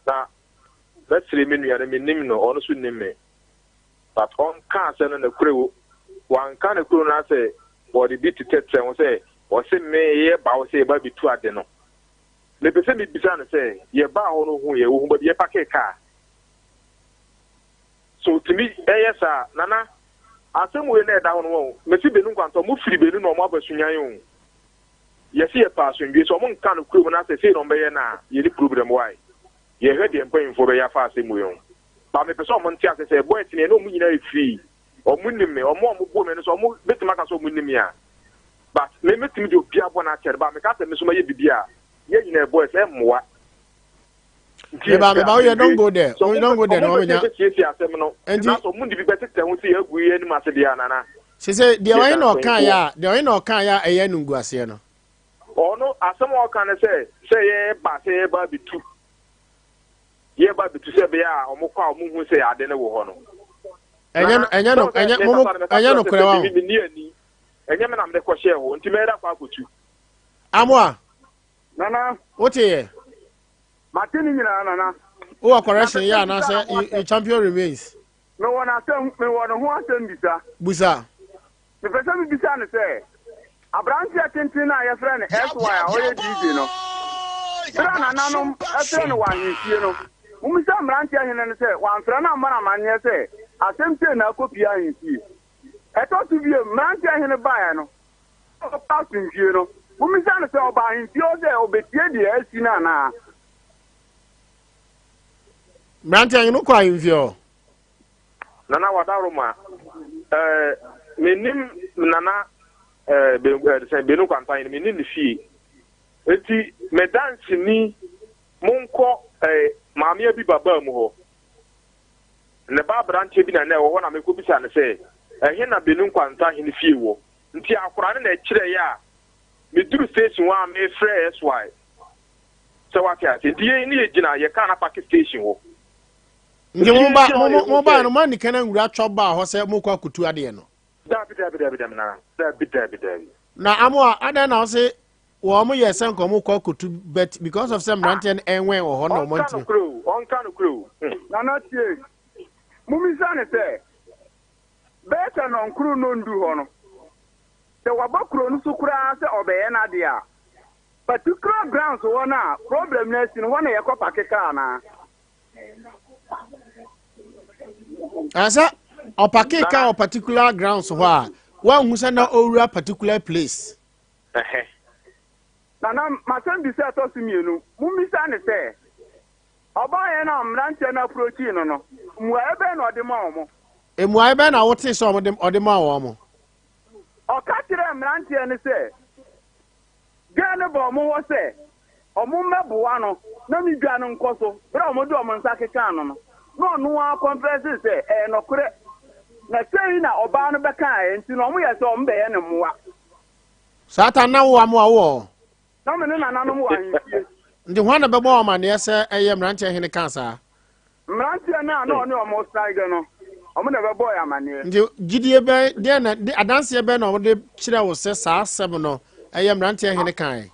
Na mɛsere me nua no menim no ɔno nso nim me. But ɔnka asɛm no nokorɛ o wanka nokorɛ o na sɛ ɔde bi tetɛtetɛ ho sɛ ɔse me yɛ ba hɔ sɛ yɛba bɛtu ade no mepɛ sɛ mebisa no sɛ yɛbaa hɔ no ɔhu yɛ ɔhu baabi yɛpakee kaa so ɔtumi ɛyɛ saa nana asɛm wei na ɛda hɔ no wɔn mesi benu nkwantɔ ɔmo firi benu na ɔmo aba sunyan o yɛse yɛpɛ asomdwe sɛ ɔmo nka nokorɛ mu na sɛ sei na ɔmo bɛyɛ na yɛni problem why yɛhwɛ deɛ mpanyinfoɔ bɛyɛ afa asɛm wei ho But mepɛ sɛ ɔmo nte ase sɛ boys no yɛne ɔmo nyinaa yɛ free. Ɔmo nim me, ɔmo a ɔmo bo me no nso ɔmo betumi aka sɛ ɔmo nim me a. But me metumi de obiara bɔne akyɛ no, but meka sɛ me nso mɛyɛ biribi a, yɛn nyinaa yɛ boys, ɛmmoa. Nti Meba yɛpɛ meba woyɛ don't asomdwoe. go there. Sɛ Wo ɔmo don't go pɛ there na ɔmo pɛ sɛ wabɛnya. yɛbɛsiesie asɛm no, Nti na sɛ ɔmo de bi bɛtetɛ ho sɛ yɛagu yɛn anim ase deɛ a, Nana, sese deɛ ɔhe yɛda na ɔka yɛ mpanyinfoɔ. a deɛ ɔhe na ɔka yɛ a ɛyɛ animguaseɛ no. Ɔno asɛm a ɔka ne sɛ, sɛ yɛba sɛ yɛba abɛtu Yɛba abɛtu sɛ ɛbɛyɛ a wɔn kɔ a wɔn nhu sɛ ade no wɔ hɔ no. Ɛnyɛ Nana, ɛnyɛ sɛ no wo sɛ ɛnyɛ mo mo mekasa no meka ɛnyɛ kyerɛ sɛ nokorɛ sɛ wa me ho. menni ani ɛnyɛ me na mede kɔhyɛɛ hɔ nti mɛyɛ dɛ akɔ akɔtu. Amoa. Nana. Wote yɛ. Mate ne nyinaa Nana. Wowɔ correction yɛ anaasɛ you, you champion remains. Mewɔ n'asɛm mewɔ ne ho asɛm bisa. Busa. Mepɛ sɛ mibisa no sɛ, aberanteɛ tenten no a yɛfrɛ no SY a ɔyɛ DJ no, berɛ a nananom frɛ no wɔ ahemfie no, mommisa mmeranteɛ hene no sɛ wamfrɛ no ammɔ no amanneɛ sɛ asɛm sei na akɔpue ahemfie? Ɛtɔ so bio, mmeranteɛ hene baeɛ no, sɛ ɔpɛ asomdwie no, mommisa no sɛ ɔbaa ahemfie hɔ sɛ ɔbɛtie deɛ asi no anaa? Mmeranteɛ hene wokɔ ahemfie hɔ? Nana Wadaroma, eh, mennim Nana eh, ben, eh, sɛ Benu Kwantan no, mennim ne fie. Enti me danseni, monkɔ eh, Maame Abiba baa mu hɔ. Ne ba aberanteɛ bi na na ɛwɔ hɔ na mekɔbisa no sɛ, ɛhe na Benu Nkwanta hene fie wɔ? Nti akwadaa no na ɛkyerɛeɛ a meduru station hɔ a mefrɛ SY sɛ wate ase. Nti yɛn ne yɛgyina yɛ kaa no apake station hɔ. Nti mo ba mo mo mo ba no mo ani kan nwura twɔ baa hɔ sɛ mo kɔ akutu adeɛ no. Dabi dabi dabi dabi nana dabi dabi dabi. Na amoa adan na ɔse wɔn mo yɛ sɛ nka wɔn kɔ akutu but because of sɛ mmeranteɛ no ɛnwɛn wɔ hɔ na wɔn Ɔnka ntumi. nokorɛ o ɔnka nokorɛ o hmm. Nana tie, mommisa no sɛ, bɛyɛ sɛ nnɔnkron nnɔndu hɔ no, sɛ waba kuro no so koraa sɛ ɔbɛyɛ n'adeɛ a, particular grounds hɔ no a problem no asi no, hɔ na yɛkɔ pake kaa anaa? Ansa ɔpake kaa wɔ particular grounds hɔ a wanhu sɛ na ɔwura particular place. Nana, m'asɛm bisa ɛtɔ so mmienu, mommisa no sɛ, ɔbaeɛ no a mmeranteɛ no approachii no no, mmuaeɛ bɛn na ɔde maa wɔn? Mmuaeɛ bɛn na wotee sɛ ɔde ɔde maa wɔn? Ɔka kyerɛɛ mmeranteɛ no sɛ, Girl no baa wɔn hɔ sɛ wɔmmɛboa no na ne dwa no nkɔ so. Berɛ a wɔde wɔn nsa kekaa no no, na ɔno ara kɔnfɛsee sɛ ɛyɛ nɔkorɛ, na sei na ɔbaa no bɛkaeɛ nti no wɔyɛɛ sɛ wɔbɛyɛ no mmoa. Saa ta na wo amoa wowɔ hɔ? Na me ne nananom wɔ ahemfie. Nti hwan na bɛbɔ wo amaneɛ sɛ ɛyɛ mmeranteɛ hene kaa saa? Mmeranteɛ no a na ɔne wɔn resrage no. Wɔn na ɛbɛbɔɔ yɛn amanneɛ. Nti gyidie bɛn, deɛ na, de, adanseɛ bɛn na wɔde kyerɛ wo sɛ saa asɛm no ɛyɛ mmeranteɛ hene kae?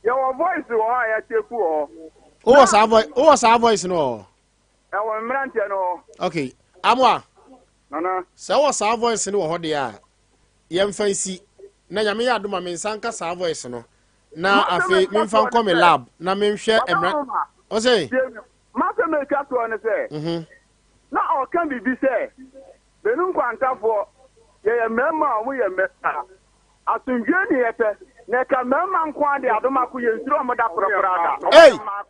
Yɛwɔ voice wɔ hɔ a yɛatepu wɔ hɔ. Wowɔ saa voice, wowɔ saa voice no wɔ hɔ? Ɛwɔ mmeranteɛ no hɔ. Okay. Amoa. Nana. Sɛ wowɔ saa voice no wɔ hɔ deɛ a, yɛmfa nsi. Na Nyame yɛ adom a me nsa nka saa voice no. Na afei memfa nkɔ me lab na menhwɛ mmra. Ɔsɛ. M'asɛm a ɛtwa toɔ ne sɛ, mhm. na ɔka biribi sɛ, Benu Nkwantafoɔ, yɛyɛ mmarima a wɔyɛ mmarima. Asomdwoe ne yɛpɛ, na ɛka mmarima nko ara de adom ako yɛnsuro wɔn da korakora da. Wɔyɛ mmaa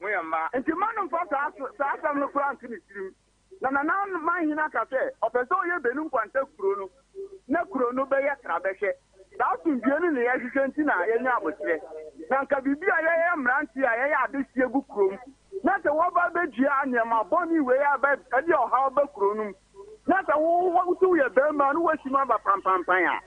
koraa. Nti mma no mfa saa asɛm no koraa nto ne tirim. Na Nana Manhene aka sɛ ɔpɛ sɛ ɔyɛ Benu Nkwanta kuro no na kuro no bɛyɛ krabɛhwɛ. Saa asomdwoeɛ no na yɛhwehwɛ nti na yɛnya aboterɛ. Na anka biribi a yɛyɛ mmeranteɛ a yɛyɛ adehyeɛ gu kurom na sɛ wɔba bɛdua nneɛma bɔne wei a ɛde ɔhaw ba kuro no mu na sɛ wo wo sɛ woyɛ barima na woasim aba pampampan a,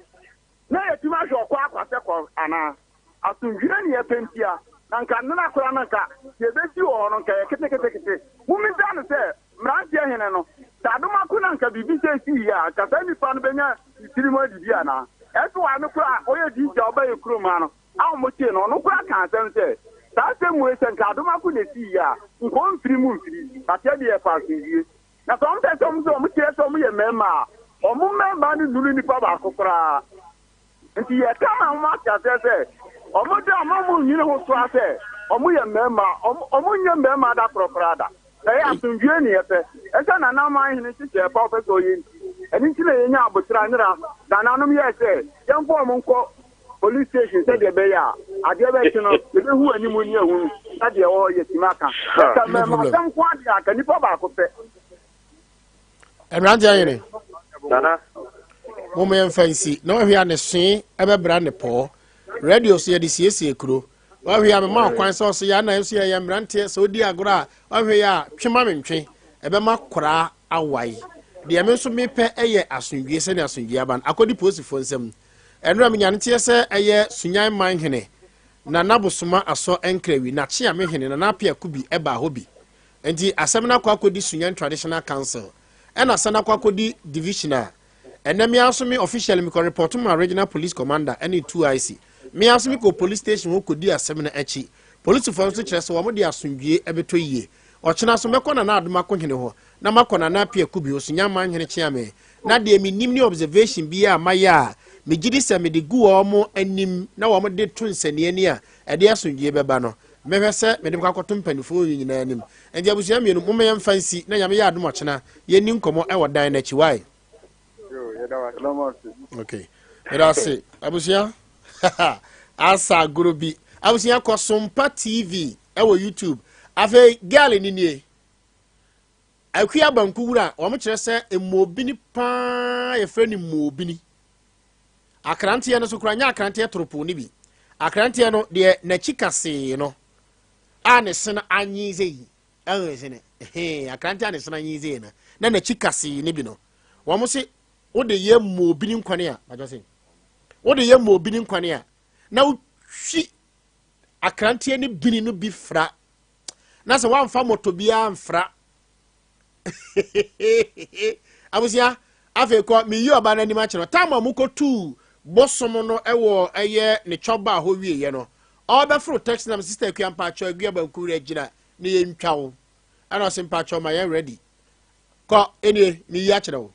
na yɛatumi ahwɛ ɔkɔ akwa sɛ kɔ anaa? Asomdwoeɛ ne yɛpɛ ntia, na nka nnora koraa no nka deɛ ɛbɛsi wɔ hɔ no nka ɛyɛ keteketekete. Mommisa no sɛ, Mmeranteɛ hene no, sɛ adom ako na nka biribi sei sii a, nka saa nipa no bɛnya ne tirim adidi anaa? SY no koraa a ɔyɛ DJ a ɔba yɛ kurom ha no a wɔkyee no, ɔno koraa kaa asɛm sɛ, saa asɛm wei sɛ nka adom ako na ɛsii a, nka ɔmfiri mu mfiri, but yɛdeɛ yɛpɛ asomdwoeɛ. Na sɛ wɔpɛ sɛ wɔn sɛ wɔkyerɛ sɛ wɔyɛ mmarima a, wɔn mmarima no nnuru nipa baako koraa. Nti yɛka ma wɔn ate aseɛ sɛ wɔn de ama wɔn nnwene ho koraa sɛ wɔyɛ mmarima. Wɔn nyɛ mmarima da korɔ koraa da. Na ɛyɛ asomdwoeɛ ne yɛpɛ. Ɛsɛ Nana Amanhene nhyehyɛɛ pa a ɔpɛ sɛ ɔyɛ nti. Ɛno nti na yɛnya aboterɛ nwera. Nananom yɛɛ sɛ yɛmfa wɔn nkɔ police station sɛdeɛ ɛbɛyɛ a adeɛ bɛkye no yɛbɛhu anim ne ahunu sɛdeɛ ɛwɔ hɔ yɛtumi aka. Sɛ No problem. mmarima nko adeɛ a anka nipa baako pɛ. Mmeranteɛ ahene. Nana. Mom yɛmfa nsi na wahwɛ a ne see ɛbɛbra ne pɔɔ. Radio so yɛde siesie kuro. Wahwɛ a mema ɔkwan sɛ ɔso yɛ ana nso yɛyɛ mmeranteɛ sɛ odi agorɔ a wahwɛ yɛ a twe ma mentwe ɛbɛma koraa awae. Deɛ me nso mepɛ ɛyɛ asomdwie sɛnea asomdwie aba no akɔdi polisifoɔ nsam. Ɛnora menya no teɛ sɛ ɛyɛ Sunyan man hene Nana Bosoma Asɔ Nkrawi n'akyeame hene Nana Appiah Kubi ɛbaa hɔ bi. Nti asɛm no akɔ akɔdi Sunyan Traditional Council ɛna asan akɔ akɔdi division a ɛnɛ me ara nso me officially mekɔ report ma Regional Police Commander ɛne 2IC. Me ara nso mekɔ police station hɔ kɔdi asɛm no akyi. Polisifoɔ nso kyerɛ sɛ wɔn de asomdwie ɛbɛtɔ yie. Ɔkyena nso mɛkɔ Nana Adom Akohene hɔ na makɔ Nana Appiah Kubi hɔ, Sunyani Manhene Kyeame, na deɛ menim ne observation bi a mayɛ a megye di sɛ mede gu wɔn anim na wɔn de to nsɛnniani a ɛde asomdwie bɛba no, mɛhwɛ sɛ mede bɛkɔ akɔto mpanimfoɔ yi nyinaa anim. Nti abusua mmienu, momma yɛmfa nsi na Nyame yɛ adom ɔkyena yɛnni nkɔmmɔ ɛwɔ dan no akyi. Why? Okay. Meda ase. Abusua. Asa agorɔ bi. Abusua kɔ Sompa TV ɛwɔ YouTube. Afei girl ni nie. Akua banku wura wɔn kyerɛ sɛ mmuobini paa yɛfrɛ no mmuobini. Akranteɛ no so kora nyɛ akranteɛ toropo no bi. Akranteɛ no deɛ n'akyi kasee no a ne sene anyi sɛ yi ɛhɛn sene hɛn akranteɛ a ne sene anyi sɛ yi no na n'akyi kasee no bi no wɔn se wode yɛ mmuobini nkwane a bàtɛ sɛ wode yɛ mmuobini nkwane a na wotwi akranteɛ ne bini no bi fra na sɛ woamfa mɔtɔ biara mfra abusua afei kɔ meyi ɔba no anim akyerɛ tam a mokɔtuu bosom no wɔ ɛyɛ ne twɔba hɔ wieɛ no ɔbɛforo taxi nam sister akua mpakyɛ agua banku werɛ gyina ne yɛntwa wo ɛna ɔse mpakyɛ ma yɛn ready kɔ ɛnie meyi akyerɛ wo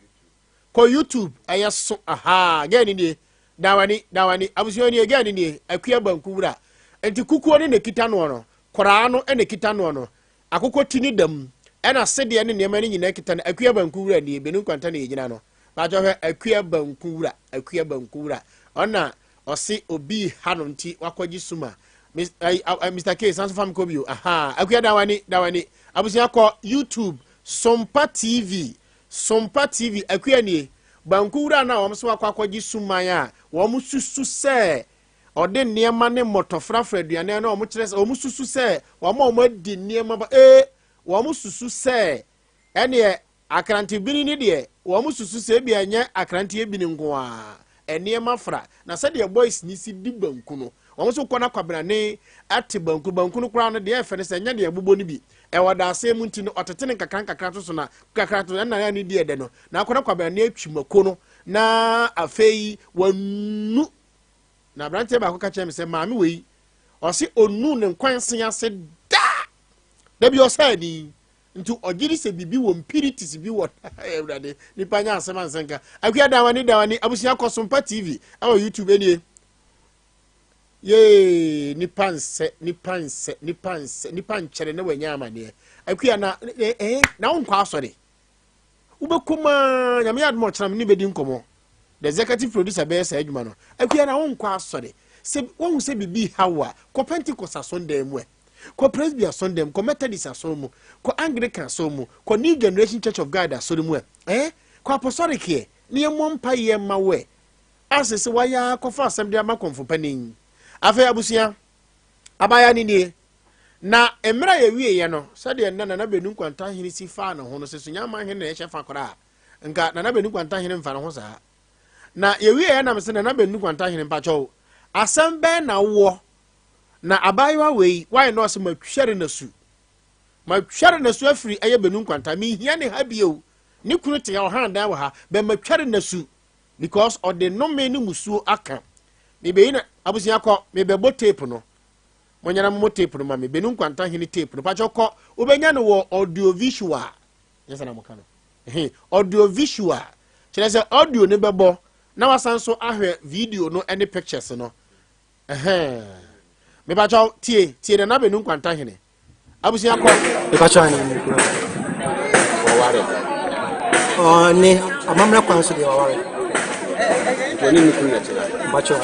Kɔ YouTube ɛyɛ so ahaa gɛɛ ni nie dawani dawani abusua nie gɛɛ ni nie akua banku wura nti kukuo ne na ekita noɔ no koraa no na ekita noɔ no akokɔ ti ne dam ɛna sedeɛ ne nneɛma ne nyinaa kita no akua banku wura nie benu nkwanta na yɛgyina no baatɔ hwɛ akua banku wura akua banku wura ɔna ɔse obi ha no nti wakɔgye suma Mr. K sanso fam kɔ bio aha akua dawani dawani abusua kɔ YouTube Sompa TV Sompa TV, Akua nie, banku wura no a wɔn so akɔ akɔgye suman a wɔn susu sɛ ɔde nneɛma ne mmɔtɔ frafra aduane na wɔn kyerɛ sɛ wɔn susu sɛ wɔn a wɔn adi nneɛma ba ee wɔn susu sɛ ɛneɛ akrante bini ne deɛ wɔn susu sɛ ebi ɛnyɛ akranteɛ bini nko a nneɛma fra na sɛdeɛ boys ni si di banku no Wɔn nso kɔ na kwabrane ate banku. Banku no koraa no deɛ ɛfɛ no sɛ ɛnyɛ deɛ ɛbobɔ no bi. Ɛwɔ dasɛn mu nti no ɔtete no nkakra nkakra to so na kakra to ɛna ɛne deɛ ɛdɛ no. Na akɔ na kwabrane atwi mako no na afei wanu. Na aberanteɛ baako ka kyerɛ me sɛ maame wei ɔse ɔnu ne nkwanse ase da. Da bi ɔsɛ ani. Nti ɔgye di sɛ biribi wɔ mpiritis bi wɔ awurade nipa nya asɛm ansɛnka. Akua dawani dawani abusua kɔ Sompa TV ɛwɔ YouTube enie. Yee nipa nsɛ nipa nsɛ nipa nsɛ nipa nkyɛrɛ na wanya amaneɛ. Akua na eh, eh na wonkɔ asɔre. Wobɛkɔ maa nyame yɛ adom ɔkyena me ne bɛdi nkɔmmɔ. The executive producer bɛyɛ saa adwuma no. Akua na wonkɔ asɔre. Sɛ wohu sɛ biribi ha wo a kɔ Pentecost asɔndan mu ɛ. Kɔ Presby asɔndan mu, kɔ Methodist asɔr mu, kɔ Anglican asɔr mu, kɔ New Generation Church of God asɔr mu ɛ, eh, kɔ Apostolic ɛ, na yɛmmɔ mpaeɛ mma wo ɛ. Ase sɛ wayɛ ara kɔfa asɛm de ama kɔmfo panin. Afei abusua, abaayewa no nie. Na mmerɛ a yɛwieeɛ no, sɛdeɛ nnɛ Nana Benu Nkwanta hene si faa ne ho no, sɛ Sunyama hene na ɛhyɛ fa koraa a, nka Nana Benu Nkwanta hene mfa ne ho saa. Na yɛwieeɛ na mese Nana Benu Nkwanta hene mpakyɛw, asɛm bɛn na wowɔ Na abaayewa wei, wayɛ no ɔsɛ matwɛre n'asu. Matwɛre n'asu afiri ɛyɛ benu nkwanta. Menhia ne ha bio. Ne kunu te ha, ɔhan dan wɔ ha. Bɛ matwɛre n'asu because ɔde nnome ne musuo aka. Mebeyi na abusua kɔ, mebɛbɔ tape no. Monyɛ na mommɔ tape no ma me. Benu nkwanta hene tape no. Pakyɛ kɔ, wobɛnya no wɔ audio visual. Nyɛ sɛ na moka no. He, audio visual. Kyerɛ sɛ audio no bɛbɔ na wasan so ahwɛ video no ne pictures no. Ɛhɛn. Mepakyɛw, tie, tie Nana Benu Nkwanta Hene. Abusua kɔ. Mepakyɛw ne ne kura. Wɔware. Ɔne amammerɛ kwan so deɛ wɔware. Nti ɔne ne kunu na ɛte. Mepakyɛw.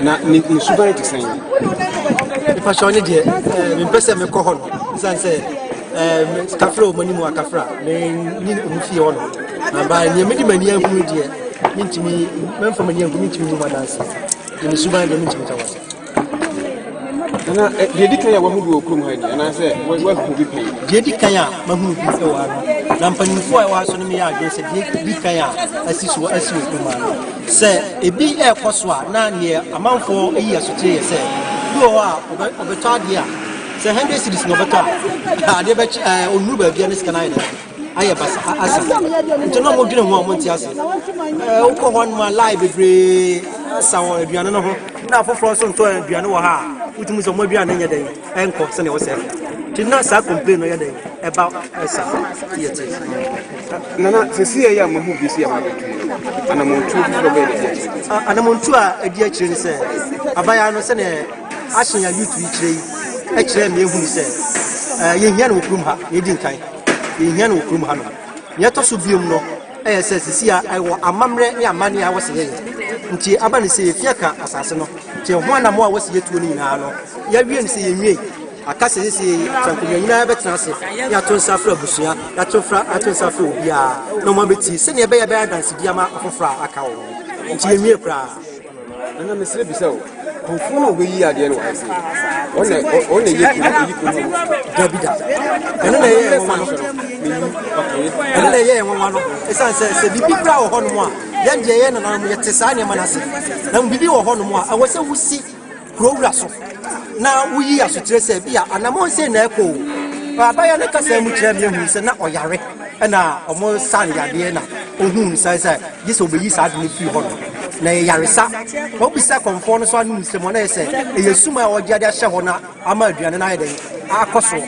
Na ne ne suban te sɛn? Mepakyɛw ne deɛ ɛɛ mempɛ sɛ mekɔ hɔ no ɛsiane sɛ ɛɛ kafra wɔ m'anim a kafra menni ɔmo fie hɔ no. Na ba nea mede m'ani ahunu deɛ mentumi mɛmfa m'ani anhu mentumi nhu adanse deɛ me suban deɛ mentumi nka wɔ Nana, eh, deɛ di kan a wahu bi wɔ kurom ha ni anaasɛ wahu bi pɛn? Deɛ di kan a mahunu bi wɔ ha no, na mpanimfoɔ a ɛwɔ ha so no meyɛ adwene sɛ deɛ di kan a asi so asi wɔ kurom ha no, sɛ ebi ɛrekɔ so a na neɛ amanfoɔ yi asotire yɛ sɛ bi wɔ hɔ a ɔbɛtɔ adeɛ a sɛ 100 cedis na ɔbɛtɔ a adeɛ bɛkye ɛɛ ɔnnuru baabi a ne sika no ayɛ dɛ ayɛ basa asa nti na wɔdwene ho a wɔnte ase ɛɛ wokɔ hɔ nom a line bebree asa wɔ aduane no ho na afoforɔ nso ntɔ aduane wɔ ha a wotumi sɛ wɔn aduane nyɛ dɛn ɛnkɔ sɛnea wɔsɛ nti na saa complain no yɛ dɛn ɛba ɛsa yɛ te. Nana sɛsi yɛ yɛ a mahu bi si a mabɛtu anamontuo foforɔ bɛyɛ na ɛdi akyire. Anamontuo a ɛdi akyire ne sɛ abaya no sɛnea ahyɛn a youth yi kyerɛ yi kyerɛ me ehunu sɛ yɛhia no wɔ kurom ha na ɛdi nkan. Yɛhia no wɔ kurom hanom. Nea ɛtɔ so biom no yɛ sɛ sisi a ɛwɔ amammerɛ ne amanneɛ a wɔsɛ yɛyɛ. Nti aba no sɛ yɛfia ka asase no, nti ɛho anamɔ a wɔsɛ yɛtuo no nyinaa no, yɛawie no sɛ yɛnwiei. Aka sɛ sisi Trankomia nyinaa bɛtena ase na yɛato nsa afrɛ abusua, yɛato fra ato nsa afrɛ obiara na wɔn abɛtie sɛnea ɛbɛyɛ bɛyɛ adansedi ama afoforɔ a aka wɔ hɔ. Nti yɛnwie koraa. Nana mesrɛ bisa o, kɔmfoɔ no a ɔbɛyi adeɛ no wɔ ha sei, ɔna ɔna yɛ kuro ɛyi kuro no Dabi da. Ɛno na ɛyɛ nwanwa no. Ɛno na ɛyɛ nwanwa no. Ɛsiane sɛ sɛ biribi kura wɔ hɔnom a, yɛn deɛ yɛn nananom yɛte saa nneɛma no ase. Na biribi wɔ hɔnom a, ɛwɔ sɛ wosi kuro wura so na woyi asokyerɛ sɛ bi a anammɔn sei na ɛkɔ o. Abaayewa no kasa mu kyerɛ me ehu sɛ na ɔyare ɛna ɔmo sa no yadeɛ na ohun no sɛ sɛ gye sɛ obeyi saa ade no firi hɔ no na ɛyɛ yaresa. Wɔbisa kɔmfoɔ no so anom nsɛm na ɛyɛ sɛ ɛyɛ sum a ɔgye ade ahyɛ hɔ na ama aduane no ayɛ dɛn akɔ soɔ.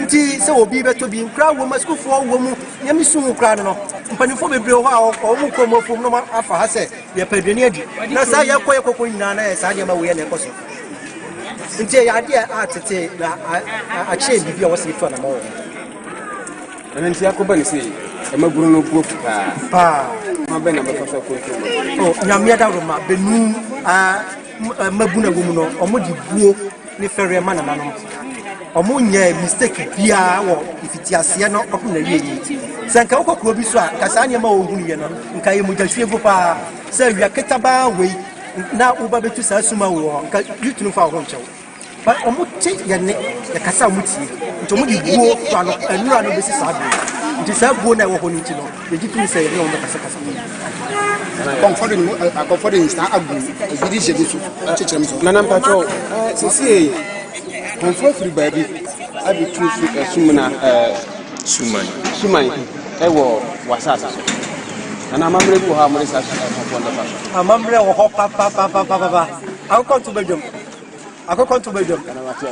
Nti sɛ obi bɛtɔ bi nkura wɔ mu asukuufoɔ wɔ mu nea mesu ho koraa no no mpanimfoɔ bebree wɔ hɔ a wɔn kɔ wɔn afuom na wɔn afa ha sɛ Yɛpɛ aduane adi, na saa yɛkɔ yɛ kɔkɔ nyinaa na yɛ saa nneɛma wei na ɛkɔ so. Nti ɛyɛ adeɛ a tete na akyerɛ biribi a wɔsɛ yɛtu anamɔ wɔ ho. Ɛno nti akɔba ne sei, ɛma guru no bu afu paa. Paa. Kwan bɛn na bɛfa so akɔntrol ma? Oh, Nyame adaworoma, bɛnu mabunu a ɛwɔ mu no, wɔn de buo ne fɛreɛ ma nananom. Ɔmo nyɛɛ mistake biaa wɔ mfitiaseɛ no kɔpem n'awieɛ yi. Sɛ nka wokɔ kuro bi so a, nka saa nneɛma a wohunuiɛ no, nka ɛyɛ mogyahwiegu paa. Sɛ awia ketabaa wei na woba bɛtu saa suma wei wɔ hɔ, nka youth no mfa wo ho nkyɛ wo. But ɔmo te yɛn nne, yɛkasa a ɔmo tie. Nti ɔmo de buo kura no, nnura no bɛsi saa bere yi. Nti saa buo no a ɛwɔ hɔ no nti no, yɛgye tom sɛ yɛne ɔmo bɛkasakasa. Kɔmfɔ de akɔmfɔ de nsa agu ebi de hyɛ bi so kyekyerɛ mu so. Nana mpakyɛw sesie kɔmfɔ afiri baabi abɛtu sumina suman suman ɛwɔ w'asase so. Nana amammerɛ bi wɔ hɔ a mode saa kɔmfɔ no bɛfa so? Amammerɛ wɔ hɔ papapapapapa. Akokɔ nto badwam. Akokɔ nto badwam.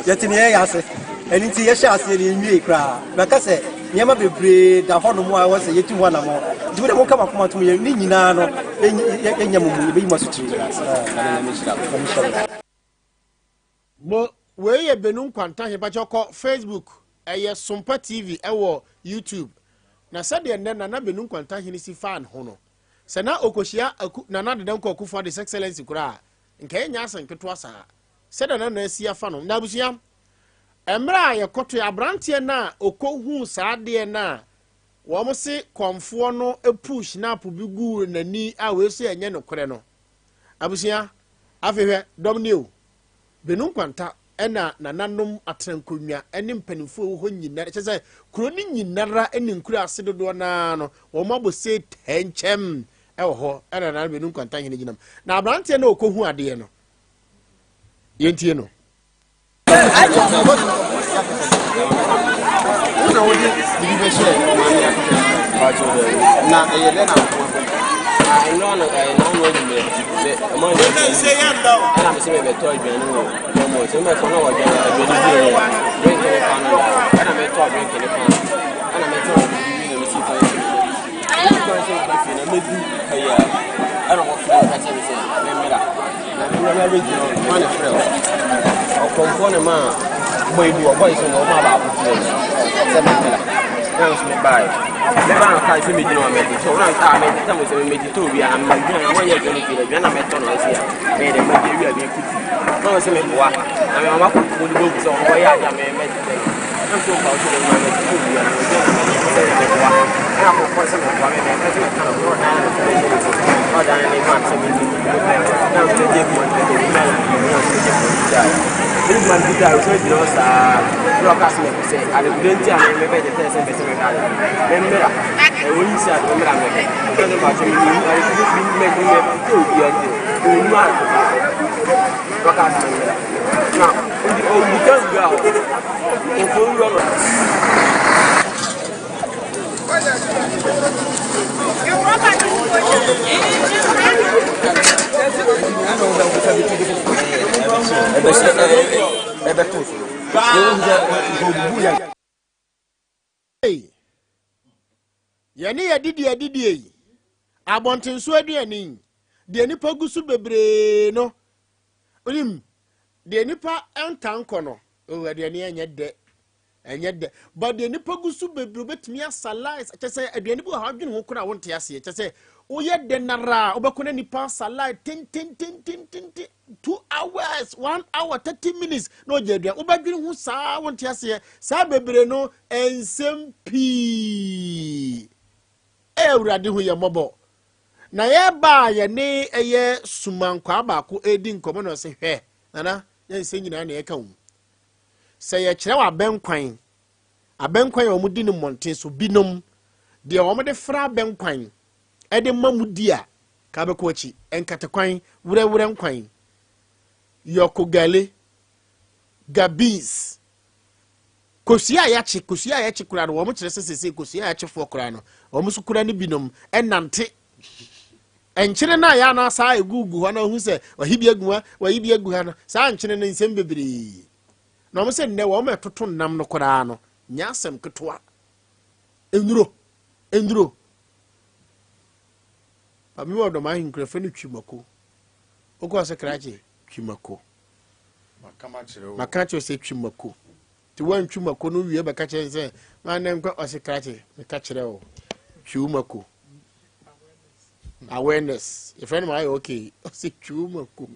Yɛte nea yɛyɛ ase. Ɛno nti yɛhyɛ aseɛ no yɛnwiei koraa. Mɛka sɛ nneɛma bebree da hɔnom a ɛwɔ sɛ yɛtu ho anammɔn. Nti mo deɛ monka mo akoma ntom yɛn ne nyinaa no yɛnyɛ mo mu yɛbɛyi mo asotire. Mo wei yɛ Benu Nkwanta Hepakyɛ kɔ Facebook ɛyɛ Sompa TV ɛwɔ YouTube na sɛdeɛ nnɛ Nana Benu Nkwanta Hene si faa ne ho no sɛ na ɔkɔhyia Aku Nana Addo Dankwa Akufo Addo His Excellency koraa a nka ɛnyɛ asɛm ketewa saa sɛdeɛ Nana asi afa no na abusua mmerɛ a yɛkɔtoe aberanteɛ no a ɔkɔhuu saa adeɛ no a wɔn se kɔmfoɔ no puu hyinapo bi guu n'ani a wei so ɛnyɛ nokorɛ no abusua afei hwɛ dɔm nie o Benu Nkwanta na nananom atenankonnwa ne mpanimfoɔ a ɛwɔ hɔ nyinara, kyerɛ sɛ kuro no nyinara ne nkuraase dodoɔ no ara no, wɔn abɔ se tɛnkyɛm wɔ hɔ ɛna nana Benu Nkwanta hene gyinam. Na aberanteɛ no a ɔkɔhu adeɛ no, yɛntie no. Wo na wode biribi bɛhyɛ maame akɔhwɛ na ɛyɛ dɛ na ɛno ano ɛyɛ n'ano adwuma sɛ ɔmo anyɛ adwuma ɛna mɛ sɛ mɛ bɛtɔ aduane wɔ dɔm sɛ mɛ kɔ na wɔ aduane aduane bi wɔ drink ne fa no ɛna mɛ tɔ drink ne fa ɛna mɛ tɔ aduane bi na mɛ si kwan sɛ mɛ kwan sɛ mɛ fi na mɛ du ɛyɛ ɛna ɔmo fɛ ɔka kyerɛ mi sɛ mɛ mɛra na mɛ mɛra bɛ gyina hɔ ɔmo na frɛ ɔkɔmfoɔ ne ma bɔ ebi wɔ bɔyi sɛ na ɔmo abaako frɛ sɛ mɛ mɛra na nso mɛ baa yɛ mɛ baa na kaa sɛ mɛ gyina hɔ mɛ tɔ ɔmo na kaa mɛ tɛ mo sɛ mɛ tɔ obi a na mɛ gyina hɔ wɔnyɛ aduane fi na aduane na mɛ tɔ na ɔsi a mɛ yɛ dɛ mɛ gye wi a mɛ kuti na ɔsɛ mɛ boa na mɛ mama kɔ mo de bɔ gu sɛ ɔmo yɛ adi a mɛ mɛ tɛ no na nso nfa ɔsɛ mɛ mɛ tɔ obi a na mɛ gyina mɛ mɛ mɛ boa ɛna kɔ kɔ sɛ mɛ boa mɛ mɛ pɛ sɛ mɛ ka na ɔdan na mɛ mɛ ɔdan ne ma sɛ mɛ na nso mɛ gye bi mɛ mɛ mɛ na nso mɛ gye bi da mɛ mɛ bi da ɔsɛ gyina hɔ saa na ɔka sɛ mɛ sɛ adegude nti a mɛ mɛ bɛ tɛ sɛ mɛ sɛ mɛ ka mɛ mɛ la ɛwɔ yi sɛ mɛ mɛ la mɛ mɛ mɛ mɛ mɛ mɛ mɛ mɛ tɛ obi a nti ɔnu a ɔka sɛ mɛ na ɔdi ka wura hɔ nfo wura no. Ei, yɛne yɛdidi adidie yi, abɔntenso aduane yi, deɛ nipa gu so bebree no, wonim, deɛ nipa nta nkɔ no, oh, aduane ɛnyɛ dɛ, ɛnyɛ dɛ, but deɛ nipa gu so bebree obetumi asa lies, kyɛ sɛ aduane bi wɔ ha adwene ho koraa wonte aseɛ, kyɛ sɛ woyɛ dɛ nara a wobɛkɔ na nipa asa lie tentententententen. 2 hours, 1 hour, 30 minutes na ɔgye aduan. Wobɛdwene ho saa wonte aseɛ. Saa bebree no nsɛm pii. Ɛyɛ Awurade hu yɛn mmɔbɔ. Na yɛba a yɛne ɛyɛ sumankwaa baako redi nkɔmmɔ na ɔse hwɛ nana yɛn nsɛm nyinaa na yɛka wo. Sɛ yɛkyerɛ wɔ abɛnkwan, abɛnkwan a wɔdi no mmɔnten so binom deɛ wɔde fra abɛnkwan ɛde ma mu di a Ka bɛkɔ akyi, nkatekwan, werɛwerɛ nkwan, yɔko gale, ga beans, kosua a yɛakye, kosua a yɛakye koraa no, wɔn kyerɛ sɛ sese kosua a yɛakyefoɔ koraa no, wɔn nso kura ne binom ɛnante. Nkyene no a yɛ anaa saa egu gu hɔ na ohu sɛ wayi bi agu ha, wayi bi agu ha no, saa nkyene no nsɛm bebree. Na wɔn sɛ nnɛ wɔn ɛtoto nam no koraa no, nyɛ asɛm ketewa. Nnuro, nnuro. Maame wɔ dɔm ahenkura fɛ no twi mako. Wokɔ sɛ krakye twi mako. Maka kyerɛ sɛ twi mako. Nti woantwi mako no wie bɛka kyerɛ sɛ ma ne nkɔ ɔse krakye meka kyerɛ wo twi wo mako. Awareness. Yɛfrɛ no ma ayɛ okay. Ɔse twi wo mako.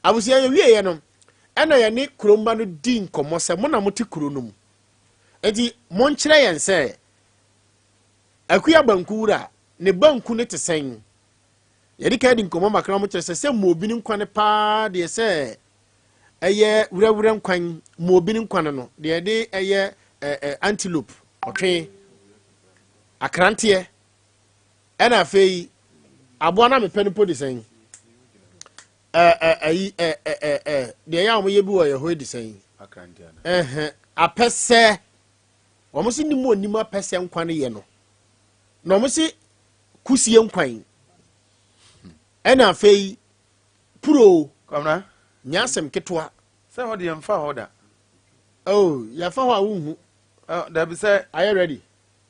Abusua yɛwieɛ no ɛna yɛne kuromba no di nkɔmmɔ sɛ mo na mote kuro no mu. Nti monkyerɛ yɛn sɛ Akua banku wura, ne banku no te sɛn? Yɛde kan di nkɔmmɔ makra mo kyerɛ sɛ sɛ mmobi no nkwane paa deɛ sɛ ɛyɛ werɛwerɛ nkwan mmobi no nkwane no deɛ ɛde ɛyɛ ɛ antelope ɔtwe akranteɛ ɛna afei Aboa no a mepɛ no po de sɛn? Ɛyi ɛ deɛ ɛyɛ a wɔyɛ bi wɔ yɛ hɔ de sɛn? Ɛhɛn apɛ sɛ wɔn se nim onim apɛ sɛ nkwa no yɛ no na wɔn se kusie nkwan ɛna afei puro nyɛ asɛm ketewa. Sɛ hɔ deɛ mfa hɔ da. Oh, yɛfa hɔ a wonhu. Dabi sɛ. Ayɛ ready.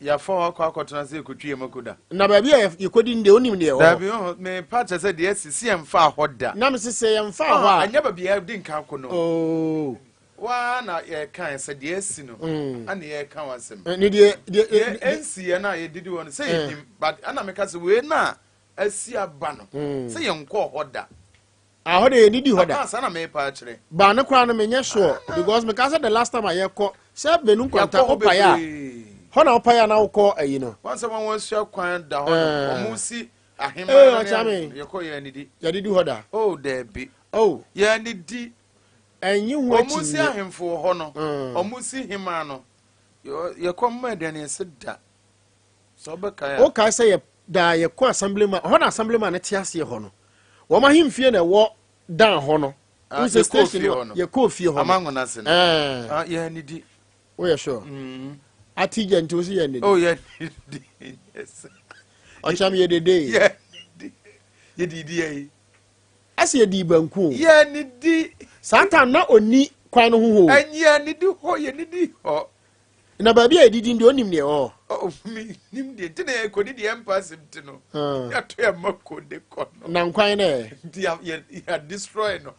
Yɛafa hɔ akɔ akɔtena sɛ yɛkɔtwi yɛn mako da. Na baabi a yɛkɔdi no deɛ wonim deɛ ɛwɔ hɔ. Dabi ɔhɔ mepa kyɛ sɛ deɛ asi sɛ yɛmfaa hɔ da. Na mese sɛ yɛmfaa hɔ a. Ɛnyɛ baabi a yɛdi nka akɔ no. Oh. Waa na yɛka sɛ deɛ asi no. Ɛna yɛka ho asɛm. Ne deɛ deɛ. Deɛ ɛnsi yɛ no a yɛdidi hɔ no sɛ yɛnim but ɛna meka sɛ wei no a asi aba no sɛ yɛnkɔɔ hɔ da. Ah, hɔ de yɛnidi hɔ da. Ah, saa na mepa akyerɛ. Ba ne koraa no menyɛ sure because meka sɛ the last time a yɛkɔ sɛ benu nkwanta wopae a hɔ na wopae a na wokɔ ayi no. Wɔn sɛ wɔn asua kwan da hɔ no wɔn si ahemman no ne yɛkɔ yɛn anidi. Yɛdidi hɔ da. Oh dɛbi. Oh. Yɛn anidi. Ɛnyi ho akyi. Wɔn si ahemfo wɔ hɔ no wɔn si heman no yɛkɔ mma aduane yɛsɛ da. Sɛ wobɛkae a. Wokae sɛ yɛ daa yɛkɔ assembly man hɔ na assembly man no te aseɛ hɔ no wɔn ahemfie na ɛwɔ dan hɔ no. Ah, Wosɛ yɛkɔɔ station fie no hɔ no. yɛkɔɔ fie hɔ no. Amango ase no. Ɛɛ. Ah, yɛn ani di. Woyɛ sure? Mm. Ati gya nti wosi yɛn dede. Oh, yɛn di. Yes. Ɔkyɛm yɛ dede. Yɛn di. Yɛ didi yɛ yi. Ɛsɛ yɛ di banku o. Yɛn ni di. Saa time na oni kwan no ho hɔ o. Ɛnyɛ ni di hɔ yɛ ni di hɔ. Na baabi a yɛdidi deɛ ɔnim deɛ ɛwɔ hɔ. Menim deɛ nti na yɛkɔdi deɛ ɛmpa asɛm ti no. Yɛato yɛ ma kode kɔ no. Na nkwan no ɛ? Nti yɛ destroy no.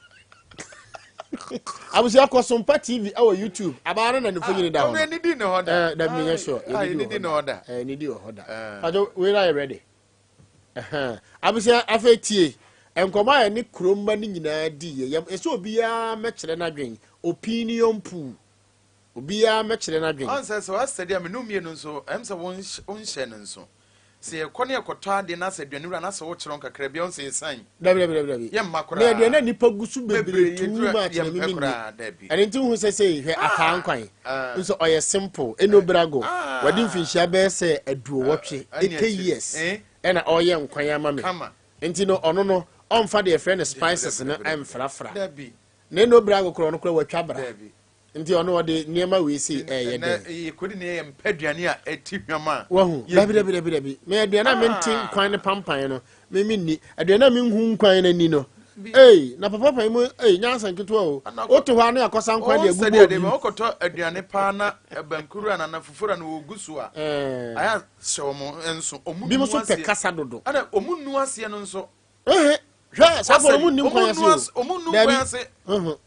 Abusua kɔ Sompa TV ɛwɔ YouTube. Abaa no na ne mfonyin da hɔ. Ɔno yɛnidi ne hɔ da. Ɛɛ dabi menyɛ sure. Yɛnidi ne hɔ da. Yɛnidi wɔ hɔ da. Pato wei na yɛ ready. Abusua afei tie nkɔmɔ a yɛne kuromma no nyinaa di yɛ. Yɛ sɛ obiara mɛkyerɛ n'adwen. Opinion pool. Obiara mmɛkyerɛ n'adwene. Ɔn sɛ, sɛ w'asɛdeɛ a me ne wo mmienu nso, ɛm sɛ wo nhyɛ no nso. Sɛ yɛkɔ ne yɛkɔtɔ adeɛ na sɛ aduane wura na sɛ wokyerɛ wɔn kakra bi a, ɔn sɛ yɛsan. Dabi, dabi, dabi, dabi. Yɛmma koraa. Me aduane a nnipa gu so bebree Bebree, too yɛduru a, much na me yɛmpɛ menni. koraa, dabi. Ɛno nti wohu sɛ sei, hwɛ ataa nkwan nso ɔyɛ simple, ɛna Obrago, wadi mfinhyia bɛyɛ sɛ aduowɔtwe, Ɛne 80 akyire. years, Eh? ɛna ɔreyɛ nkwan ama me. Kama. Nti no ɔno no, ɔmfa deɛ yɛfrɛ no spices Dabi, no dabi, dabi. mfrafra. Dabi. Na ɛna Obrago koraa, ɔno koraa watwa bra. Dabi. Nti ɔno ɔde nneɛma wei sei ɛyɛ dɛn? Ɛnɛ yɛkɔdi ne yɛ mpɛ aduane a ɛte hwam a. Wahu? Dabi dabi dabi dabi. Me aduane a mente Ah. nkwan ne pampan no, me menni. Aduane a menhu nkwan no ani no. Ei, na papa pan mu, ei, nyansa nketewa o. Wote hɔ a na yɛakɔsa nkwan de agu Sɛdeɛ bowl de bi mu. wokɔtɔ aduane paa na bankuru a nana fufuo a na wɔgu so a, ayɛ hyɛ wɔn nso. Wɔn Binom nu nso pɛ aseɛ. kasa dodo. Ɛna wɔn nu aseɛ no nso. Ehe, hwɛ saa afɔ no ɔmo nni nkwan ase o. Ɔmo nnu Dabi. nkwan ase. Uhu.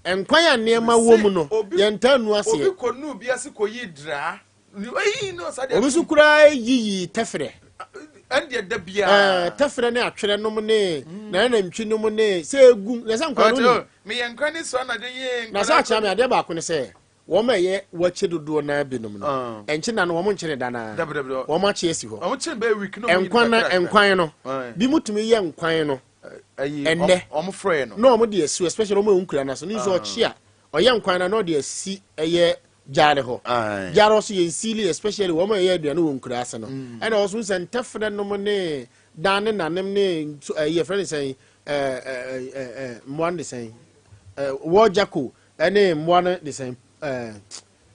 Nkwan a nneɛma wɔ mu no, yɛntaa nnu aseɛ. Obi kɔ nu bi ase kɔ yi draa. Eyi no sa deɛ. Obi nso koraa yiyi tɛfrɛ. Ɛndeɛ da biara. Ɛɛ tɛfrɛ ne atwerɛ nom ne nanantwi nom ne sɛ egu na sɛ nkwan no nim. Meyɛ nkwan ne so anadwo yee. Na sɛ akyea me adeɛ baako ne sɛ Wɔn a ɛyɛ wakye dodoɔ no ara binom no, ɛnkye nna no, wɔn nkye no da no ara. Wɔn akye asi hɔ. Nkwan na nkwan no, binom tumi yɛ nkwan no ɛnnɛ na wɔn de asi hɔ, especially wɔn a ɛwɔ nkura no ase no, nso ɔkye a, ɔyɛ nkwan no na ɔde asi ɛyɛ gyaare hɔ. Gyaare hɔ so yɛn siili, especially wɔn a ɛyɛ aduane wɔ nkura ase no. Ɛna ɔso sɛ ntɛfrɛ nom ne dan ne nanem ne nso ɛyɛ frɛ ne sɛn ɛɛ ɛɛ ɛɛ mmoa no de sɛn ɛɛ wɔgyako Ɛne mmoa no de sɛn ɛɛ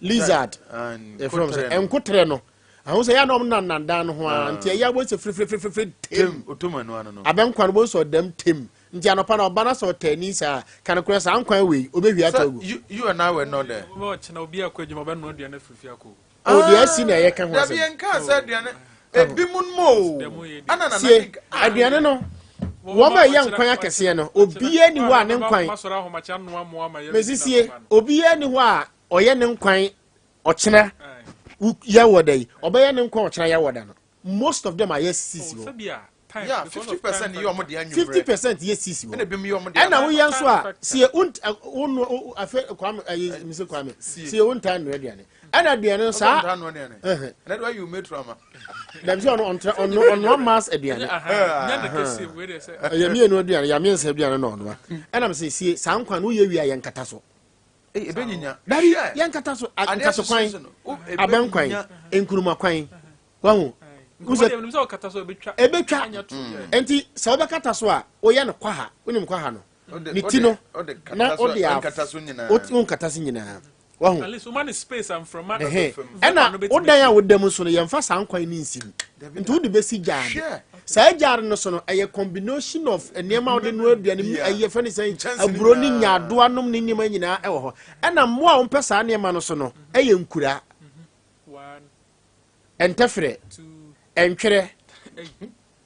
lizard yɛfrɛ wɔn sɛ nkotrɛ no ahu sɛ yɛ na wɔn nan dan no ho ara nti ɛyɛ abɔ sɛ firifirifirifiri tem abɛnkwan no bɔ sɛ ɔdam tem nti anɔpa na ɔba na sɛ ɔtɛ ani saa kan korɛ saa nkwan wei obɛhwie ato agu. You and I were not there. Ɔkyena obi akɔ adwuma ɔbɛnoa aduane afiri fie akɔ. O deɛ asi na ɛyɛ ka ho asɛm. Dabi yɛn kaa sɛ aduane ebi mu mo o. Ana na Sie aduane no wɔn a ɛyɛ nkwan akɛseɛ no obiara ni hɔ a ne nkwan mesisie obiara ni hɔ a ɔyɛ ne nkwan ɔkyena yɛ wɔ da yi ɔbɛyɛ ne nkwan ɔkyena yɛ wɔ da no most of them ayɛ sisi hɔ. Yeah, 50% yɛ ɔmo de anwummerɛ. 50% yɛ sisi hɔ. Ɛna ebi yɛ ɔmo de. Ɛna woyɛ nso a sie unt wo afe kwame ɛyi mse kwame sie wo ntaa nua aduane. Ɛna aduane no saa. Ɔntaa nua aduane. Ɛna de wayi metro ama. Dabi sɛ ɔno ɔntra ɔno ɔnoa mass aduane. Ɛyɛ mmienu aduane yɛ mmiɛnsa aduane na ɔnoa. Ɛna mse sie saa nkwan no woyɛ wie a yɛ nkata so. Ebenyinya. Dabi yɛ nkata so nkata kwan abɛnkwan nkuruma kwan. Wahu? Ɛbɛtwa. Nti sɛ wobɛkata so a, woyɛ no kwaha. Wonim kwaha no? Ne ti no na wode a wonkata so nyinaa. Wahu? Ɛna wo dan a woda mu so no, yɛmfa saa nkwan no nsi mu. Nti wode bɛsi gyaade. Saa gyaade no so no, ɛyɛ combination of nneɛma a wode noa aduane mu, ɛyɛ fɛ ne sɛ aburo ne nyaadoa nom ne nneɛma nyinaa ɛwɔ hɔ. Ɛna mmoa a wɔmpɛ saa nneɛma no so no, ɛyɛ nkuraa. Ntɛferɛ, ntwerɛ,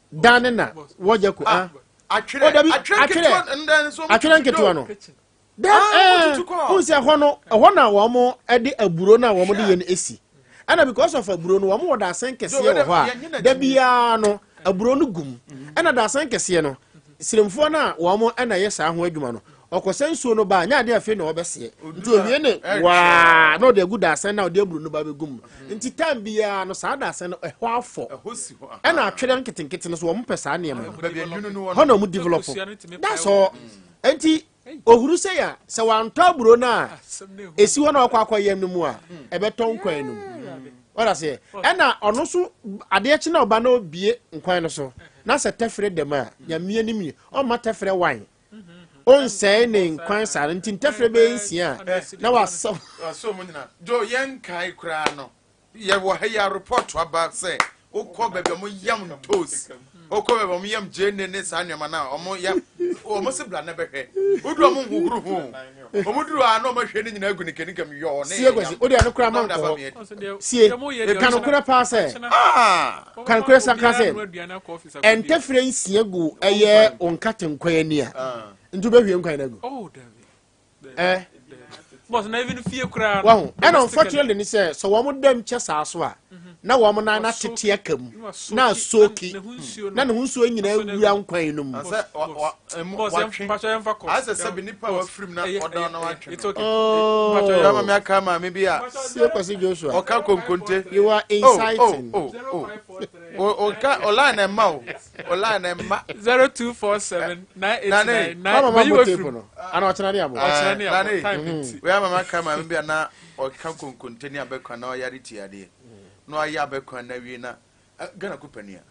dan ne na wɔgya ko. Ah, atwerɛ, atwerɛ nketewa no. Dɛm ɛɛ n sɛ ɛhɔ no ɛhɔ na wɔn de aburo no a wɔn de yɛ no esi ɛna because of aburo no wɔn wɔ daasɛn kɛseɛ wɔ hɔ a da biara no aburo no gum ɛna daasɛn kɛseɛ no siremfoɔ no a wɔn ɛna yɛ saa ho adwuma no ɔkɔsɛ nsuo no ba nyɛ adeɛ afei na ɔbɛseɛ nti owie ne waa na ɔde agu daasɛn na ɔde aburo no ba bɛgu mu nti time biara no saa daasɛn no ɛhɔ afɔ ɛna atwerɛ nketenkete no so wɔn pɛ saa nneɛma no hɔ na wɔn develop that's all nti ohuru sɛ ya sɛ wantɔ aburo no a esi hɔ na ɔkɔ akɔyam no mu a ɛbɛtɔ nkwan no mu wɔda seɛ ɛna ɔno so adeɛ kye na ɔba na obie nkwan no so na sɛ tɛfrɛ dɛm a nyamea nim yi ɔmma tɛfrɛ wan onsɛe ne nkwan saa no nti ntɛfrɛ bɛyɛ nsia a na wasɔ wasɔ mu nyina jo yɛn kae koraa no Yɛwɔ ha yi a report aba sɛ wokɔ baabi a wɔyam ntoos, wokɔ baabi a wɔyam gyeene ne saa nneɛma no a wɔyam, wɔn se bra na bɛhwɛ. Wodu a wɔn nhohoro ho. Wɔn duru a na wɔn ahwie ne nyinaa agu ne kanikam yɔɔ ne Sie kwasi, wode ɛno koraa ma nkɔ hɔ. Sie, ka nokorɛ paa sɛ, ka nokorɛ sa ka sɛ, ɛntɛfrɛ nsia gu ɛyɛ wo nkate nkwan ani a, nti wobɛhwie nkwan no agu. Oh, Eh. Boss na even fie koraa. Wahu. Ɛna unfortunately ni sɛ sɛ wɔn dam kyɛ saa so a na wɔn nan na tete aka mu na asoki na ne ho nsuo nyinaa wura nkwan no mu. Asɛ wa emu watwe. Asɛ sɛbi nipa wafirim na ɔdan na watwe no. Oh. Dama mi aka maame bi a. Sie Kwasi Joshua. Ɔka konkonte. You are inciting. Oh oh oh. oh. Ɔka ɔline na ɛma o. Ɔline na ɛma. 0247 989 9. Mama ma mo tape no. Ana ɔkyena ne abɔ. Ɔkyena ne abɔ. Time nti. Wei ama maka maame bi a na ɔka konkonte ne abɛkwan na ɔyare ti adeɛ. Na ɔayɛ abɛkwan na awie na Ghana ko pania.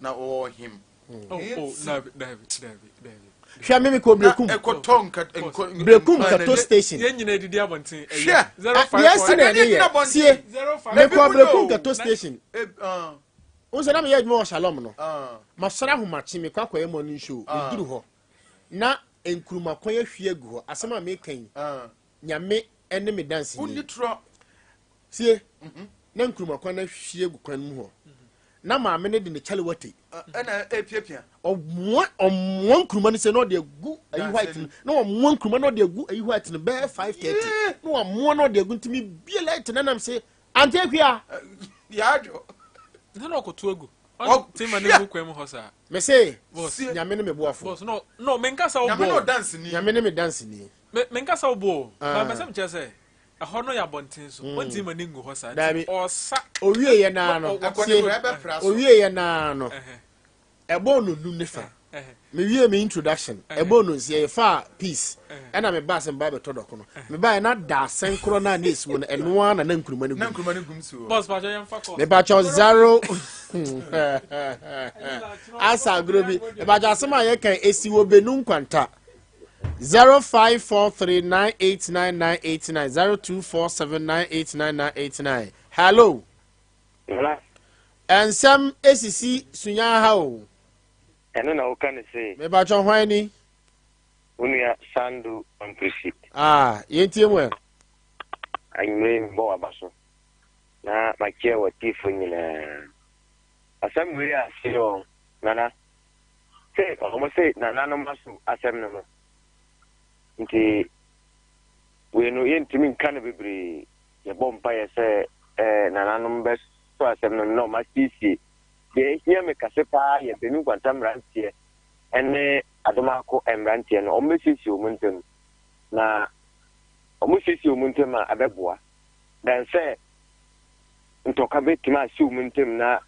Na ɔwɔ him. Oh, oh, dabi, dabi, dabi, dabi. Hwɛ me mekɔ Brekum. Ɛkɔtɔ nka nkɔ. Brekum Kato station. Yɛn nyinaa didi abɔnten. Hwɛ. Deɛ asi na ɛne yɛ. Sie. Mekɔ Brekum Kato station. Wo sɛ na meyɛ adwuma wɔ Shalom no. Masɔre ahomakye mekɔ akɔyɛ morning show. Meduru hɔ. Na nkurumakwan ahwie agu hɔ. Asɛm a meka yi, Nyame ne me danseni. Sie, mhm. na nkurumakwan no ahwie agu kwan mu hɔ. Na maame no de ne kyalewate. Ɛna epiapia. Ɔmoa ɔmoa nkuruma no sɛ na ɔde agu ayi white no na ɔmoa nkuruma na ɔde agu ayi white no bɛyɛ 5:30 na ɔmoa na ɔde agu ntumi bie light na nam se ante akua. Yaadwo. Na na ɔkɔto agu. Ɔte ma ne gu kwan mu hɔ saa. Mese Nyame ne me boafo. Boss no no menkasa wo Nyame ne ɔdanseni. Nyame ne me danseni. Me menkasa wo bo. Ba mɛsɛ mekyerɛ sɛ ɛhɔ no yɛ abɔnten so. Ɔntumi ma ne ngu hɔ saa. Daabi. Ɔsa. Owie yɛ naa no. Sie. Owie yɛ naa no. Ɛbɔɔ no num ne fa. Me wie me introduction. Ɛbɔɔ no nsia yɛ fa peace. Ɛna me ba sɛ mba bɛtɔ dɔko no. Me ba yɛ na da asɛn korɔ na na esi mu no ɛno ara na na nkuruma no gum. Na nkuruma no gum si hɔ. Boss pakyɛ yɛn fa kɔ. Me pakyɛ zero. Asa agorɔ bi. Me pakyɛ asɛm a yɛka esi wɔ Benu Nkwanta. 0543989989 0247989989. Hello. Nsɛm esisi Sunya ha o. Ɛno na woka no sei. Mepakyɛ hwan ni? Wo nua Sandu Amprisi. Ah, yɛntie mu ɛ. Anwummere yi mebɔ w'aba so na makyia w'atiefo nyinaa. Asɛm wei a sei ɔ, Nana, se wɔn se nananom aso asɛm no no. Nti wei no yɛntumi nka no bebree. Yɛbɔ mpaeɛ sɛ eh, nananom bɛsɔ asɛm no na wɔn asiesie. Deɛ ehia me kase paa yɛ Benue Nkwanta mmeranteɛ ne Adomako mmeranteɛ no, wɔbɛsiesie wɔn ntam. Na wɔsiesie wɔn ntam a, ɛbɛboa. Dan sɛ ntɔka bɛtumi asi wɔn ntam na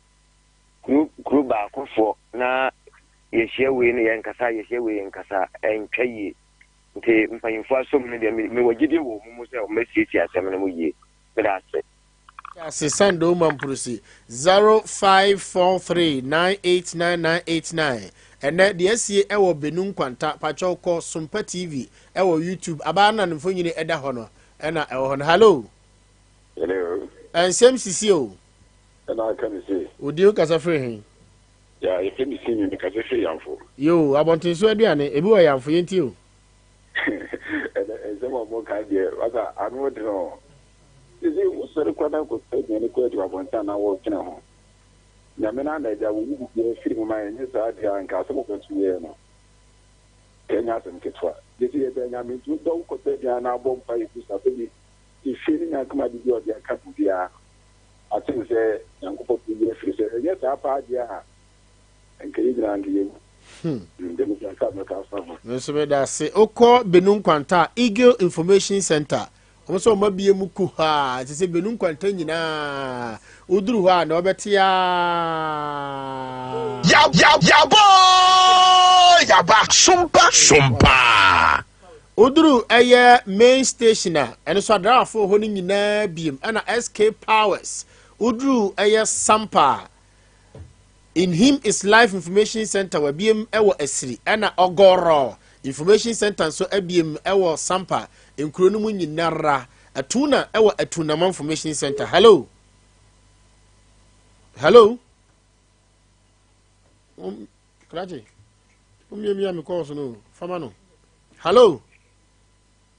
kuro kuro baakofoɔ na yɛhyia wei no yɛnkasa, yɛhyia wei yɛnkasa, ɛntwa yie. Nti mpanyinfoɔ asom no deɛ, mewɔ gyidie wɔ wɔn mu sɛ wɔbɛsiesie asɛm no mu yie. Meda ase. Ase Sando Mampurusi 0543989989 Ɛnɛ deɛ asie ɛwɔ Benu Nkwanta pakyɛw kɔ Sompa TV ɛwɔ YouTube abaa no na ne mfonyini ɛda hɔ no ɛna ɛwɔ hɔ no Hallo. Hello. Ɛnsɛm sisi o. Ɛna aka ne se. Wo din wo kasa firi he? Ya yɛfrɛ me Simi me kasa firi Yamfo. Yoo abɔntenso aduane ebi wɔ Yamfo yɛntie o. Ɛnɛ nsɛm a ɔmo ka deɛ wasa ano den o. Sese wosɔre kora na kɔtɔ aduane kɔ adi wɔ abɔnten anaa wɔdwene ho. Nyame no ana agya wo yi biribiara firi mu ma yɛn nyɛ saa deɛ a nka asɛm a ɔbɛto yɛn no nka ɛnyɛ asɛm ketewa. Gyese yɛda Nyame nti wodɔ wokɔtɔ aduane na abɔ mpaeɛ gu so afei de efie ne nyankoma de bi a ɔde aka biribiara no aten sɛ Nyankopɔn bɛyi afiri sɛ ɛnyɛ saa paa deɛ a nka yɛn nyinaa nka yɛwu. Deɛ mepɛ sɛ mɛka afa ho. Me nso meda ase. Wokɔ Benu Nkwanta a, Eagle Information Center, wɔn nso wɔn abie mu kuhaa, ɛsɛ sɛ Benu Nkwanta nyinaa, woduru hɔ a na wɔbɛte aa. Yabɔ yaba sompa sompa. Woduru ɛyɛ main station a, ɛno nso adraafo wɔ hɔ no nyinaa biem, ɛna SK Powers, woduru ɛyɛ Sampa a, In Him Is Life Information Center wabiem wɔ Asiri ɛna Ɔgɔrɔ Information Center nso abiem wɔ Sampa nkuro no mu nyinara. Atuna wɔ Atunama Information Center. Hello. Hello. Um, Krachi. Umiamia mi calls no. Fama no. Hello.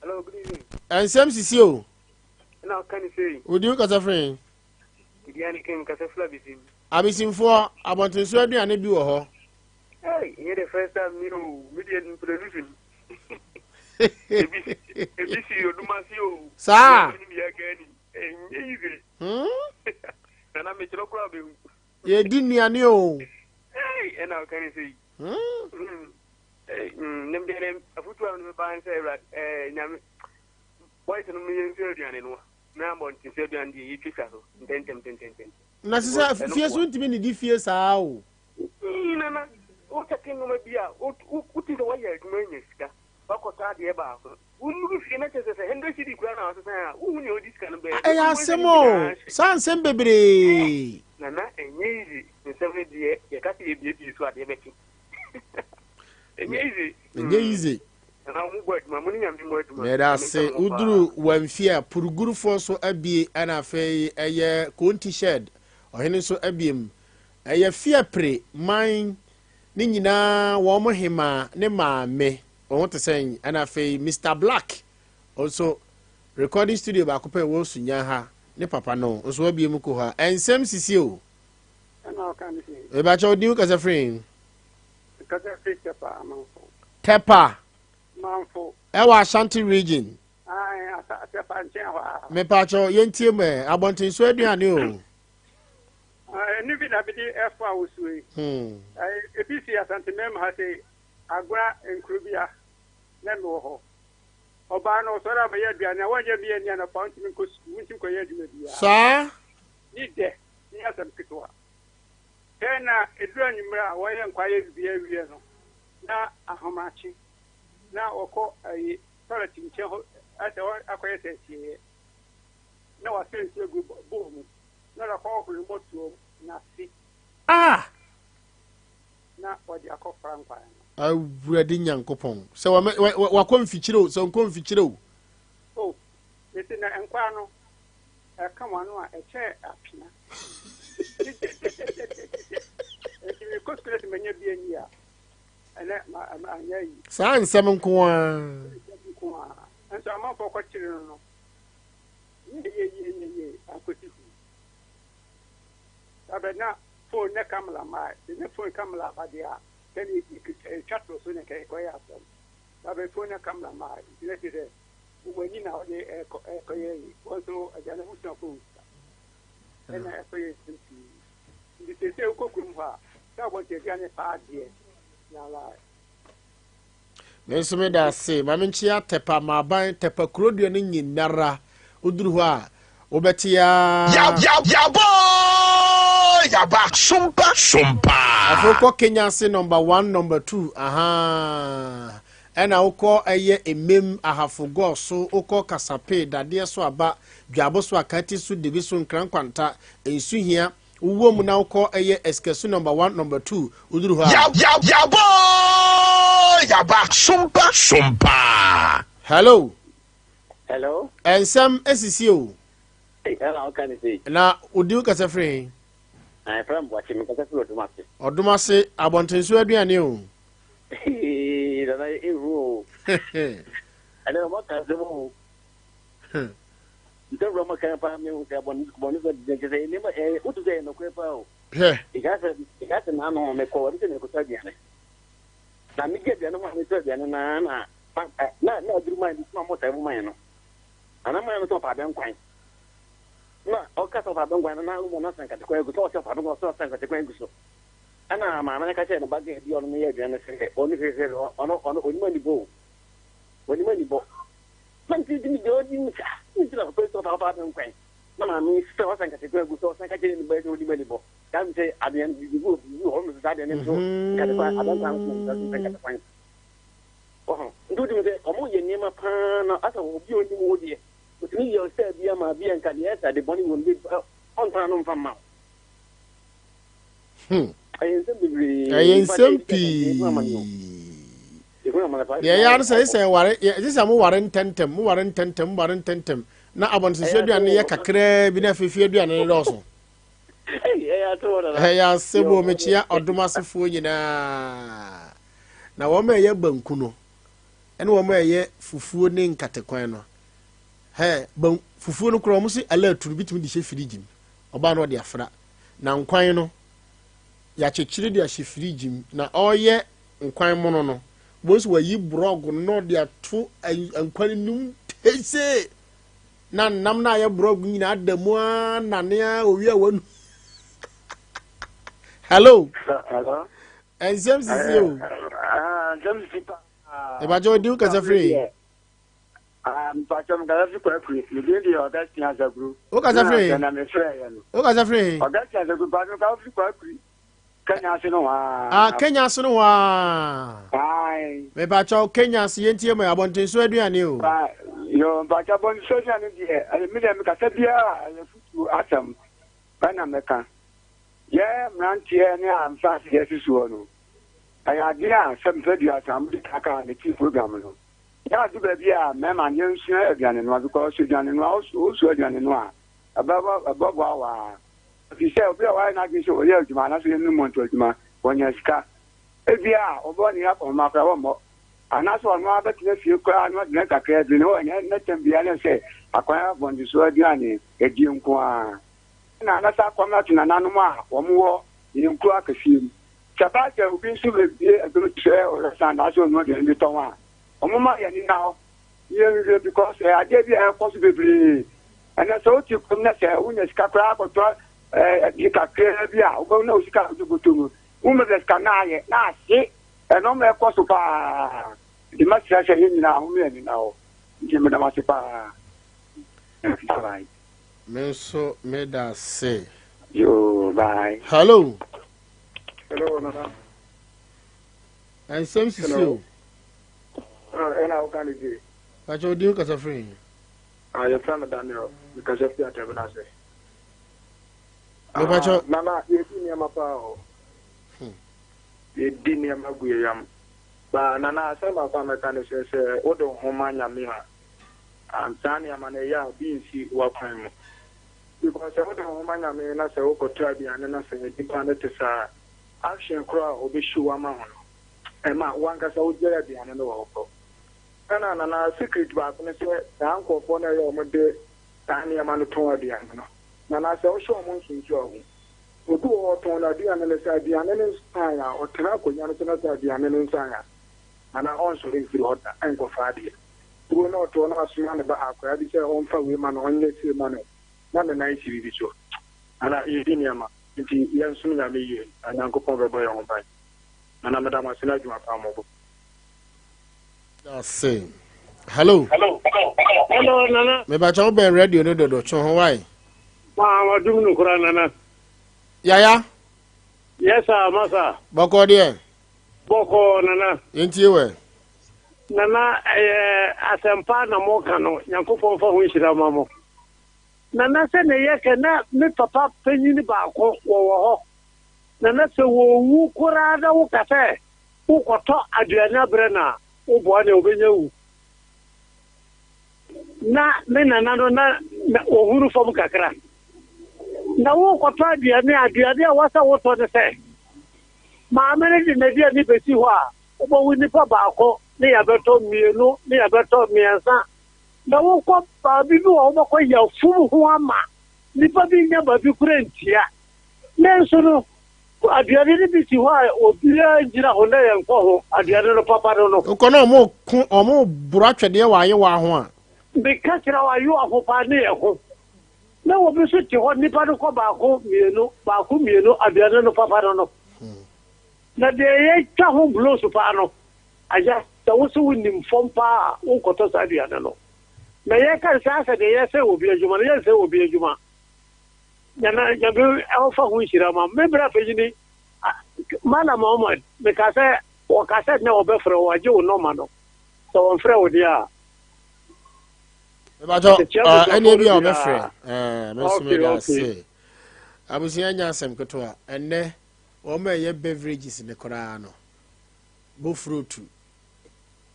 Hello, good evening. Nsɛm sisi o. Ɛna ɔka ne sei. Odi wo kasa firi. Aduane kan kasa firi abisim. Abisimfoɔ, abɔntenso aduane bi wɔ hɔ. Hey, ɛnyɛ the first time ni o. Me deɛ mpere fi. Ebi ebi si odumasi o. Saa. Ɛnyɛ easy. Nana mekyerɛ koraa bɛhu. Yɛdi nnuane o. Hey, ɛna ɔka ne sei. Ne deɛ ne afutuo a mebaa sɛ awurade ɛɛ nyame boys no yɛnsua aduane no a. Na abɔnten so aduan deɛ yɛtwatwa so ntɛntɛm ntɛntɛntɛm. Na sɛ sɛ fie so ntumi nidi fie saa o. Nana, wotɛte nneɛma bi a wote sɛ woayɛ adwuma anya sika, woakɔtɔ adeɛ baako. Wonnuru fie na kyerɛ sɛ sɛ hundred cedi koraa na wasesa a, wohu nea wode sika no bɛyɛ. Ɛyɛ asɛm o, saa nsɛm bebree. Nana, ɛnyɛ easy, nsɛm no deɛ yɛka sɛ yɛbiebie so a adeɛ bɛkye. Ɛnyɛ easy. Ɛnyɛ easy. Meda ase. Woduru Wamfie a, Purugurufoɔ nso abie ɛna afei ɛyɛ Konti Shed, ɔhene nso abie mu. Ɛyɛ Fiapre man ne nyinaa wɔn hemaa ne maame, wɔn ho te sɛn? Ɛna afei Mister Black nso recording studio baako pɛ wɔ Sunya ha, ne papa no nso abie mu kɔ hɔ a. Ɛnsɛm sisi o. Mebakyɛ wo din kasa firi? Kasa firi Tepa Amanfo. Tepa. Manfo. Ɛwɔ Ashanti region. Ayi asa Tepa nkyɛn hɔ a. Mepaakyɛw yɛntie mu ɛ abɔntenso aduane o. Ɛnu bi na bi de ɛfo a wosuo yi. Ebi si Asante mɛmu ha sɛ agora nkuro bi a na mi wɔ hɔ. Ɔbaa no ɔsɔre a bɛyɛ aduane a wɔnyɛ bi ani anɔpa ntumi nkɔ sukuu ntumi nkɔyɛ adwuma biara. Saa. Ne dɛ ne asɛm ketewa. Sɛ na ɛduru anwummerɛ a wɔyɛ nkwa yɛ biribiara wie no, na ahomakye na wɔkɔ ayi tɔlɛt nkyɛn hɔ asɛ akɔyɛ sɛ asieeɛ na wɔasɛ nsuo agu bowl mu na wɔde akɔhohoro ne mmɔtoam n'ase. Ah! Na wɔde akɔfra nkwan no. Awurade Nyankopɔn, sɛ wakɔ mfikyire o, sɛ ɔnkɔ mfikyire o. Oh, mese na nkwan no ɛka wɔn ano a ɛkyɛn apea. Nti mekɔ sukuu na sɛ manya bi ani a, ɛnɛ ma anyɛ yi. Saa nsɛm nko ara. Nsɛm nko ara. Nso amanfoɔ kɔkyere no no, yie yie yie yie ankɔsi hwee. Abɛ na phone ne kamera maa, ne phone kamera aba deɛ a, sɛne ɛtwa to so ne nkɛkɔyɛ asɛm. Abɛ phone ne kamera maa, nti na kyerɛ sɛ Wɔn ani na wɔde rekɔ rekɔyɛ yi. Wɔn nso agya no abusuafo wɔ sika. Ɛna ɛkɔyɛ nsɛm pii. Nti seesei wokɔ kurom hɔ a, sɛ abɔnten aduane paa deɛ, lalae. Me nso meda ase. Ma menkyea Tɛpa Maaban, Tɛpa kurodua no nyinara. Woduru hɔ a, wobɛte ara. Yabɔ yaba sompa sompa. Afei wokɔ Kenya ase number one, number two, ahaa. Ɛna wokɔ ɛyɛ Emem, Ahafo, Gɔɔso, wokɔ Kasape, Dadeɛ so aba, Dwabo so Akati so, Debi so, Nkrankwanta, Nsuhia, wowɔ mu na wokɔ ɛyɛ Esikasu number one, number two, woduru hɔ a. Yaba oo yaba, sompa sompa. Hello. Hello. Nsɛm esisi o. Ei, ɛna woka ne sei. Na wodi wo kasa firi he? Na yɛfrɛ me Boakye, mekasa firi Ɔdomase. Ɔdomase, abɔntenso aduane o. Hee, nana ehu o. Ɛnɛ ɔmo aka asɛm o. Nsɛm wura ɔmo kan paa mi hu sɛ abɔne sɛ deɛ kyɛ sɛ nneɛma ɛyɛ wotu sɛ ɛyɛ nokorɛ paa o. Hwɛ. Ɛka sɛ ɛka sɛ n'ano mekɔ wɔde sɛ mekɔtɔ aduane. Na megye aduane ho a metɔ aduane na na na na aduru man bi soma mo sɛ mo man no. Ana man no sɛ ɔpa abɛnkwan. Na ɔka sɛ ɔpa abɛnkwan no na mo na sankatekwan agu so ɔsɛ ɔpa abɛnkwan ɔsɛ ɔsankatekwan agu so. Ɛna maame no ka kyerɛɛ ne ba girl bi a ɔno no yɛ aduane no sɛ ɔno hwehwɛ ɔno ɔno onim anibɔ o onim anibɔ na nti nti deɛ ɔdi mu saa nti na papa yi sɛ ɔpa ɔpa abɛnkwan na maame yi sɛ ɔsan nkatekwan agu so ɔsan ka kyerɛ ne ba yi sɛ onim anibɔ saa mi sɛ adeɛ no biribi wɔ biribi wɔ hɔ no sɛ saa adeɛ no nso nkatekwan abɛnkwan nso na nso nkatekwan ɔho nti wotumi sɛ ɔmo yɛ nneɛma paa na asɛ obi a onim wo deɛ otumi yɛ ɔsɛ bi ama bi a nka deɛ ɛsɛ ade bɔne wɔ no bi ɔntɔn ano mfa mma wo. Hmm. Ɛyɛ nsɛm bebree. Ɛyɛ nsɛm pii. Deɛ ɛyɛ ano sɛ ɛsɛ ware ɛsɛ sɛ mo ware ntɛntɛm mo ware ntɛntɛm mo ware ntɛntɛm na abɔntenso aduane yɛ kakraa bi na afeefi aduane no dɔɔso. Ɛyɛ asɛm o mekyia ɔdom asefoɔ nyinaa na wɔn a ɛyɛ banku no ɛne wɔn a ɛyɛ fufuo ne nkatekwan no hɛ ban fufuo no koraa wɔn si alert no bitumi de hyɛ firigye mu ɔbaa no ɔde afra. Na nkwan no, yɛakyekyere de ahyɛ firigye mu. Na ɔreyɛ nkwan mono no, wobɛhu sɛ wayi borɔgo no na ɔde ato nkwan no mu tesee. Na nam no a ayɛ borɔgo nyinaa da mu ara nane ara owie a wanu. Hello. Hello. Nsɛm sisi o. Nsɛm sisi pa. Ìbàjẹ́ odi wo kasa firi. Ah, mpakyɛ me kasa fi Kwakuri. Me din de Augustine Asaguru. Wo kasa firi he? Na me frɛ yɛ no. Wo kasa firi he? Augustine Asaguru, mpakyɛ me kasa firi Kwakuri. Kenya ase no hɔ Ah, Kenya ase no hɔ Aye. Me mpakyɛ Kenya ase yɛntie mo abɔnten so aduane o. Ba, yo, mpakyɛ abɔnten so aduane deɛ, ɛyɛ me deɛ me kasa biara ɛyɛ futuo asɛm ɛna mɛka. Yɛ mmeranteɛ ne amfa ase yɛ susuo no. Ɛyɛ adeɛ a sɛ mfɛ duasa mo de kaka ne ti program no. Yɛ adu baabi a mɛma yɛnsua aduane noa because aduane noa wosua aduane noa a ɛbɛboa wo ara. Ɛfiri sɛ obi a wayɛ n'adwene sɛ ɔyɛ adwuma anaasɛ ɔyɛ nnumɔnto adwuma wɔnya sika. Ebia ɔbɛwɔ ne yere akɔnhoma koraa wɔmmɔ anaasɛ ɔno ara bɛtena fie koraa na ɔde ne kakraa bi no ɔnyɛ ne tɛm biara ne sɛ akwan abɔntenso aduane adie nko ara. Ɛna anaasɛ akɔm ato nananom a wɔwɔ yɛn nkuro akɛseɛ mu. Sɛ ɛba sɛ obi nso bebue adwuma te sɛ ɔrestaurant anaasɛ ɔnoa aduane bi tɔn a, wɔmma yɛn ani nna hɔ na yɛnhwɛ because ɛyɛ adeɛ bi a ɛkɔ so bebree. Ɛnɛ sɛ wote kurom na sɛ wonya sika koraa akɔtɔ ade kakraa bi a, wobɛhu na wo sika a wode bɔtɔ mu, wommɛ bɛ sika na ayɛ na ahye. Ɛno ma ɛkɔ so paa. Nti mɛsrɛ sɛ yɛn nyinaa momma yɛn ani nna hɔ. Nti meda mo ase paa. Bye bye. Me nso meda ase. Yoo, bye. Hello. Hello, Nana. Nsɛm sisi o. Ɛna woka ne gye. Pakyɛ odin kasa firi he? Ah, yɛfrɛ me Daniel. Mekasa firi Atɛbena ase. Mepakyɛ. Nana, yɛdi nneɛma paa o. Yɛdi nneɛma gu yɛ yam. Ba Nana, asɛm baako a mɛka ne sɛ sɛ wode wo ho ma Nyame a, saa nneɛma no ɛyɛ a bi nsi w'akwan mu. Because sɛ wode wo ho ma Nyame na sɛ wokɔtɔ aduane na sɛ nipa no te saa a, action korɔ a ɔbɛhyiw ama wo no, ɛma wankasa wogyae aduane no wɔ hɔ kɔ. Ɛna Nana secret baako ne sɛ saa nkorɔfoɔ no a ɛyɛ a wɔde saa nneɛma no tɔn aduane no, Nana sɛ wohyɛ wɔn nso nso a hu. Obi wɔ hɔ ɔtɔn n'aduane no sɛ aduane no nsan a, ɔtena akonnwa no so na sɛ aduane no nsan a, Nana ɔnsɔre mfiri hɔ da nkɔfa adeɛ. Kuro na ɔtɔɔ na wasoma ne ba akwadaa bi sɛ ɔmfa wei ma no ɔnyɛ sei ma no na ne nan si biribi so. Nana yɛdi nneɛma nti yɛnsom Nyame yie na Nyankopɔn bɛbɔ yɛn ho ban. Nana meda mo ase ne adwuma pa a mobɔ. Ase. Hello. Hello Nana. Mebakyɛ wo bɛn radio no dodo twe ho wae. Maa wadum no koraa Nana. Yaya. Yes sir masa. Bɔkɔ deɛ. Bɔkɔ Nana. Yɛntie wɛ. Nana ɛyɛ asɛmpa na moka no, Nyankopɔn mfa ho nhyira ma mo. Nana sɛnea yɛkɛ na me papa panyin baako wɔwɔ hɔ. Nana sɛ wɔwu koraa na woka sɛ wokɔtɔ aduane abrɛ no a, woboa nea obenya wu. Na me nana no na ɔhunu fam kakra. Na wokɔtɔ aduane a, aduane a wɔsɛ wotɔ ne sɛ, maame no de n'aduane bɛsi hɔ a, wobɛhu nipa baako ne yɛabɛtɔ mmienu ne yɛabɛtɔ mmiɛnsa. Na wokɔ baabi bi wɔ hɔ wobɛkɔ yɛafum ho ama nipa bi nya baabi kora ntia. Nanso no, aduane no bi si hɔ a obiara ngyina ho na yɛnkɔ ho, aduane no papa no no. Wokɔ na ɔmo ko ɔmo boro atwɛdeɛ wɔ ayewa ho a. Meka kyerɛ wo ayewa ho paa ne yɛ ho. Na obi nso te hɔ nnipa no kɔ baako mmienu baako mmienu aduane no papa no no. Na deɛ yɛtwa ho blows paa no, agya sɛ wo se wonim fam paa a wonkɔtɔ saa aduane no. Na yɛka no saa sɛ deɛ yɛsɛe obi adwuma no, yɛnsɛe obi adwuma. Nyame Nyame ɔmfa ho nhyira ma me bra panyini Malam Muhammad meka sɛ wɔka sɛ nnɛ wɔbɛfrɛ wo agye wo nɔma no sɛ wɔmfrɛ wo deɛ a. Mebatɔ ɛne bi a wɔbɛfrɛ me nso meda ase abusua nya asɛm ketewa ɛnnɛ wɔn a ɛyɛ beverages ne koraa no bofrotu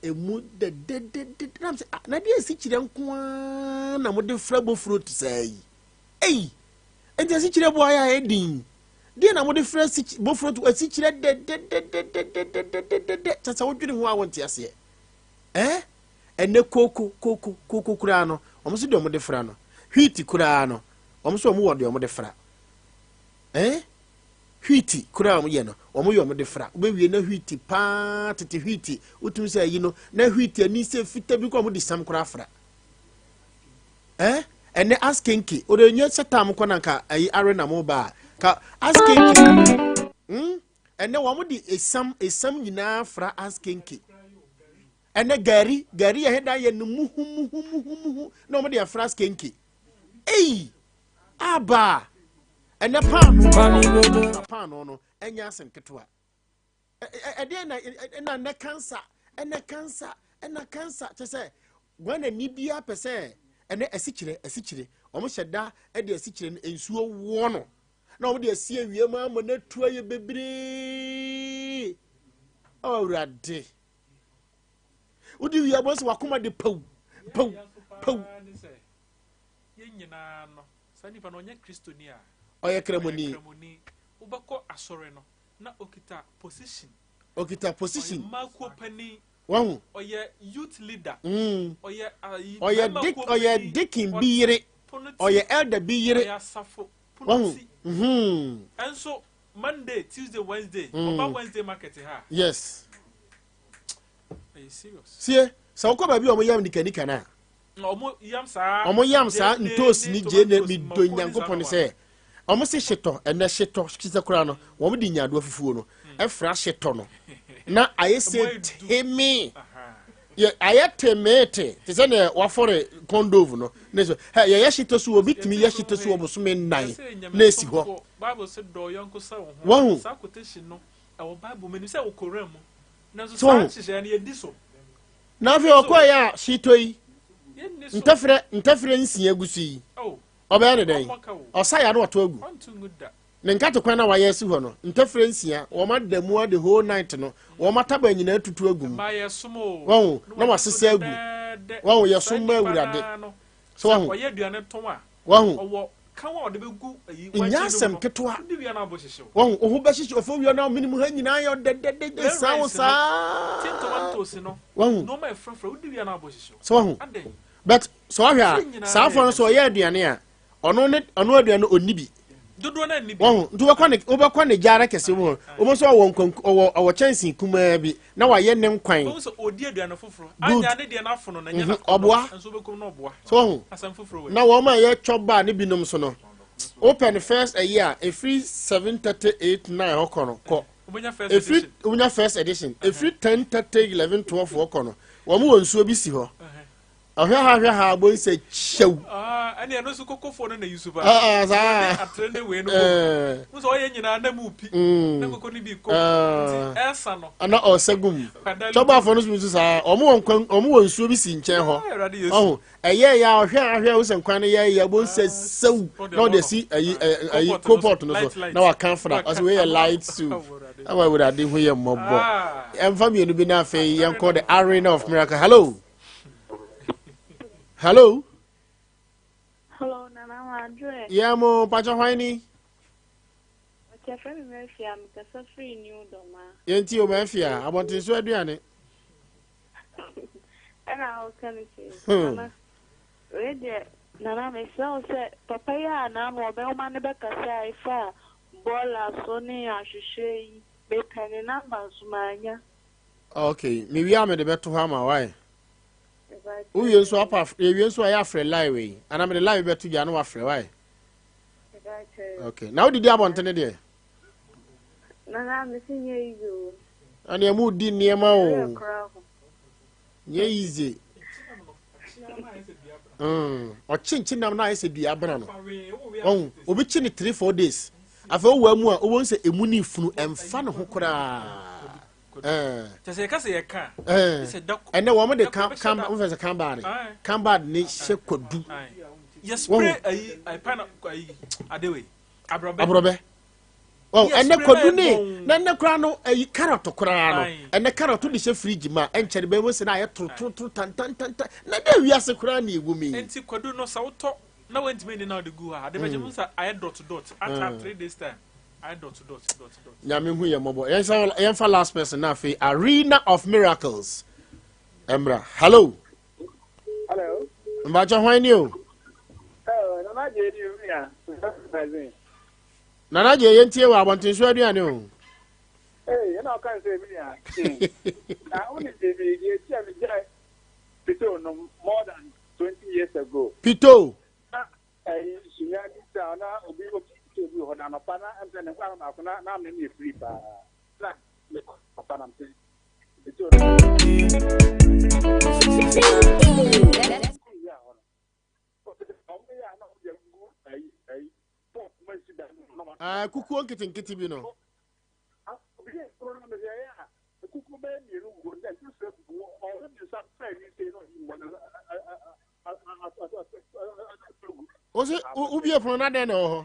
emu dɛdɛdɛdɛ na sɛ ah, na deɛ asikyerɛ nko ara na mode fra bofrotu saa yi Ei! Enti asikyire bo ayɛ a ɛdin. Deɛ na mode frɛ bofuro to asikyire dɛdɛdɛdɛdɛdɛdɛdɛ kyɛ sɛ wodwene ho a wonte aseɛ. Eh? Ɛnɛ kooko kooko kooko koraa no wɔn nso deɛ wɔde fra no wheat koraa no wɔn nso wɔn wɔ deɛ wɔde fra. Eh? Wheat koraa wɔn yɛ no wɔn yɛ wɔn de fra wobɛwie na wheat paa tete wheat wotumi sɛ ayi no na wheat ani sɛ fita bi koraa wɔn de sam koraa fra. Eh? Ɛnɛ askenke ode nye sɛ tam kɔ na nka ayi arena mo ba ka askenke. Ɛnɛ wɔn de esam esam nyinaa fra askenke. Ɛnɛ gari gari yɛ heda yɛ no muhu muhu muhu muhu na wɔn de afra askenke. Ei! Aba! Ɛnɛ paano paano no ɛnyɛ asɛm ketewa. Ɛdeɛ na ɛna nnɛ kansa ɛnɛ kansa ɛna kansa kyɛ sɛ Ghana ni biara pɛ sɛ ɛnɛ asikyerɛ asikyerɛ wɔn hyɛ da ɛde asikyerɛ no nsuo wɔ no na wɔn de asi awia mu ama no atu ayɛ bebree ɔwurade wodi wia bɔ sɛ wakoma de paw paw paw. Yɛn nyinaa no saa nipa no ɔnyɛ kristoni a ɔyɛ kramoni wobɛkɔ asɔre no Na okita position. Okita position. Ɔyɛ mmaa kuo panin. Wahu. Ɔyɛ youth leader. Ɔyɛ ayi. Ɔyɛ Mmarima dik kuo ɔyɛ panin. deacon bi Ɔte yere. pono ti. Ɔyɛ elder bi yere. Ɔyɛ asafo pono Wahu. ti. Ɛnso Monday, Tuesday, Wednesday. Ɔba Wednesday market ha. Yes. Ɛyɛ serious. Sie sɛ wokɔ baabi a wɔn yam nikanika no a. Wɔn yam saa. Wɔn yam saa ntoosi ne gyeene mi do nyankopɔn sɛ wɔn se hyetɔ ɛnɛ hyetɔ hyetɔ koraa no wɔn de nyaadoa fufuo no ɛfra hyetɔ no na ayɛ sɛ teme yɛ ayɛ temeete te sɛ nea wafɔre kɔndov no ne so ɛ yɛyɛ hyetɔ so obi tumi yɛ hyetɔ so wɔ bosome nnan na esi hɔ wɔn so. Na afei ɔkɔeɛ a hyetɔ yi ntɛferɛ ntɛferɛ nsia gu so yi ɔbɛyɛ ne dɛn ɔsa ya no ɔto agu ne nkate kwan na wayɛ asi hɔ no ntɛferɛ nsia wɔn ada mu the whole night no wɔn ataba nyinaa tutu agu mu wɔn na wasesa agu wɔn yɛ so mma awurade so wɔn Wahu? Nyɛ asɛm ketewa. Wahu? Wo ho bɛhyehye ɔfɔ wia na ɔmene mu ha nyinaa yɛ ɔdɛdɛdɛdɛ saa wo saa. Wahu? So wahu? But sɛ wahwɛ a saa afɔ no sɛ ɔyɛ aduane a ɔno ne ɔno aduane no ɔnni bi. Wahu? Nti wobɛkɔ ne wobɛkɔ ne gyaara kɛse mu hɔ wobɛ sɛ ɔwɔ nkwan ɔwɔ ɔwɔ kyɛnsee kumaa bi na wayɛ ne nkwan. Good. Ɔboa. So wahu? Na wɔn a ɛyɛ chop bar ne binom so no, wopɛ no first ɛyi a ɛfiri 7:30 8 9 hɔ kɔ no kɔ. Ɛfiri wonya first edition. Ɛfiri 10:30 11 12 hɔ kɔ no, wɔn wɔ nsuo bi si hɔ. Ɔhwɛ ha hwɛ ha abɔ nsɛ kyɛw. Ɛne ɛno nso kokofoɔ no na yi so paa. Ah, ah, saa. Wɔde atere ne wei no Eh. bom. Wo sɛ ɔyɛ nyinaa na mu pi. Mm. Na koko no bi kɔ. Ah. Nti ɛsa no. Ana ɔsɛ gum. Kwadali Tɔbafo no so saa. Ɔmo wɔ nkwan, ɔmo wɔ nsuo bi si nkyɛn hɔ. Ah, Awurade Yesu. Ɔho, ɛyɛ yɛ a ɔhwɛ ahwɛ wo sɛ nkwan no yɛ yɛ bo sɛ sɛw na ɔde asi ayi ayi coal pot no so na waka fra. Ɔsɛ wei yɛ light soup. Ɛwɔ Awurade ho yɛ mmɔbɔ. Ɛmfa mmienu bi na afei yɛnkɔ the arena of miracle. Hello. Hello. Hello, Nana Madre. Yeah, mo pacha hwan ni? Ɔkyɛ me Mafia, mekasa firi New Doma. Yɛnti o Mafia, abɔnten so aduane. Ɛna woka ne sɛ, Nana, wei deɛ, Nana mesrɛ wo sɛ, papa yi a naano ɔbɛwoma ne bɛkasa a ɛfa bɔɔla so ne ahwehwɛ yi, mepɛ ne number nso manya. Okay, mewie a mede bɛto hɔ ama wae. Wowie nso apa yɛwie nso a yɛ afrɛ line wei anaa mede line bɛto gya na wafrɛ wae. Okay, na wodidi abɔntene deɛ? Nana mese nyɛ easy o. Ɛneɛ mu di nneɛma o. Nyɛ easy. Ɔkyenkyen nam na ayɛ sɛ dua abena no. Ɔhu, obi kye ne 3 4 days. Afei ɔwɔ mu a ɔwɔ sɛ emu ne funu ɛmfa ne ho koraa. Ɛnɛ wɔn de kan kan n fɛ sɛ kanbaad kanbaad ne hyɛ kwadu. Aborɔbɛ. Ɛnɛ kwadu ne na ɛnɛ koraa no ɛyi carrot koraa no ɛnɛ carrot de hyɛ fridge mu a ɛnkyɛn bɛn mo sɛ na ayɛ torotoro tantantantan na dɛ wiase koraa na ewu mi. Nti kwadu no sɛ wotɔ na wantumi nni na ɔde gu hɔ a ade bɛgye mu sɛ ayɛ dot dot ata 3 days time ayɛ dot dot dot dot. Nyame hu yɛ mmɔbɔ. Yɛnfa last person na afei arena of miracles ɛmra. Hello. Hello. Mbakyɛ hwan ni o? Oh, Nana Gye ni o ya. Nana Gye yɛntie wɔ abɔnten so aduane o. Ee, ɛna ɔka nsɛ mi ya. Na wo ni bibi deɛ ti a mi gya pito no more than 20 years ago. Pito. Na ɛyi sunya bi sa na obi obi pito bi wɔ hɔ na anɔpa na ɛm sɛ ne nkwa baako na na amena mi yɛ free paa. Na me kɔ papa na mte pito no. Ah, kukuo nketenkete bi no. Kuku bɛyɛ mmienu gu hɔ, ntɛsɛ gu hɔ, ɔwɔ ne nsa fɛn ne nsa yi na ɔyi mmɔ na O se wobie pono na dɛn na ɛwɔ hɔ?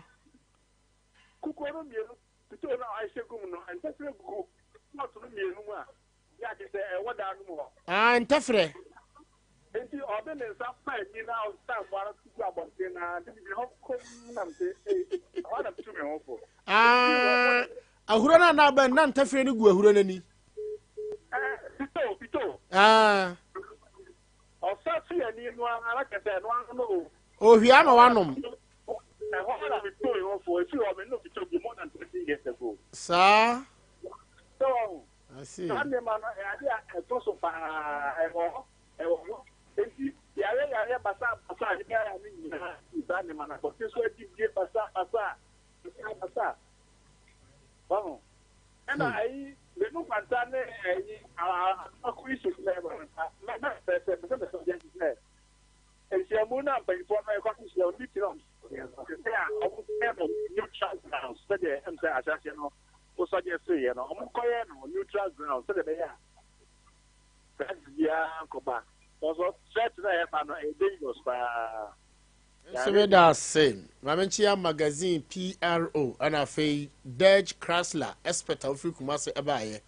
Kukuo no mmienu, pito no a ɛhyɛ gu mu no, ntɛsɛ gu pɔt no mmienu mu a yɛ ate sɛ ɛwɔ dan no mu hɔ. Ah, ntɛfrɛ. Nti ɔde ne nsa fa ani na ɔsa mmoa no gu abɔnten na nti gyina hɔ kom nam sɛ ɛhɔ na metu me ho fo. Ah, ahuro no a na abɛn na ntɛfrɛ no gu ahuro no ani. Pito pito. Ah. Ɔsa fi ani no ara kyɛ sɛ ɛno ano no o. Ohwia ma wanom. Ɛhɔ na metu me ho fo. Efi hɔ me no pito bi more than 20 years ago. Saa. Sɛ wɔn. I see. Saa nneɛma no ɛyɛ ade a ɛtɔ so paa, ɛwɔ hɔ, ɛwɔ hɔ. Nti yare yare basa basa a yɛbɛyɛ no nyinaa saa nneɛma no abɔnten so adidie basa basa basa basa. Wɔn. Ɛna ayi menu kwanta ne ayi akɔ issues na ɛwɔ no mɛ mɛ pɛ sɛ mɛ sɛ mɛ sɛ ɔdi sɛ nhyiamu na mpanyinfoɔ no ɛkɔ akɔhyia wɔn meeting na wɔn sɛ a wɔn kɔyɛ no neutral grounds sɛdeɛ ɛm sɛ ahyɛaseɛ no wosɔgye so yɛ no, wɔn kɔyɛ no neutral grounds sɛdeɛ ɛbɛyɛ a threat biara nkɔba wɔn threat na ɛyɛ no ɛyɛ dangerous paa. Nso meda ase. Maame Nkyea Magazine PRO ɛna afei Dej Chrysler expert a wofiri Kumase ɛbaayɛ.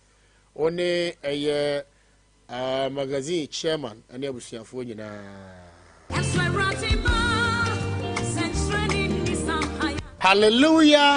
Wo ne ɛyɛ magazine chairman ɛne abusuafoɔ nyinaa. Hallelujah.